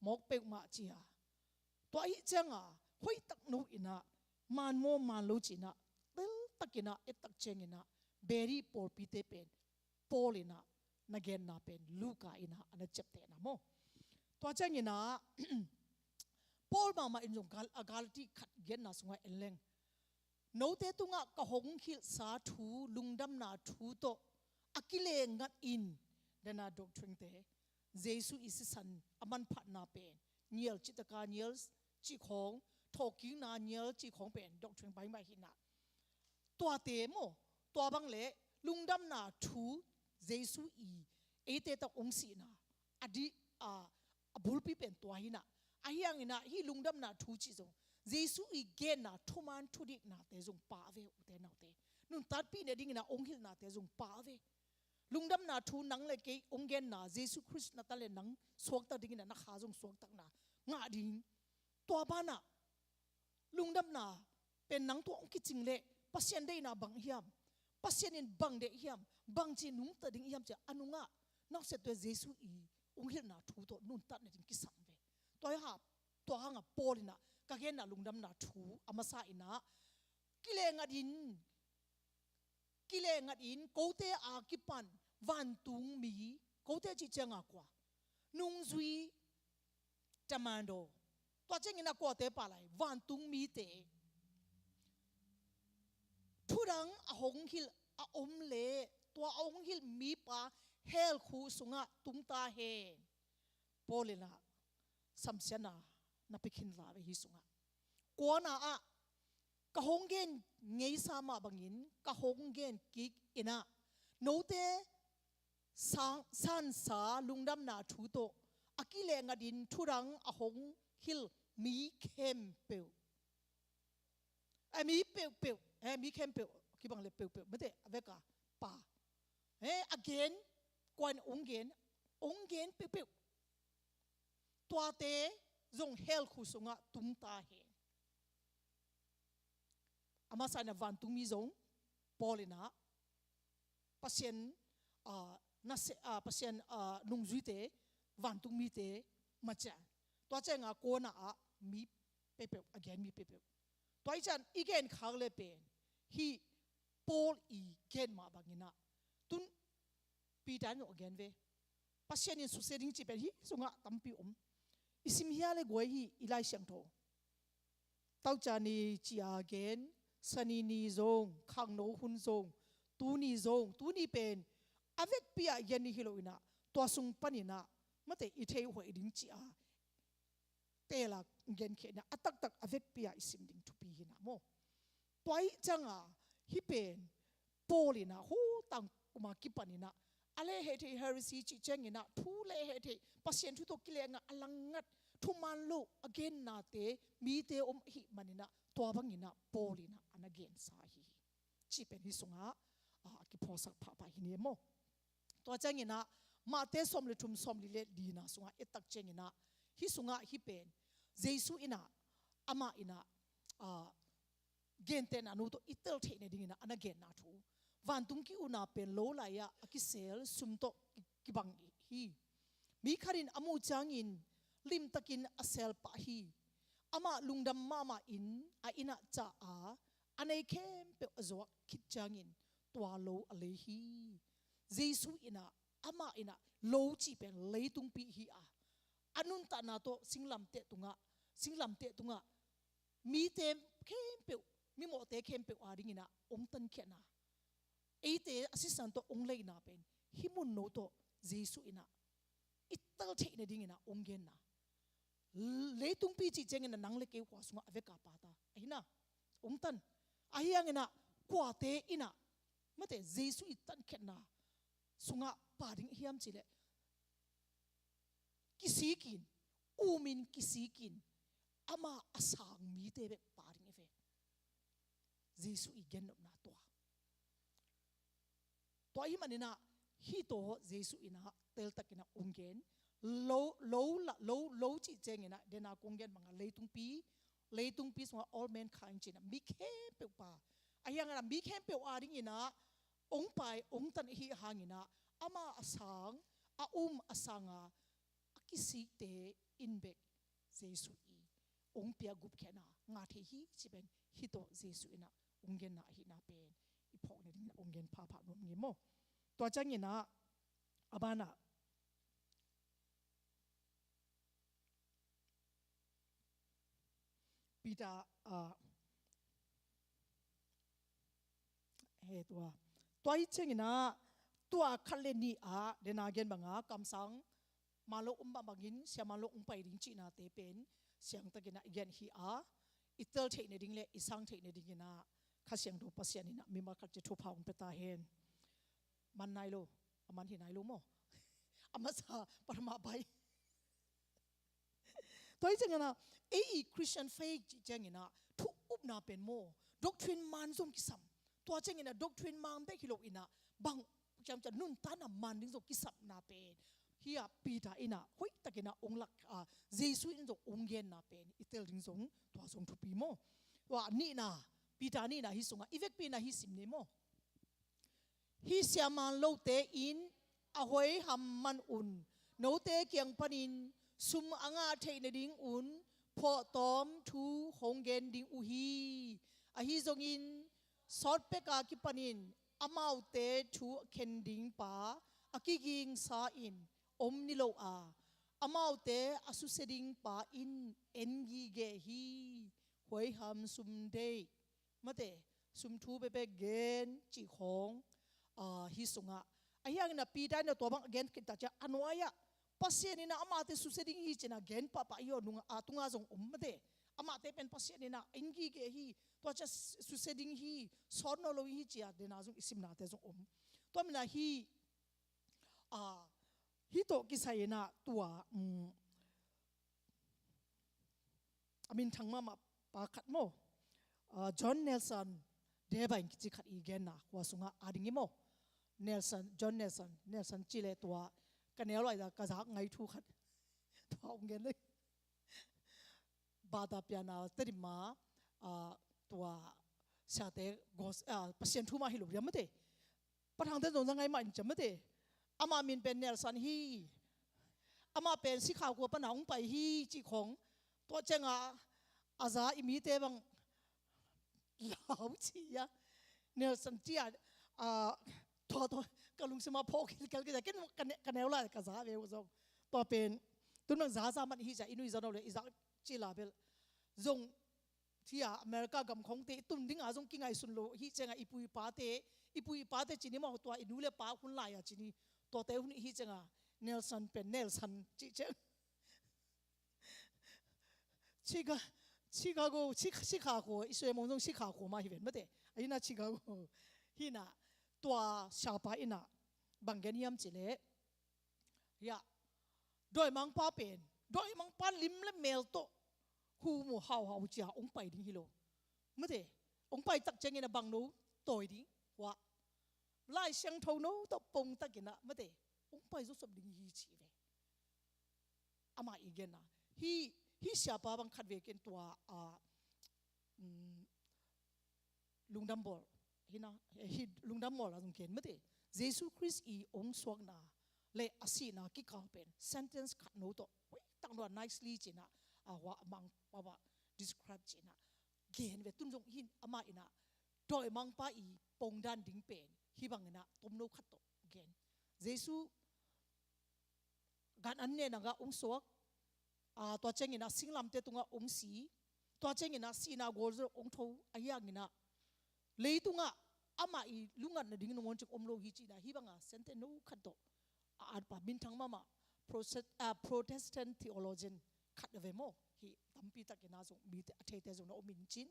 mawk peuhmah cia. Tua hi cianga, hoih tak no ina, man maw man lo cina, tel takina, et tak ciangina, beri pawlpite pen, Paul ina, na genna pen, Luka ina, a na ciaptehna maw. Tua ciangina, Paul mahmah in zong Gal-, a Galati khat genna sunga en leng. Note tungah ka hong hilhsa thu, lungdamna thu tawh, a kile ngat in, dena doctrine te, Jesu i sisan, a manphatna pen, nial citaka nial, cih khawng, thawhkikna nial, cih khawng pen, doctrine baimah hina. Tuate maw, tua bang le lungdamna thu Jesu i eite tak ong sihna a di, a, a bulpi pen tua hina. A hiangina hih lungdamna thu cih zong Jesu i genna thuman thudiknate zong pa ve ute naute. Nuntatpih ne dingina ong hilhnate zong pa ve. Lungdamna thu nang le kei ong genna Jesu Khrist na ta le nang suaktak dingina na kha zong suaktakna ngah ding. Tua banah lungdamna pen nang tua ong kicing leh Pasian deihna bang hiam, Pasian in bang deih hiam, bangci nungta ding hiam cia a nungah nausiat tua Jesu i ong hilhna thu tawh nuntatna ding kisam ve. Tua hi hap, tua hanga Paul ina ka genna lungdamna thu a masa ina kile ngat in, kile ngat in kote a kipan vantung mi, kote cih cianga kua, nungzui, tamando. Tua ciangina kuate pa lai, vantung mite. Thudang a hong hilh a om le, tua a hong hilh mipa hell khuh sungah tungta hen. Paul ina samsiatna na pia khin la ve hi sungah. Kuana ah ka hong gen ngeisa mah bangin ka hong gen kik ina, note sang, sansa lungdamna thu tawh a kile ngat in thudang a hong hilh mi khempeuh. A mi peuhpeuh, eh, mi khempeuh, kibang le peuhpeuh, mate, a veka, pa. Eh, a gen, kuan ong gen, ong gen peuhpeuh. Tuate zong hell khuh sungah tungta hen. A masa ina vantungmi zong, Paul ina, Pasian, ah, nase-, ah, Pasian, ah, nungzuite, vantungmite, macian. Tua cianga kuana ah, mi peuhpeuh, a gen mi peuhpeuh. Tua i can i gen khak le pen hih Paul i gen mah banginah tun Peter in a gen ve. Pasian in susia ding cih pen hih sungah tampi om. I sim hia le guai hih i Lai Siangtho. Tauca ni ci-a gen, Sani ni zong, khangno hun zong, tuni zong, tuni pen a vekpi-ah gen ni hi loinah tua sung paninah mate i thei huai ding ci-a tela genkhia inah a taktak a vekpi-ah i sim ding thupi hinah maw? Tua ih cianga hih pen Paul inah hutang kuma kipaninah a lehheh theih heresy cih cianginah thu lehheh theih Pasian thu tawh kilengah a langngat thuman loh a gennate mite om ahih maninah tua banginah Paul inah a na gensa ahi hi. Cih pen hih sungah a kiphawksak phahphah hi ni maw? Tua cianginah Mate sawm le thum sawm li le lina sungah ettak cianginah hih sungah hih pen Jesu inah amah inah gentehna nu tawh i tel theih nadinginah a na genna thu. Vantung ki-una pen lo lai-ah a kisel sum tawh kibang hi. Mi khat in a muh ciangin limtakin a sel pah hi. Amah lungdam mahmah in a innah cah a, a nei khempeuh a zuak khit ciangin tua lo a lei hi. Jesu inah amah inah lo cih pen leitungpi hi a, a nuntakna tawh singlamteh tungah, singlamteh tungah mite khempeuh, mimawhte khempeuh adinginah ong tankhiatna, eite a sisan tawh ong leina pen hih mun no tawh Jesu inah i tel theih nadinginah ong genna. Leitungpi cih cianginah nang le kei khua sungah a veka pata ahi na, ong tan. Ahi hanginah kuate inah mate Jesu i tankhiatna sungah pa ding hiam cihleh kisikin, umin kisikin, ama a sang mite bek pa ding i ve. Jesu i gennopna tua. Tua ahih maninah hih tawh Jesu inah teltakinah ong gen. Lo, lo, lo, lo cih cianginah dena kong gen bangah leitungpi, leitungpi sungah all mankind cinah mi khempeuh pa. Ahi hanginah mi khempeuh adinginah ong pai, ong tan ahi hanginah ama a sang, a um a sanga a kisikte in bek Jesu i ong pia gupkhiatna ngah thei hi cih pen hih tawh Jesu inah ong genna ahihna pen i phawk nadinginah ong gen phapha nuam ngi maw? Tua cianginah a banah Peter, ah, he tua. Tua hi cianginah tua khat le nih ah dena gen banga kamsang manlo um bangbangin sia manlo um pai ding cihnate pen siangtakinah i gen hi a, i tel theih nading le i sang theih nadinginah Kha Siangtho Pasian inah mimal khat ci thupha hong pia ta hen. Man nai lo, a man hi nai lo maw? A masa, parama pai. Tua hi cianginah ei i Christian faith cih cianginah thu upna pen maw, doctrine man zong kisam. Tua cianginah doctrine man bek hi loinah bang ciamciam nuntakna man ding zong kisapna pen hih a Peter inah hoihtakinah ong lak a, Jesu in zong ong genna pen i tel ding zong tua zong thupi maw? Tua nihna, Peter nihna hih sungah i vekpi inah hih sim ni maw? Hih siaman lote in a huaiham man un note kiang panin sum a ngah theih nadingun phawhtawm thu hong gen ding uh hi. Ahi zongin sawtpeka kipanin amaute thu a khen ding pa a kigingsa in om ni lo a, amaute a susia ding pa in en gige hi. Huaiham sum deih mate, sum thu bekbek gen cih khawng, ah, hih sungah. Ahi hanginah Peter inah tua bang a gen khit ta ciah a nuai-ah Pasian inah amate susia ding hi cinah gen pahpah hi aw, nungah a tunga zong om mate. Amate pen Pasian inah en gige hi, tua ciah susia ding hi, sawt nawn lo hi ciah dena zong i simnate zong om. Tua minah hih, ah, hih tawh kisai inah tua, um, a minthang mahmah pa khat maw? Ah, John Nelson, Deba in kici khat i genna khua sungah a ding hi maw? Nelson, John Nelson, Nelson cih leh tua ka neu lai-a ka zak ngai thu khat. Tua hong gen lei. Bata piana Tedim ah, ah, tua siate gos-, ah, Pasian thu mah hi lo diam mate. Pathangte zong za ngai mah in ciam mate. Amah min pen Nelson hi. Amah pen Chicago pana hong pai hi cih khawng. Tua ciangah a za i mite bang lau ci a, Nelson ci a, a, tua, tua, ka lungsim a phawk khilkhel kei a, ken ka ne-, ka neu lai ka za ve uh zong. Tua pen, tun bang za za man hi cia, i nui za no le, i za ci la bel. Zong, cia America gam khongte, i tun dinga zong kingaihsun lo, hi cianga i pu i pate, i pu i pate ci ni maw, tua i nu le pa hun lai a ci ni, tuate hun hi cianga, Nelson pen, Nelson ci ciang. Chica-, Chicago, Chi-, Chicago, i sui mong zong Chicago mah hi ven mate. Ahi na Chicago. Hi na, tua siapa in a, bang gen hiam ci le. Hia, dawimangpa pen, dawimangpa lim le mel tawh, hu mu hauhau cia, ong pai ding hi lo. Mate, ong pai tak ciangin a bang no, tawi ding, hua. Lai Siangtho no tawh pong takin a, mate, ong pai zawsop ding hi ci ve. Amah i genna. Hi, hi siapa bang khat ve ken tua, a, um, lungdam bawl. Hi na, hi lungdam bawl a zong ken mate. Jesu Khrist i ong suakna le a sihna kikal pen. Sentence khat no tawh. Hui, tak nua nicely cina. A, hua mang, hua, hua describe cina. Gen ve tun zong hin amah in a. Dawimangpa i pongdan ding pen. Hi bang in a, tom no khat tawh. Gen. Jesu gan an nena ngah ong suak, a, tua ciangin a singlamte tungah ong si, tua ciangin a sihna gualzo ong tho, ahi hangin a leitungah amah i lungngatna ding nangawn cik om lo hi cina, hi banga sente no khat tawh a atpa minthang mahmah Protest-, a, Protestant theologian khat a ve maw, hi tampi takin a zong mite a theite zong na om in cin.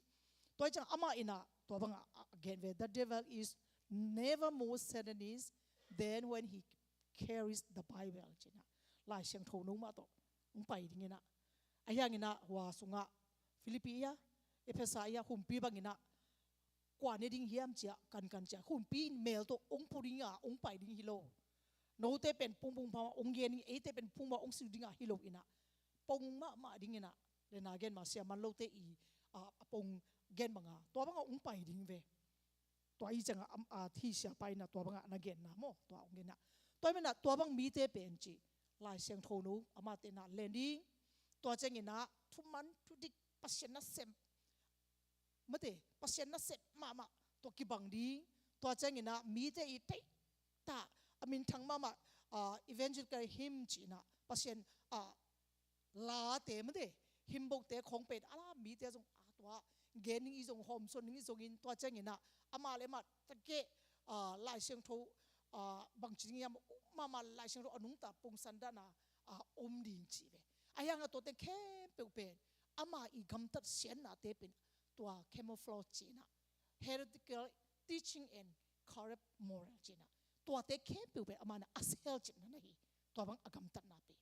Tua hi ciang amah in a tua banga a gen ve, "The devil is never more Satanist than when he carries the Bible," cina. Lai Siangtho no mah tawh ong pai ding ina. Ahi hangin a hua sungah Philippi ia, Ephesa ia, humpi bangin a kua ne ding hiam cia, kankan cia. Humpi in mel tawh ong pu ding a, ong pai ding hi lo. Note pen pungpung pama ong gen ding, eite pen pungpung ong siu ding a hi lo ina. Pong mahmah ding ina. Le na gen ma sia man lote i, a, a pong gen banga. Tua banga ong pai ding ve. Tua i cianga am, a, thi siapa ina tua banga na genna maw, tua ong genna. Tua i mena tua bang mite pen ci Lai Siangtho no amate na len ding. Tua ciangina thuman thudik Pasian nasem, mate, Pasian nasem mahmah tua kibang ding. Tua ciangina mite i theih ta a minthang mahmah, a, evangelical hymn cina Pasian, a, late mate, hymn bookte khong pen a la mite zong a tua gen ding i zong hawmsawn ding i zongin tua ciangina amah le amah takeh, a, Lai Siangtho, a, bangci ding hiam, mahmah Lai Siangtho a nungta pongsan dana, a, om ding ci ve. Ahi hanga tuate khempeuh pen ama i gamtat siatnate pen tua camouflage cina, heretical teaching and corrupt moral cina. Tuate khempeuh pen amana a sel cina na hi. Tua bang a gamtatna pen.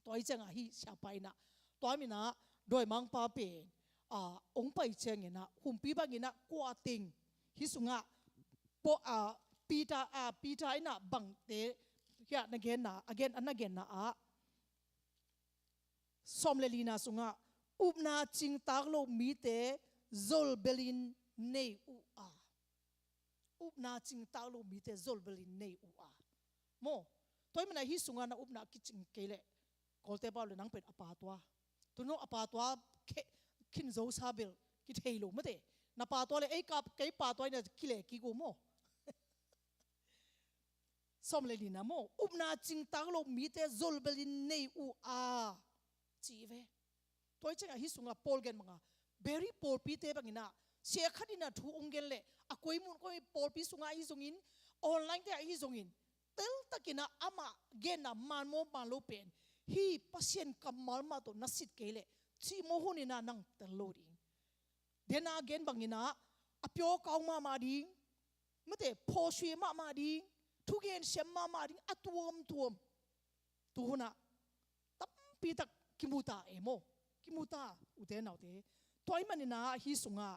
Tua i cianga hi siapa ina. Tua mina dawimangpa pen, a, ong pai ciangina, humpi bangina kua teng. Hi sunga, po, a, Peter, a, Peter ina bangte, hia na genna, a gen, a na genna a. Sawm le lina sunga, upna cingtak lo mite zolbelin nei uh a. Upna cingtak lo mite zolbelin nei uh a. Maw, tua i mana hi sunga na upna kicing kei leh, Kawlte pau le nang pen a pa tua. Tunu a pa tua khe, khin zo sa bel, kithei lo mate. Na pa tua le, ei ka, kei pa tua ina kile kik uh maw. Sawm le lina maw, upna cingtak lo mite zolbelin nei uh a, ci ve. Tua i ciangah hi sungah Paul gen bangah, Beeri pawlpite banginah, sia khat inah thu ong gen leh, a koi mun koi pawlpi sungah ahi zongin, online te ahi zongin, teltakinah amah genna manmaw manlo pen, hih Pasian kammal mah tawh na sit kei leh, cihmawh huninah nang tel lo ding. Dena gen banginah, a pyaw kau mahmah ding, mate, phawsui mahmah ding, thugen siam mahmah ding, a tuamtuam. Tuhunah, tampitak kimuta e maw, kimuta, ute naute. Tua ahih maninah, hih sungah,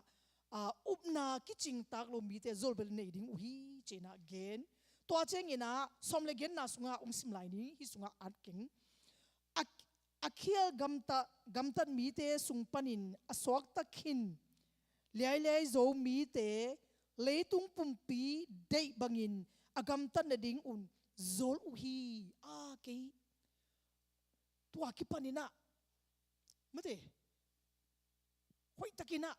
a, upna kicingtak lo mite zolbel nei ding uh hi, cinah gen. Tua cianginah, sawm le genna sungah, ong sim lai ni, hih sungah at keng. A, a khial gamta, gamtat mite sung panin a suakta khin, liailiai zo mite, leitung pumpi deih bangin a gamtat nading un zol uh hi, a kei. Tua kipaninah, mate, hoihtakin ah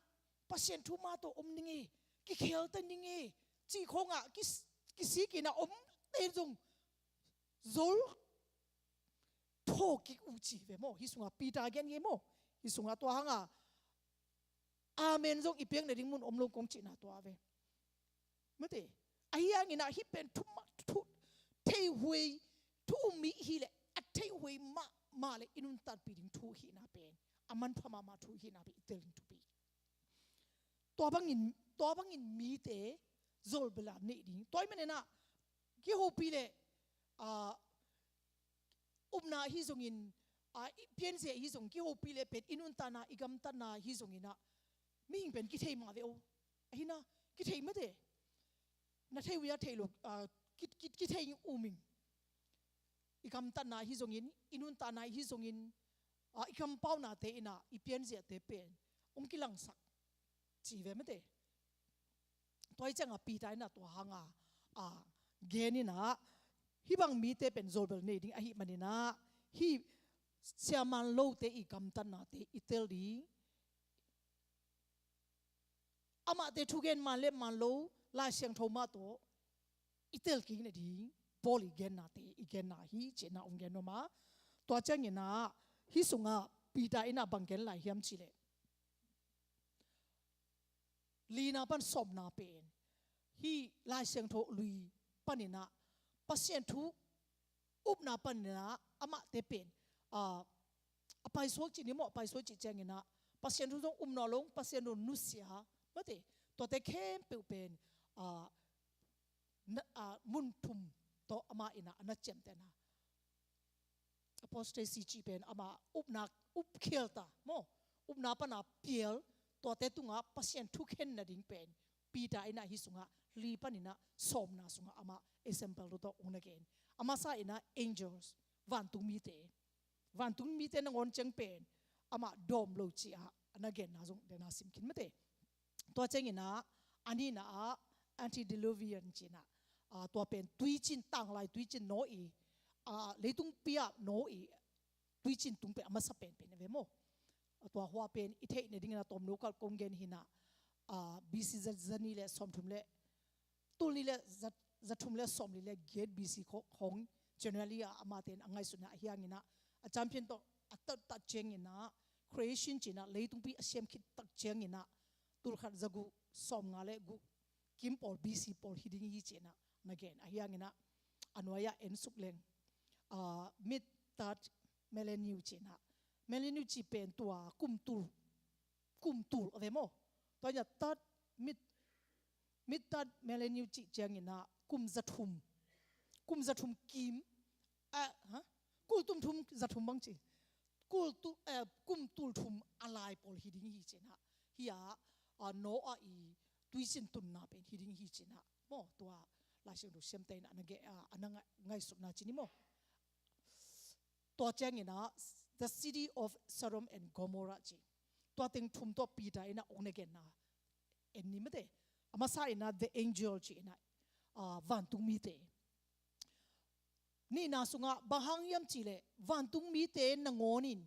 Pasian thu mah tawh om ning e, kikhelta ning e, cih khawngah kis-, kisik in ah omte zong zol thawh kik uh ci ve maw. Hih sungah Peter gen hi maw. Hih sungah tua hangah amen zong i piak nading mun om lo kong cihna tua ve. Mate, ahi hangin ah hih pen thu mah, thu theihuai, thu um mi hi leh, a theihuai mahmah leh i nuntakpih ding thu hihna pen, a manpha mahmah thu hihna pen i tel ding thupi. Tua bangin, tua bangin mite zolbel a neih ding. Tua ahih manin ah kihopih leh, ah, upna ahi zongin, ah, i pianzia ahi zong, kihopih leh pen i nuntakna, i gamtatna ahi zongin ah, mihing pen kithei mah ve o. Ahi na, kithei mate. Na thei uh a thei lo, ah, ki, ki, kithei um ing. I gamtatna ahi zongin, i nuntakna ahi zongin, ah, i kampaunate in ah, i pianziate pen hong kilangsak ci ve mate. Tua hi ciangah Peter in ah tua hangah, ah, gen in ah, hih bang mite pen zolbel nei ding ahih manin ah, hih siaman lote i gamtatnate i tel ding. Amahte thugen man le man lo, Lai Siangtho mah tawh i tel kik nading Paul i gennate i genna hi, ci-in ah hong gen nuam a. Tua ciangin ah hih sungah Peter in ah bang gen lai hiam cih leh, lina pan sawmna pen hih Lai Siangtho lui panin ah, Pasian thu upna panin ah, amahte pen, ah, a paisuak cih ni maw, a paisuak cih ciangin ah, Pasian thu zong um nawn lo, Pasian thu nusia, mate, tuate khempeuh pen, ah, na, ah, mun thum tawh amah in ah a na ciamtehna. Apostasy cih pen amah upna, upkhialta maw, upna pana pial, tuate tungah Pasian thukhen nading pen Peter in ah hih sungah li panin ah sawmna sungah amah example tawh hong na gen. A masa in ah angels, vantungmite, vantungmite nangawn ciang pen amah dawm lo ci-a a na genna zong den a sim khin mate. Tua ciangin ah, a nihna ah antediluvian ci-in ah, ah, tua pen tuicin, tanglai tuicin Noah i, ah, leitungpi ah Noah i tuicin tung pen a masa penpen a ve maw. Tua hua pen i theih nadingin ah tawmno kalh kong gen hi-in ah, ah, B C za, za nih le sawmthum le, tul nih le za, za thum le sawmli le giat B C kho-, khong generally ah amahte in a ngaihsutna ahi hangin ah, a champion tawh a tat, tat ciangin ah, creation ci-in ah, leitungpi a siam khit tak ciangin ah, tul khat za guk sawmnga le guk kim pawl, B C pawl hi ding hi ci-in ah na gen. Ahi hangin ah a nuai-ah en suk leng, ah, mid third millennium ci-in ah, millennium cih pen tua kum tul, kum tul a ve maw. Tua in ah third, mid, mid third millennium cih ciangin ah kum za thum, kum za thum kim, ah, ha? Kul tul thum za thum bang ci. Kul tul, eh, kum tul thum a lai pawl hi ding hi ci-in ah, hih ah, ah, Noah i tuicin tunna pen hi ding hi ci-in ah maw, tua Lai Siangtho siamte in ah a na ge-, ah, a na ngai-, ngaihsutna ci ni maw. Tua ciangin ah, the city of Sodom and Gomorrah ci, tua teng thum tawh Peter in ah hong na genna en ni mate. A masa in ah the angel ci-in ah, ah, vantungmite. Nihna sungah bang hang hiam cih leh, vantungmite nangawn in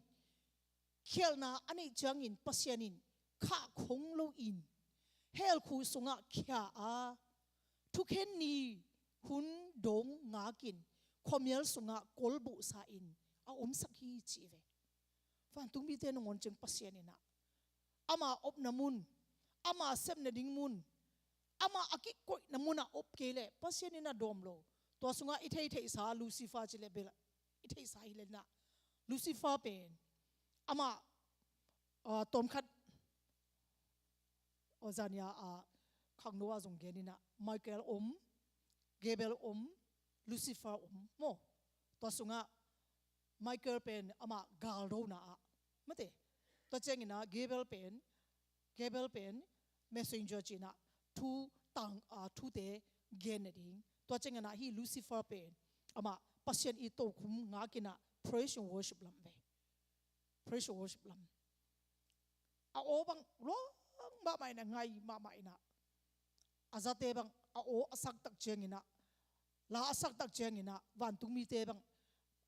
khialhna a neih ciangin Pasian in khahkhong loin, hell khuh sungah khia a, thukhen ni hun dong ngakin, khuamial sungah kolbuhsa in a omsak hi ci ve. Vantungmite nangawn ciang Pasian in ah, ama omna mun, ama sep nading mun, ama a kikoihna munah om kei leh Pasian in a dawm lo. Tua sungah i theihtheihsa Lucifer ci leh bel i theihsa hi leh in ah, Lucifer pen amah, ah, tawmkhat, aw, zania, ah, khangno ah zong gen in ah, Michael om, Gabriel om, Lucifer om maw. Tua sungah Michael pen amah galdona ah, mate. Tua ciangin ah Gabriel pen, Gabriel pen messenger ci-in ah, thu tang, ah, thute gen nading. Tua ciangin ah hih Lucifer pen amah Pasian i tokhom ngakin ah praise and worship lam ve. Praise and worship lam. A aw bang luang mahmah in ah, ngai mahmah in ah, a zate bang a aw a sak tak ciangin ah, la a sak tak ciangin ah, vantungmite bang,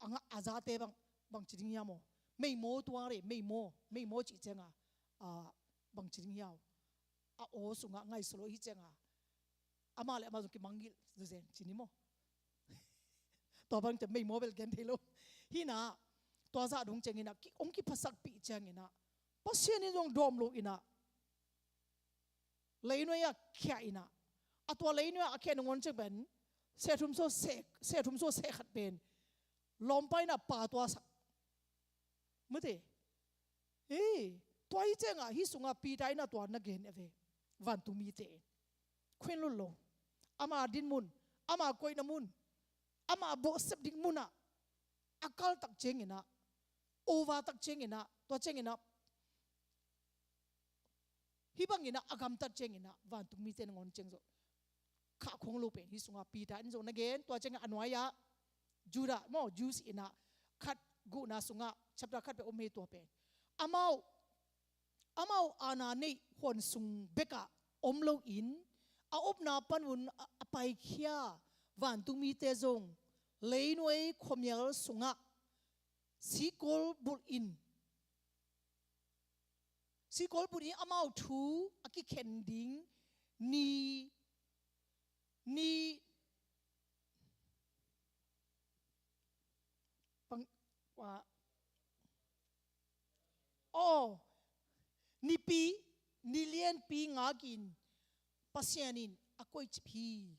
a nga-, a zate bang, bang ci ding hiam aw, meimaw tuang re, meimaw, meimaw cih ciangah, ah, bangci ding hiau. A aw sungah ngaihsut lo hi cianga, amah le amah zong kimangngilh zenzen ci ni maw? Tua bangte mei maw bel gen thei lo. Hinah, tua zah dong cianginah ki, hong kiphasakpih cianginah Pasian in zong dawm lo inah leinuai ah khia inah, a tua leinuai ah a khia nangawn ciang pen seh thum sua seh, seh thum sua seh khat pen lawmpa inah pa tuasak. Mate. Hei, tua hi ciangah hih sungah Peter inah tua na gen a ve. Vantungmite in khuin lut lo. Ama din mun, ama koihna mun, ama bawhsep ding munah a kaltak cianginah, over tak cianginah, tua cianginah hih banginah a gamtat cianginah vantungmite nangawn ciang zawh khah khong lo pen hih sungah Peter in zong na gen. Tua ciangah a nuai-ah Judah maw, Jews inah khat guhna sungah chapter khat pen om hi tua pen. Amau, amau aana neih huan sung bekah om loin a upna panun a, a paikhia vantungmite zong leinuai khuamial sungah sikawl bulh in, sikawl bulh in amau thu a kikhen ding ni, ni pang, wa, aw, nipi, ni lianpi ngakin Pasian in a koihcip hi.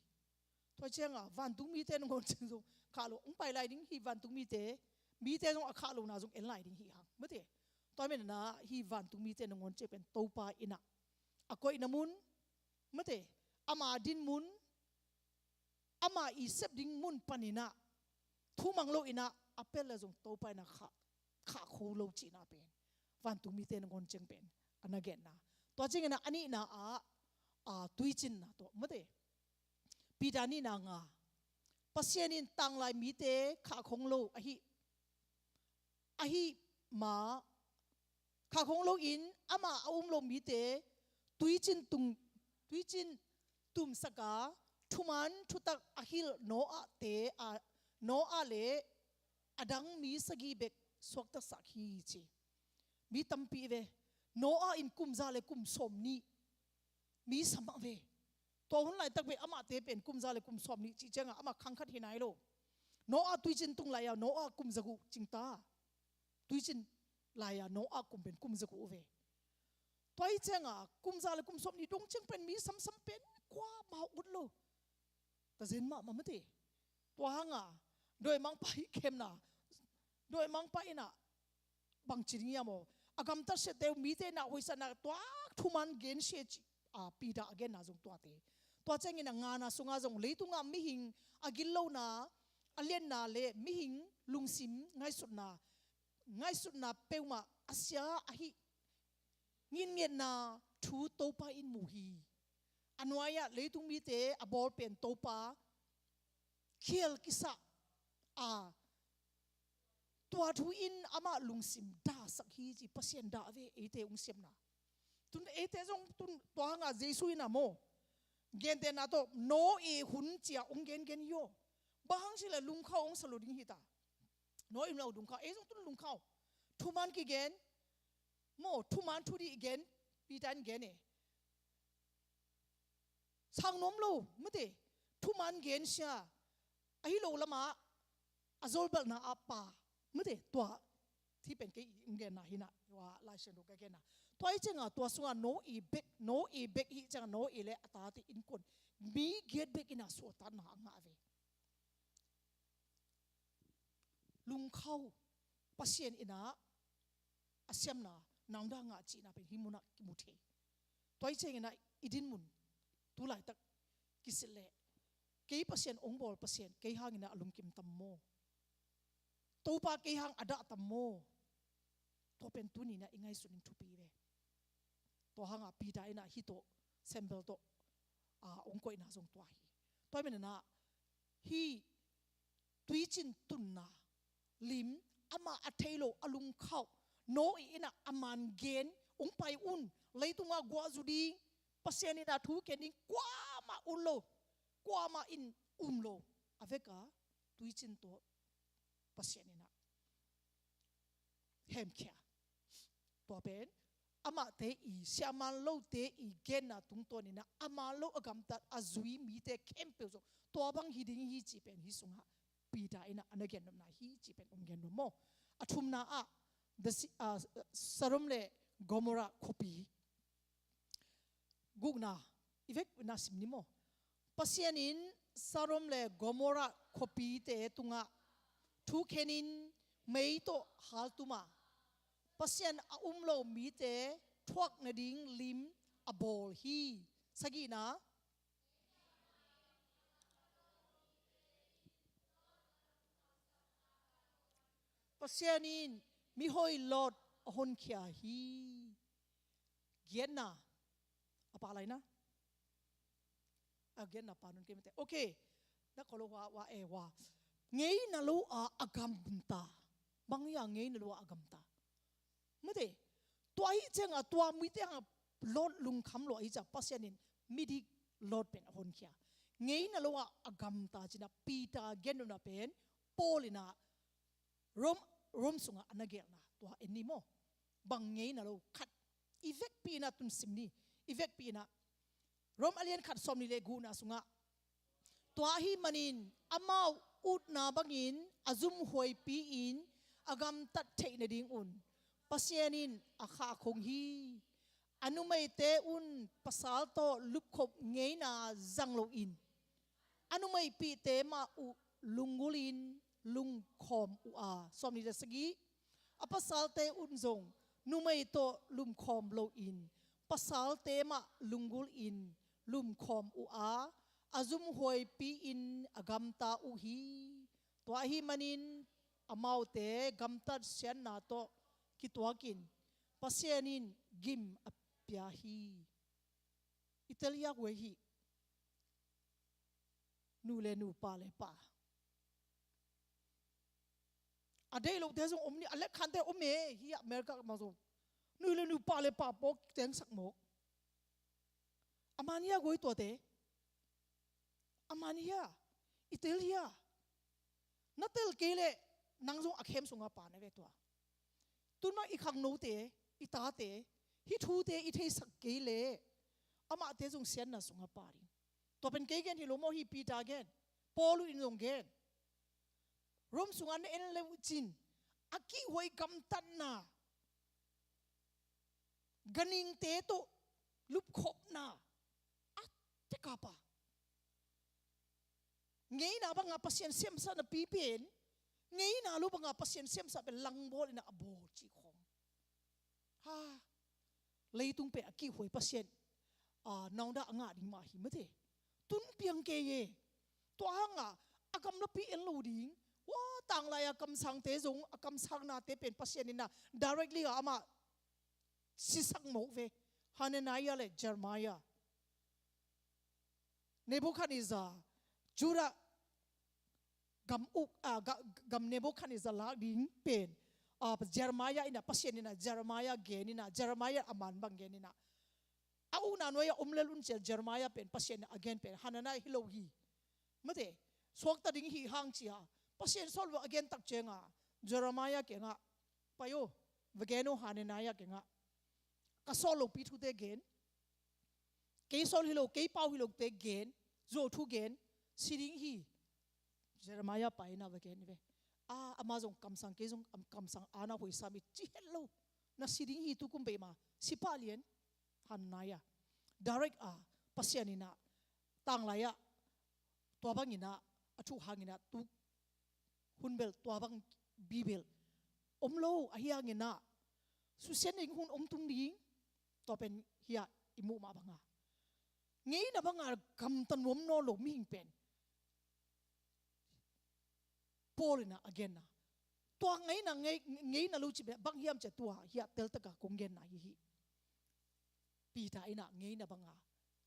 Tua ciangah vantungmite nangawn ciang zong khah lo, hong pai lai ding hi vantungmite, mite zong a khah lona zong en lai ding hi hang. Mate, tua menah hih vantungmite nangawn ciang pen Topa inah a koihna mun, mate, ama din mun, ama i sep ding mun paninah thumang lo inah a pel le zong Topa inah khah, khah kho lo cihna pen vantungmite nangawn ciang pen a na genna. Tua cianginah a nihna ah, a, tuicinna tawh, mate, Peter nihna nga, Pasian in tanglai mite khah khong lo ahi, ahi ma, khah khong loin amah a um lo mite tuicin tung, tuicin tumsaka thuman thutak a hilh Noah te a, Noah le a dang mi sagih bek suaktasak hi ci. Mi tampi ve. Noah in kum za le kum sawmnih mi sa mah ve. Tua hun laitak ve amahte pen kum za le kum sawmnih cih ciangah amah khang khat hi nai lo. Noah tuicin tung lai-a Noah kum za guh cingta. Tuicin lai-a Noah kum pen kum za guh ve. Tua hi ciangah kum za le kum sawmnih dong ciang pen mi samsam pen kuamah ut lo. Ka zen mahmah mate. Tua hangah dawimangpa hih khemna, dawimangpa inah bangci ding hiam aw? A gamtat siate uh mite inah hoihsakna tua thuman gensia cih, a, Peter a genna zong tuate. Tua ciangin a ngana sungah zong leitungah mihing a gillohna, a liatna le mihing lungsim ngaihsutna, ngaihsutna peuhmah a sia ahi nginngetna thu Topa in mu hi. A nuai-ah leitung mite a bawl pen Topa khial kisah a, tua thu in amah lungsim dahsak hi ci. Pasian dah ve eite hong siamna. Tun eite zong tun tua hangah Jesu in a maw, gentehna tawh Noah hun cia hong gengen hi aw. Bang hang cih leh lungkhau hong sa lo ding hi ta. Noah in lo lungkhau, ei zong tun lungkhau. Thuman kigen maw, thuman thu dih gen, Peter in gen e. Sang nuam lo mate, thuman gensia, ahi lo lamah a zolbalna a pa mate, tua thi pen kei hong genna hi na, tua Lai Siangtho ka genna. Tua hi ciangah tua sungah Noah bek, Noah bek hi ciangah Noah le a tate innkuan mi giat bek in a suahtakna a ngah ve. Lungkhau, Pasian in a, a siamna nang dah ngah cihna pen hih munah kimu thei. Tua hi ciangin a i dinmun tu laitak kisilh leh, kei Pasian hong bawl Pasian kei hangin a lungkim tam maw? Topa kei hang a dah tam maw? Tua pen tuni-in a i ngaihsut ding thupi ve. Tua hangah Peter in a hih tawh, sample tawh, a, hong koihna zong tua hi. Tua hi manin a hih tuicin tunna lim amah a thei lo a lungkhauh Noah in a, a man gen, hong pai un, leitungah guah zu ding, Pasian in a thu ken ding kuamah ut lo, kuamah in um lo, a vekah tuicin tawh Pasian in a hemkhia. Tua pen amahte i siahman lote i genna tungtawn inah a man lo a gamtat a zui mite khempeuh zong tua bang hi ding hi cih pen hih sungah Peter inah a na gennopna hi cih pen om gen nuam maw. A thumna ah the ci- ah, Sodom le Gomorrah khuapi. Gukna i vekpi-in ah sim ni maw. Pasian in Sodom le Gomorrah khuapite tungah thukhenin mei tawh haltum a, Pasian a um lo mite thuak nading lim a bawl hi. Sagihna, Pasian in mihoi Lot a honkhia hi. Giatna a pa laina a giatna pa nun kei mate. Okay. Na kolo hua wa e wa. Ngeina lo a a gamta. Bang hi a ngeina lo a a gamta. Mate. Tua hi cianga tua mite hanga Lot lungkham lo ahi cianga Pasian in midik Lot pen a honkhia. Ngeina lo a a gamta cina Peter gennopna pen Paul ina Rom, Rom sungah a na gelna tua en ni maw. Bang ngeina lo khat i vekpi-in ah tun sim ni. I vekpi-in ah Rom a lian khat sawmnih le gukna sungah, tua ahih manin amau utna bangin a zumhuaipi-in a gamtat theih nadingun Pasian in a khah khong hi. A numeite un pasal tawh lupkhop ngeina zang loin a numeipihte mah uh lunggulhin lumkhawm uh a, sawmnih le sagih, a pasalte un zong numei tawh lumkhawm loin pasalte mah lunggulhin lumkhawm uh a, a zumhuaipi-in a gamta uh hi. Tua ahih manin amaute gamtat siatna tawh kituakin Pasian in gim a pia hi. I tel hiak uh ahi. Nu le nu, pa le pa. A deih lote zong om ni, a lekkhante om e, hi America mah zong. Nu le nu, pa le pa pawh tengsak mawk. A man hiak uh ahi tuate. A man hia, i tel hia. Na tel kei leh nang zong a khem sunga pa na ve tua. Tun mah i khangnote, i tate, hih thute i theisak kei leh amahte zong siatna sunga pa ding. Tua pen kei gen hi lo maw, hi Peter gen, Paul in zong gen. Rom sungah na en le uh cin, a kihhuai gamtatna, ganhingte tawh lupkhopna a tekap a, ngeina banga Pasian siamsah napi pen, ngeina lo banga Pasian siamsah pen langbawl ina a bawl cih khawng. Ha, leitung pen a kihhuai Pasian a, nong dah a ngah ding mah hi mate. Tun piang kei e. Tua hanga a gamlapi en lo ding. Wa, tanglai a kamsangte zong a kamsangnate pen Pasian ina directly a amah sisak mawk ve. Hananiah le Jeremiah. Nebuchadnezzar, Judah gam uk, a, ga, gam Nebuchadnezzar lak ding pen, a, Jeremiah ina, Pasian ina Jeremiah gen ina, Jeremiah a man bang gen ina. A ukna nuai a om lel un cian Jeremiah pen Pasian ina a gen pen Hananiah hi lo hi. Mate, suakta ding hi hang cia Pasian sawlua a gen tak cianga Jeremiah kiangah, pai aw, va gen aw Hananiah kiangah. Ka sawl lopi thute gen. Kei sawl hi lo, kei pau hi lote gen, zuau thu gen, si ding hi. Jeremiah pa ina va gen ve. A, ama zong kamsang, kei zong kam, kamsang, ana huai sam i ci het lo. Na si ding hi tukum bei ma, si pah lian. Hananiah. Direct a, Pasian ina, tanglai a, tua bang ina, a thu hang ina, tu hun bel tua bang bibel om lo, ahi hangin ah susia ning hun om tung ding. Tua pen hi a i muh mah banga, ngeina banga gamta nuam nawn lo mihing pen Paul in ah a genna, tua ngeina, ngei, ngeina lo cih pen bang hiam cih tua hi a teltaka kong genna hi hi. Peter in ah ngeina banga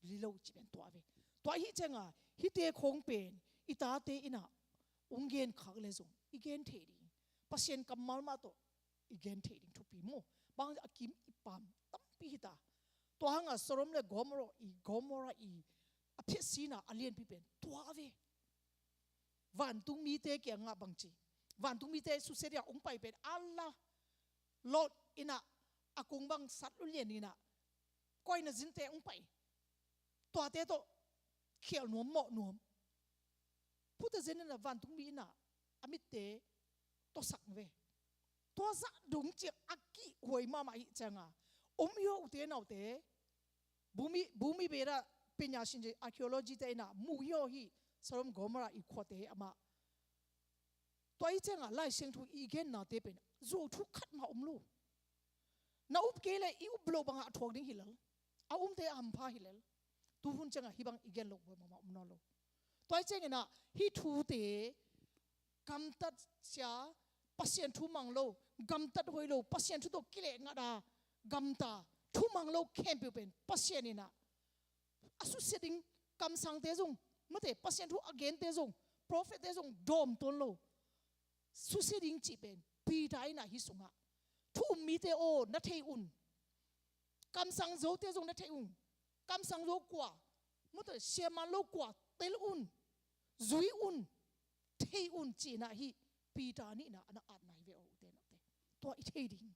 lilo cih pen tua ve. Tua hi cianga hihte khong pen i tate in ah ong gen khak le zong i gen thei ding. Pasian kammal mah tawh i gen thei ding thupi maw. Bang a kim i pam tampi hita. Tua hanga Sodom le Gomorrah i, Gomorrah i a phetsina a lianpi pen tua ve. Vantung mite kiangah bangci, vantung mite susia dia ong pai pen a la Lot in ah a kung bang sat lua lian inah, koi na zinte hong pai. Tuate tawh khial nuam, mawh nuam. Pute zen inah vantungmi inah a mitte tawsak ve. Tua zah dong ciang a kihhuai mahmah ahih cianga, om hi aw ute naute. Bumi, Bumi Beda penya shin archaeology te inah mu hi aw hi, Sodom Gomorrah i khuate hi amah. Tua i cianga Lai Siangtho i gennate pen zuau thu khat mah om lo. Na up kei le i up loh bangah a thuak ding hi lel. A umte a hampha hi lel. Tu hun ciangah hih bang i gen loh buai mahmah om nawn lo. Tua i cianginah hih thute gamtat sia, Pasian thu mang lo, gamtat hoih lo, Pasian thu tawh kileh ngat a gamta, thu mang lo khempeuh pen Pasian inah a susia ding, kamsangte zong, mate, Pasian thu a gente zong, prophete zong dawm tuan lo, susia ding cih pen Peter inah hih sungah, thu um mite aw, na thei un. Kamsang zote zong na thei un. Kamsang zo kua, mate, siaman lo kua, tel un, zui un, thei un cih inah hih Peter nih inah a na atna hi ve aw ute naute. Tua i thei ding.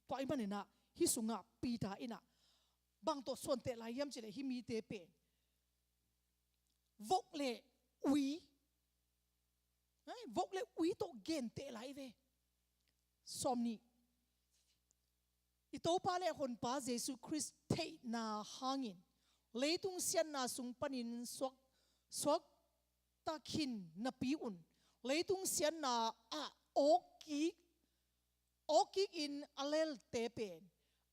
Tua i maninah hih sungah Peter inah bang tawh suanteh lai hiam cihleh hih mite pen vok le ui, ai, vok le ui tawh genteh lai ve. Sawm nih. I Topa le Honpa Jesu Khrist theihna hangin leitung siatna sung panin suak, suakta khin napi un, leitung siatna ah awkkik, awkkik in a lelte pen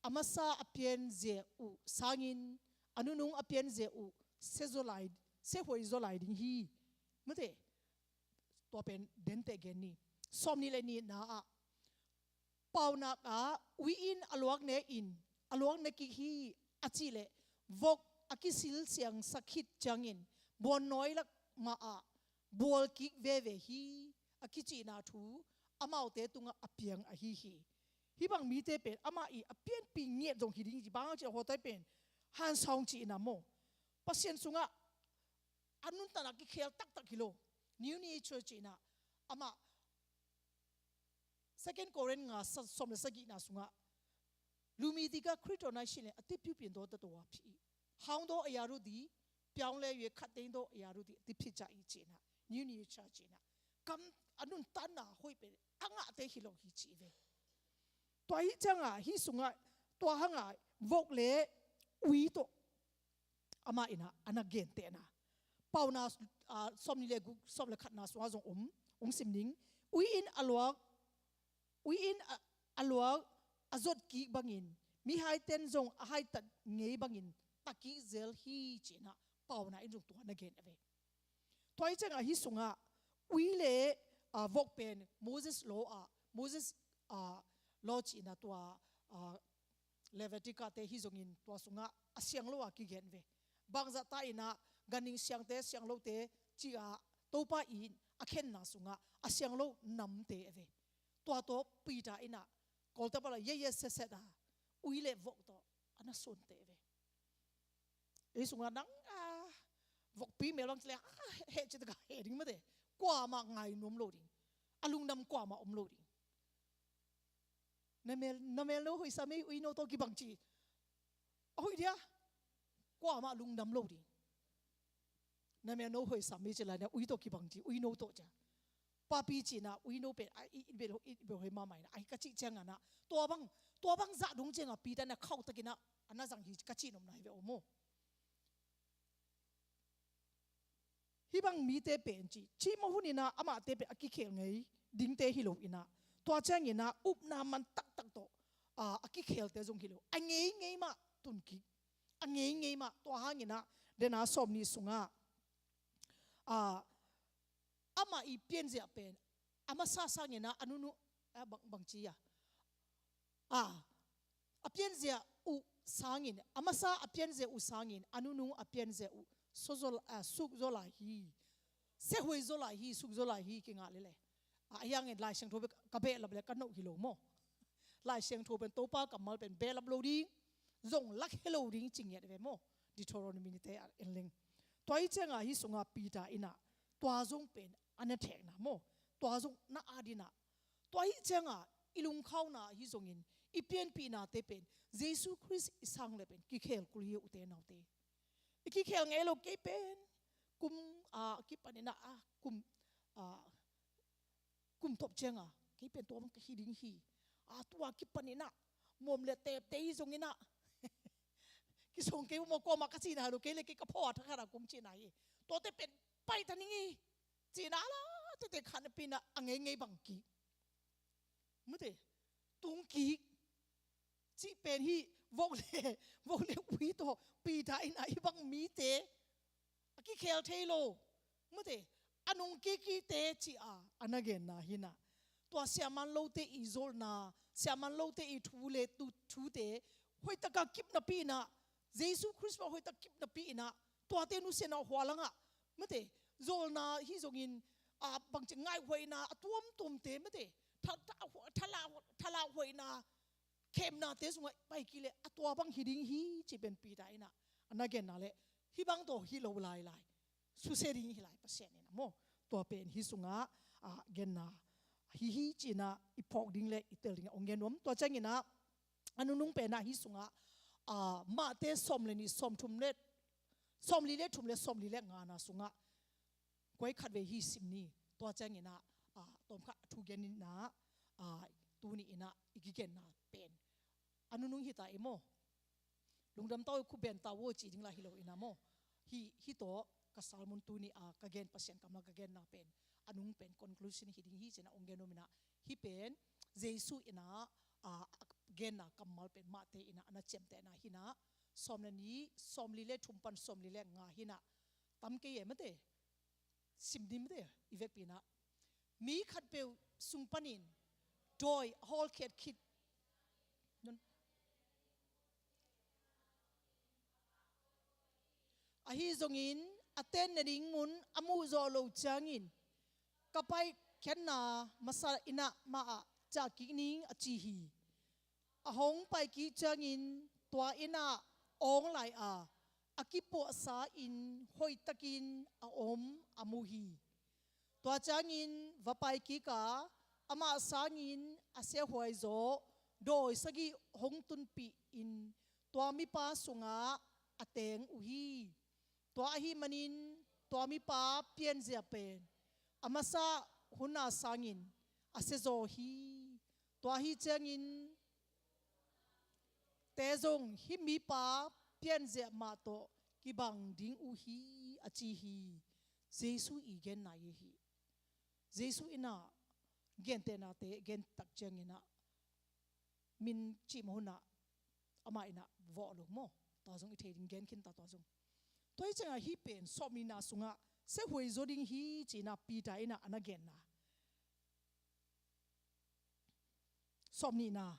a masa a pianzia uh sangin a nunung a pianzia uh sia zaw lai, sia huai zaw lai ding hi. Mate, tua pen denteh gen ni. Sawm nih le nihna ah, paunak ah ui in a luak ne in, a luak ne kik hi a cihleh vok a kisilsiangsak khit ciangin buannawi lak mah ah bual kik veve hi a kicihna thu amaute tungah a piang ahi hi. Hih bang mite pen amah i a pianpih ngiat zong hi ding hi ci bang a ci a huatai pen hansawng cihna maw. Pasian sungah a nuntakna kikhel taktak hi lo. New nature cihna amah Second Corinth nga sa-, sawm le sagihna sungah, "လူမည်သည်က ခရစ်တော်၌ရှိလျှင် အသစ်ပြုပြင်သောသတ္တဝါဖြစ်၏။ ဟောင်းသောအရာတို့သည် ပြောင်းလဲ၍ ခပ်သိမ်းသောအရာတို့သည် အသစ်ဖြစ်ကြ၏" ကျင့်တာ၊ new nature ကျင့်တာ၊ ကံ အနုန်တန်နာ ဟိုက်ပဲ အငါအသေး ဟီလော် ဟီချီပဲ။ တွာဟီချငါ ဟီဆုငါ တွာဟငါ ဝုတ်လေ ဝီတို amah in ah a na gentehna. Paunak, ah, sawmnih le guk, sawm le khatna sungah zong om, hong sim ning. Ui in a luak, ui in a, a luak a zot kik bangin, mihaiten zong a haitat ngei bangin ta kik zel hi ci-in ah, paunak in zong tua na gen a ve. Tua hi ciangah hih sungah ui le, ah, vok pen Moses law ah, Moses, ah, law ci-in ah tua, ah, Leviticus te hi zongin tua sungah a siang lo a kigen ve. Bangzah ta in ah ganhing siangte, siang lote ci-ah Topa in a khenna sungah a siang lo namte a ve. Tua tawh Peter in ah Kawlte pala yeye seset a ui le vok tawh a na suante a ve. Ei sungah nang, ah, vokpi mel bang ci le, ah, heh ci taka heh ding mate. Kuamah ngai nuam lo ding. A lungdam kuamah om lo ding. Na mel, na mel no hoih sam ei, ui no tawh kibang ci. A hoih dia. Kuamah lungdam lo ding. Na mel no hoih sam ei ci la na ui tawh kibang ci, ui no tawh ci. Papi ci-in ah ui no pen, ah, i, i bel, i bel hoih mahmah in ah, ai ka cih ciangin ah, tua bang, tua bang zah dong ciangah Peter in ah khauh takin ah a na zang hi ka cih nopna hi ve aw maw. Hih bang mite pen ci, cih mawh hun in ah amahte pen a kikhel ngei dingte hi lo in ah, tua ciangin ah upna man taktak tawh, ah, a kikhelte zong hi lo. A ngei ngei mah tun kik. A ngei ngei mah, tua hangin ah, dena sawmnih sungah, ah, amah i pianzia pen a masa sangin ah a nunu, ah, bang, bang ci a. Ah, a pianzia uh sangin, a masa a pianzia uh sangin a nunu a pianzia uh suk zaw, ah, suk zaw lai hi. Sia huai zaw lai hi, suk zaw lai hi, kingah lele. Ah, a hiangin Lai Siangtho pen ka behlap le ka noh hi lo maw. Lai Siangtho pen Topa kammal pen behlap lo ding, zong lak hi lo ding ci ngiat ve maw. Deuteronomy te ah en leng. Tua hi ciangah hih sungah Peter in ah tua zong pen a na thekna maw. Tua zong na at in ah. Tua hi ciangah i lungkhauna hi zongin, i pianpihnate pen Jesu Khrist i sang le pen kikhel kul hi, ute naute. I kikhel ngei lo. Kei pen kum a kipanin ah, kum a kum thop cianga kei pen tua bang ka hi ding hi. A tua kipanin ah mawm le tepte hi zongin ah kisong kei maw, kuamah ka cihna hi lo, kei le kei ka phaw a thakhat a kong cihna hi. Tuate pen paita ning hi, cihna la tete khat napi-in ah a ngeingei bang kik, mate, tung kik cih pen hi. Vo le, vo le ui tawh Peter in ah hih bang mite a kikhel thei lo, mate, a nung kikkikte ci-a a na genna hi-in ah, tua siaman lote i zawlna, siaman lote i thu le tu, thute hoihtaka kip napi-in ah, Jesu Khrist bang hoihtak kip napi-in ah, tuate nusiatna hualangah, mate, zawlna hi zongin, a, bangci ngaihhuaina a tuamtuamte, mate, tha, tha, thala, thala huaina khemnate sungah pai kik leh a tua bang hi ding hi, cih pen Peter in ah a na genna le hih bang tawh hi lo lailai, susia ding hi lai Pasian in ah maw. Tua pen hih sungah, a, genna hi hi ci-in ah i phawk ding le i tel ding ah hong gen nuam. Tua ciangin ah a nunung pen ah hih sungah, a, Mate sawm le nih, sawm thum le, sawm li le thum le sawm li le ngana sungah kua i khatvei hi sim ni. Tua ciangin ah, a, tawmkhat a thu gen in ah, a, tuni in ah i kigenna pen a nunung hi ta e maw. Lungdam ta uh, khut beng ta uh ci ding la hi lo in ah maw. Hih, hih tawh ka sermon tuni a ka gen, Pasian kammal ka genna pen a nung pen conclusion hi ding hi ci-in ah hong gen nuam in ah, hih pen Jesu in ah, a, a genna kammal pen Mate in ah a na ciamtehna hi-in ah, sawm le nih, sawm li le thum pan sawm li le nga hi-in ah, tam kei e mate, sim dim te i vekpi-in ah, mi khatpeuh sung panin dawi a hawlkhiat khit nun. Ahi zongin a tenna ding mun a muh zawh loh ciangin ka paikhiatna masa inn ah mah ah ciah kik ning a ci hi. A hong pai kik ciangin tua inn ah awng lai a, a kipuahsa inn hoihtakin a om a mu hi. Tua ciangin va pai kik a, amah sangin a siahuaizaw dawi sagih hong tunpih in tua mipa sungah a teng uh hi. Tua ahih manin tua mipa pianzia pen a masa hun a sangin a siazaw hi. Tua ahih ciangin te zong hih mipa pianzia mah tawh kibang ding uh hi, a ci hi. Jesu i genna hi hi. Jesu in ah gentehnate gen tak ciangin ah min cih mah hun ah amah in ah vawh lo maw. Tua zong i thei ding, gen khin ta tua zong. Tua hi ciangah hih pen sawm nihna sungah siahuai zaw ding hi ci-in ah Peter in ah a na genna. Sawm nihna.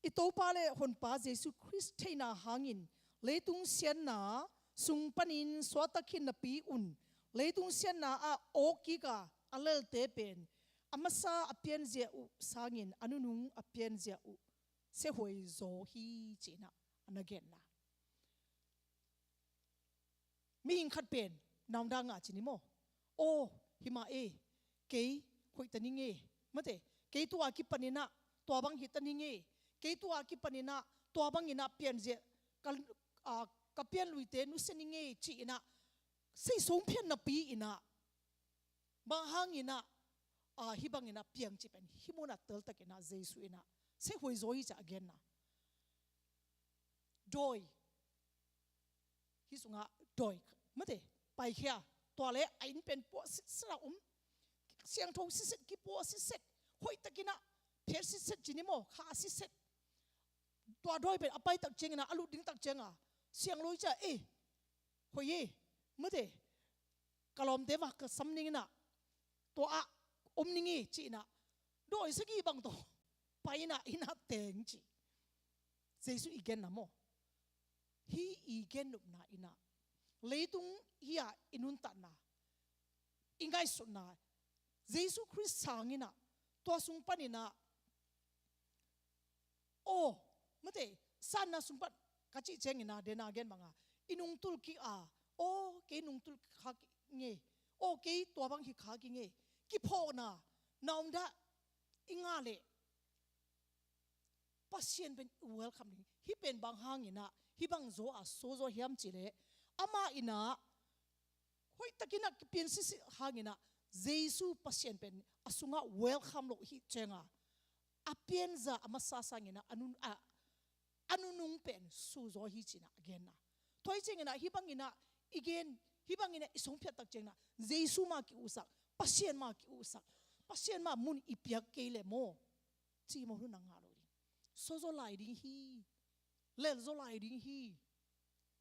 I Topa le Honpa Jesu Khrist theihna hangin leitung siatna sung panin suakta khin napi un, leitung siatna ah awk kik a a lelte pen a masa a pianzia uh sangin a nunung a pianzia uh siahuai zaw hi ci-in ah a na genna. Mihing khat pen naungda ngah ci ni maw. Aw, hi mah e, kei hoih ta ning e, mate, kei tua kipanin ah tua bang hi ta ning e, kei tua kipanin ah tua bangin ah pianzia ka, a, ka pianluite nusia ning e ci-in ah sei song phian napi-in ah, bang hangin ah, a, hih bangin ah piang cih pen hih mun ah teltakin ah Jesu in ah siahuai zaw hi ci-a a genna. Dawi. Hih sungah dawi, mate, paikhia. Tua le a inn pen puah sitset a om. Siangtho sitset, kipuah sitset. Hoihtakin ah phet sitset ci ni maw, kha sitset. Tua dawi pen a pai tak ciangin ah, a lut ding tak ciangah sianglui ciah, ei, hoih e, mate, ka lawmte va ka sam ning in ah, tua ah om ning e ci-in ah dawi sagih bang tawh pai-in ah inn ah teng ci. Jesu i genna maw. Hih i gennopna in ah, leitung hi-a i nuntakna, i ngaihsutna, Jesu Khrist sangin ah tua sung panin ah, aw, mate, sanna sung pan ka cih ciangin ah, dena gen banga i nungtul kik a, aw, kei nungtul kha kik nge, aw, kei tua bang hi kha kik nge, kiphawkna, naungda i ngah leh Pasian pen i welcome ding. Hih pen bang hangin ah hih bang zaw a so zaw hiam cih leh, amah in ah hoihtakin ah kipian sisi hangin ah Jesu Pasian pen a sungah welcome lo hi ciang a, a pianza a masa sangin ah a nun, a, a nunung pen so zaw hi ci-in ah a genna. Tua hi ciangin ah hih bangin ah i gen, hih bangin ah i song phiat tak ciangin ah Jesu mah ki-utsak, Pasian mah ki-utsak, Pasian mah mun i piak kei leh maw, cih mah hun a ngah lo ding. So zaw lai ding hi, lel zaw lai ding hi,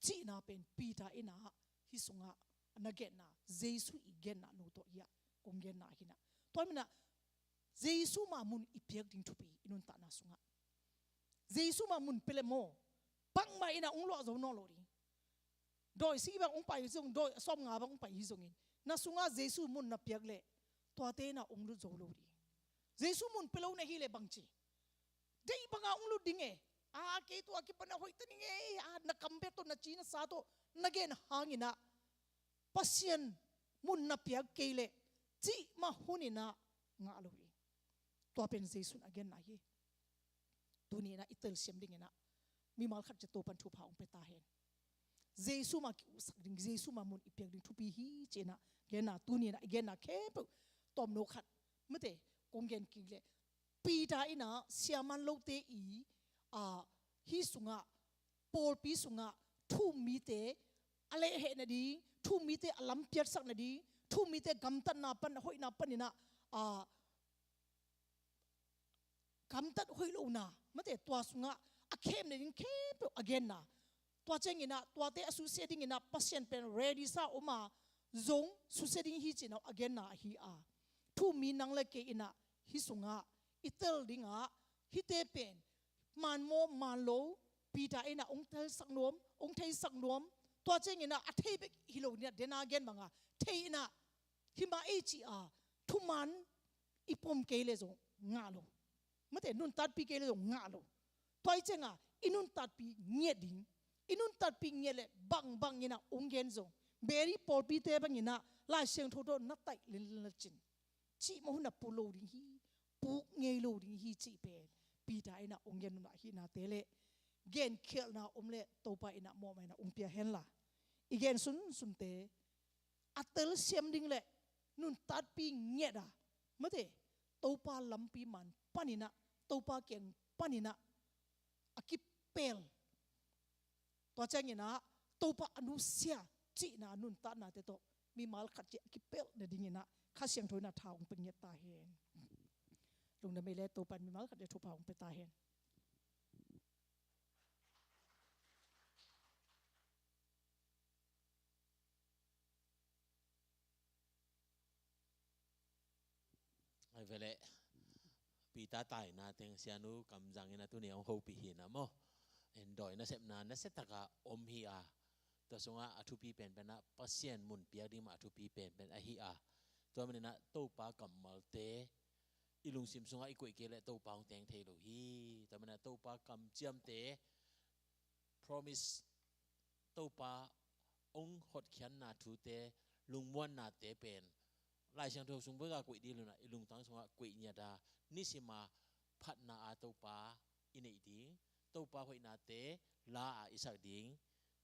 cihna pen Peter in ah hih sungah na genna, Jesu i genna no tawh hi a, kong genna hi na. Tua manin ah Jesu mah mun i piak ding thupi i nuntakna sungah. Jesu mah mun pia leh maw, bangmah in ah ong luah zo nawn lo ding. Dawi sing bang ong pai hi zong, dawi sawmnga bang ong pai hi zongin, na sungah Jesu mun na piak leh tuate in ah ong lut zo lo ding. Jesu mun pia lo na hi leh bang ci, deih bangah ong lut ding e. A, kei tua kipan a hoih ta ning e, a, na kam bia tawh, na ci na sa tawh na gen hangin ah Pasian mun na piak kei leh cih mah hun in ah ngah lo hi. Tua pen Jesu in a genna hi. Tuni in ah i telsiam dingin ah mimal khat ciat Topa'n thupha ong pia ta hen. Jesu mah ki-utsak ding, Jesu mah mun i piak ding thupi hi ci-in ah genna, tuni in ah i genna khempeuh tawmno khat, mate, kong gen kik leh, Peter in ah siaman lote i, a, hih sungah, pawlpi sungah thu-um mite a lehheh nading, thu-um mite a lampiatsak nading, thu-um mite gamtatna pan, hoihna panin ah, a, gamtat hoih lohna, mate, tua sungah a khem nading khempeuh a genna. Tua ciangin ah tuate a susia dingin ah Pasian pen ready sa om a, zong susia ding hi ci-in ah a genna ahi a. Thu-um mi nang le kei in ah hih sungah i tel ding ah, hihte pen man maw man lo, Peter in ah ong telsak nuam, ong theisak nuam. Tua ciangin ah a thei bek hi lo ding ah, den a gen bang a, thei in ah, hih mah ei ci a thuman i pom kei leh zong ngah lo. Mate, nuntakpih kei leh zong ngah lo. Tua hi ciang a i nuntakpih ngiat ding. I nuntakpih ngiat leh bangbang in ah ong gen zong, Berea pawlpite bangin ah Lai Siangtho tawh na taih lenlen cin, cih mah hun ah puk lo ding hi, puk ngei lo ding hi cih pen Peter in ah ong gen nunah hihnate leh genkhialhna om leh Topa in ah mawhmah in ah ong pia hen la. I gen sunsunte a telsiam ding leh nuntakpih ngiat a, mate, Topa lampi man panin ah, Topa kiang panin ah a kipel. Tua ciangin ah Topa a nusia cihna nuntaknate tawh mimal khat ciat a kipel nadingin ah Kha Siangtho in ah tha ong pia ngiat ta hen. Lungdam ei leh, Topa in mimal khat ciat thupha ong pia ta hen. Ai ve leh, Peter taina teng Sianu Kam Zang in ah tuni ong hopih hi na maw. En, dawi nasepna nasia tak a om hi a, tua sungah a thupi penpen ah Pasian mun piak ding mah a thupi penpen ahi a. Tua manin ah Topa kammalte i lungsim sungah i koih kei leh Topa hong teng thei lo hi. Tua manin ah Topa kamciamte, promise, Topa hong hotkhiatna thute, lungmuannate pen Lai Siangtho sung bek a koih ding lo-in ah i lungtang sungah koih ngiat a, nisim a phatna a Topa i neih ding, Topa hoihnate la a i sak ding,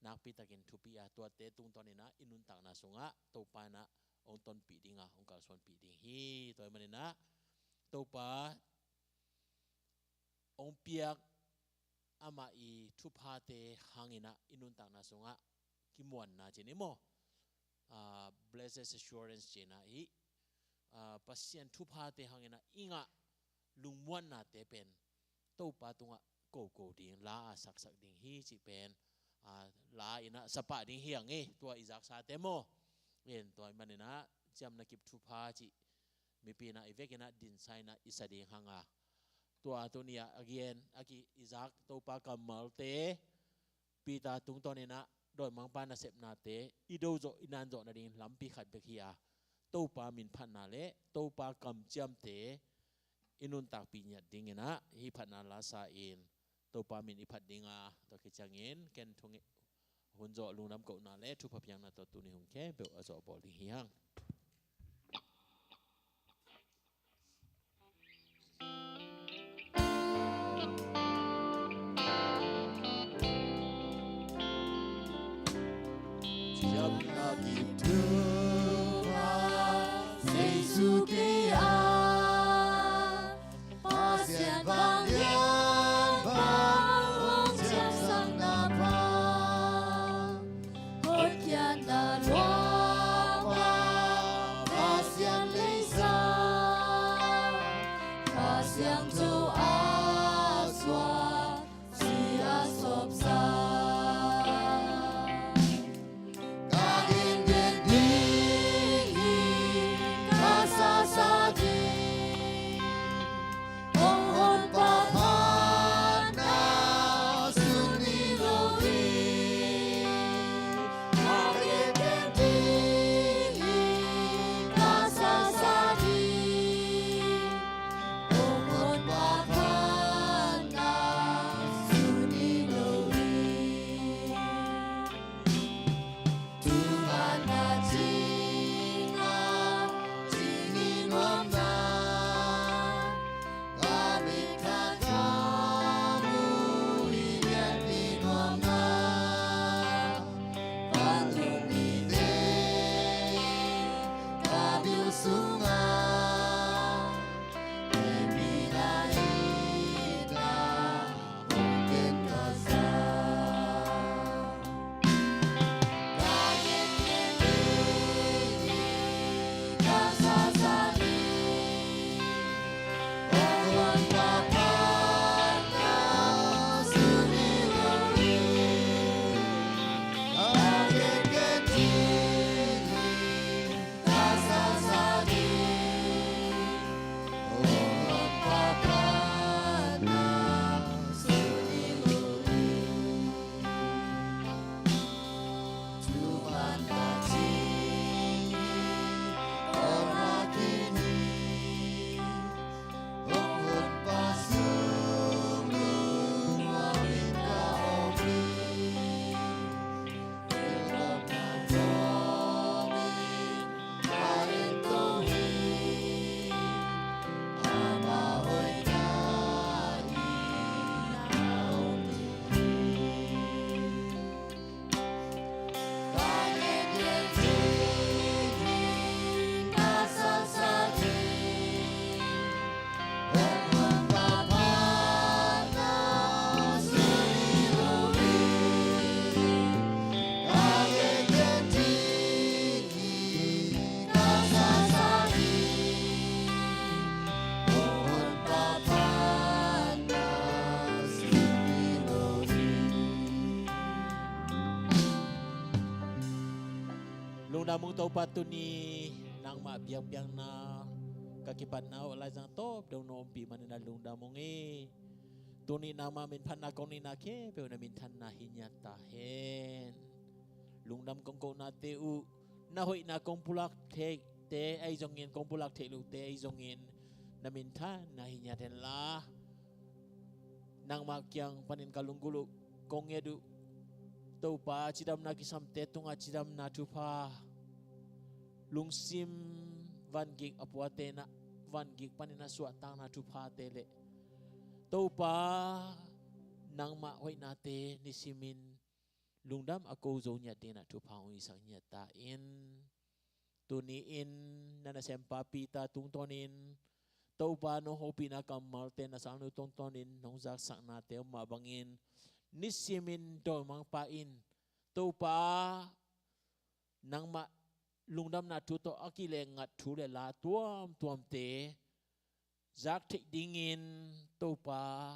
nakpi takin thupi a, tuate tungtawnin ah i nuntakna sungah Topa in ah hong tonpih ding a, hong kalsuanpih ding hi. Tua ahih manin ah Topa hong piak amah i thuphate hangin ah i nuntakna sungah kimuanna ci ni maw, ah, blessed assurance ci-in ah hih, ah, Pasian thuphate hangin ah i ngah lungmuannate pen Topa tungah koko ding, la a saksak ding hi cih pen, ah, la in ah sa pah ding hi hang e, tua i zaksate maw. En, tua ahih manin ah ciamna kip thupha cih mipi in ah i vekin ah dinsa in ah i sa ding hang a. Tua tuni a, again, a ki i zak Topa kammalte, Peter tungtawnin ah dawimangpa nasepnate i do zawh, i nan zawh nading lampi khat bek hi a, Topa min phatna leh Topa kamciamte i nuntakpih ngiat dingin ah hih phatna la sa in Topa min i phat ding a, tua khit ciangin ken thung hun zawh lungdam kohna leh thupha piakna tawh tuni hun khempeuh a zawh bawl ding hi hang. Ka kip thupha Jesu kei a, Pasian vanglian bang hong ciamsakna pha, hotkhiatna luapa Pasian leisa, Kha Siangtho a suak, si a sawpsa. Ka gengen ding hi, ka sasa ding, hong Honpa phatna sut ni lo hi. Ka gengen ding hi, ka sasa ding, hong Honpa phatna sut ni lo hi. Tua manin a cing a cing hi nuam na, ka mit khat ka mu hi lian hi nuam na, vantung mite in ka bil sungah Lungdam ung Topa, tuni nangmah biakpiakna ka kipatna uh Laizang tawp dong na ompih manin a lungdam ung hi. Tuni nangmah minphatna kong neihna khempeuh na minthanna hi ngiat ta hen. Lungdam kong kohnate uh, na hoihna kong pulak theihte ahi zongin, kong pulak theih lohte ahi zongin, na minthanna hi ngiat hen la. Nangmah kiang panin ka lunggulh uh kong nget uh Topa, cidamna kisamte tungah cidamna thupha, lungsim vangik a puate na vangik panin a suahtakna thuphate le Topa, nangmah hoihnate nisimin lungdam a ko zo ngiat dingin a thupha hong hisak ngiat ta in. Tuni-in na nasempa Peter tungtawnin Topa nong hopihna kammalte na salnu tungtawnin nong zaksaknate om mah bangin nisimin dawimangpa in Topa nangmah lungdamna thu tawh a kilengngat thu le la tuamtuamte zak theih dingin Topa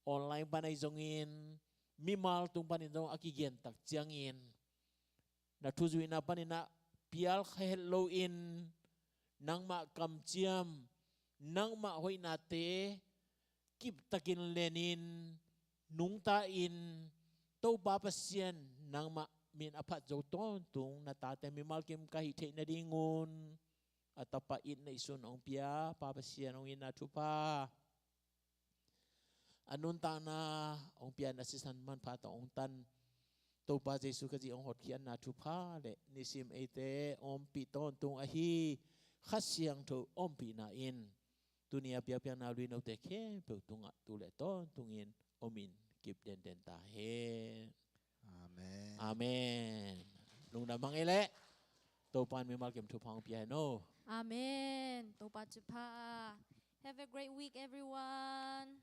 online pan ahi zongin mimal tung panin zong a kigentak ciangin na thuzuihna panin ah pial kha het loin nangmah kamciam, nangmah hoihnate kiptakin lenin nungta in Topa Pasian nangmah min a phat zo tawntung na tate mimal kim ka hih theih nadingun a tapa itna ihsun hong pia Pa Pasian hong itna thupha, a nuntakna hong pia na sisan manpha tawh hong tan Topa Jesu Khazih hong hotkhiatna thupha le nisim eite ompih tawntung ahi Kha Siangtho ompihna in tuni a biakpiakna luinote khempeuh tungah tu le tawntungin omin kip denden ta hen. Amen. Amen. Lungdam hang ei leh. Topa'n mimal kim thupha hong pia hen aw. Amen. Topa thupha. Have a great week, everyone.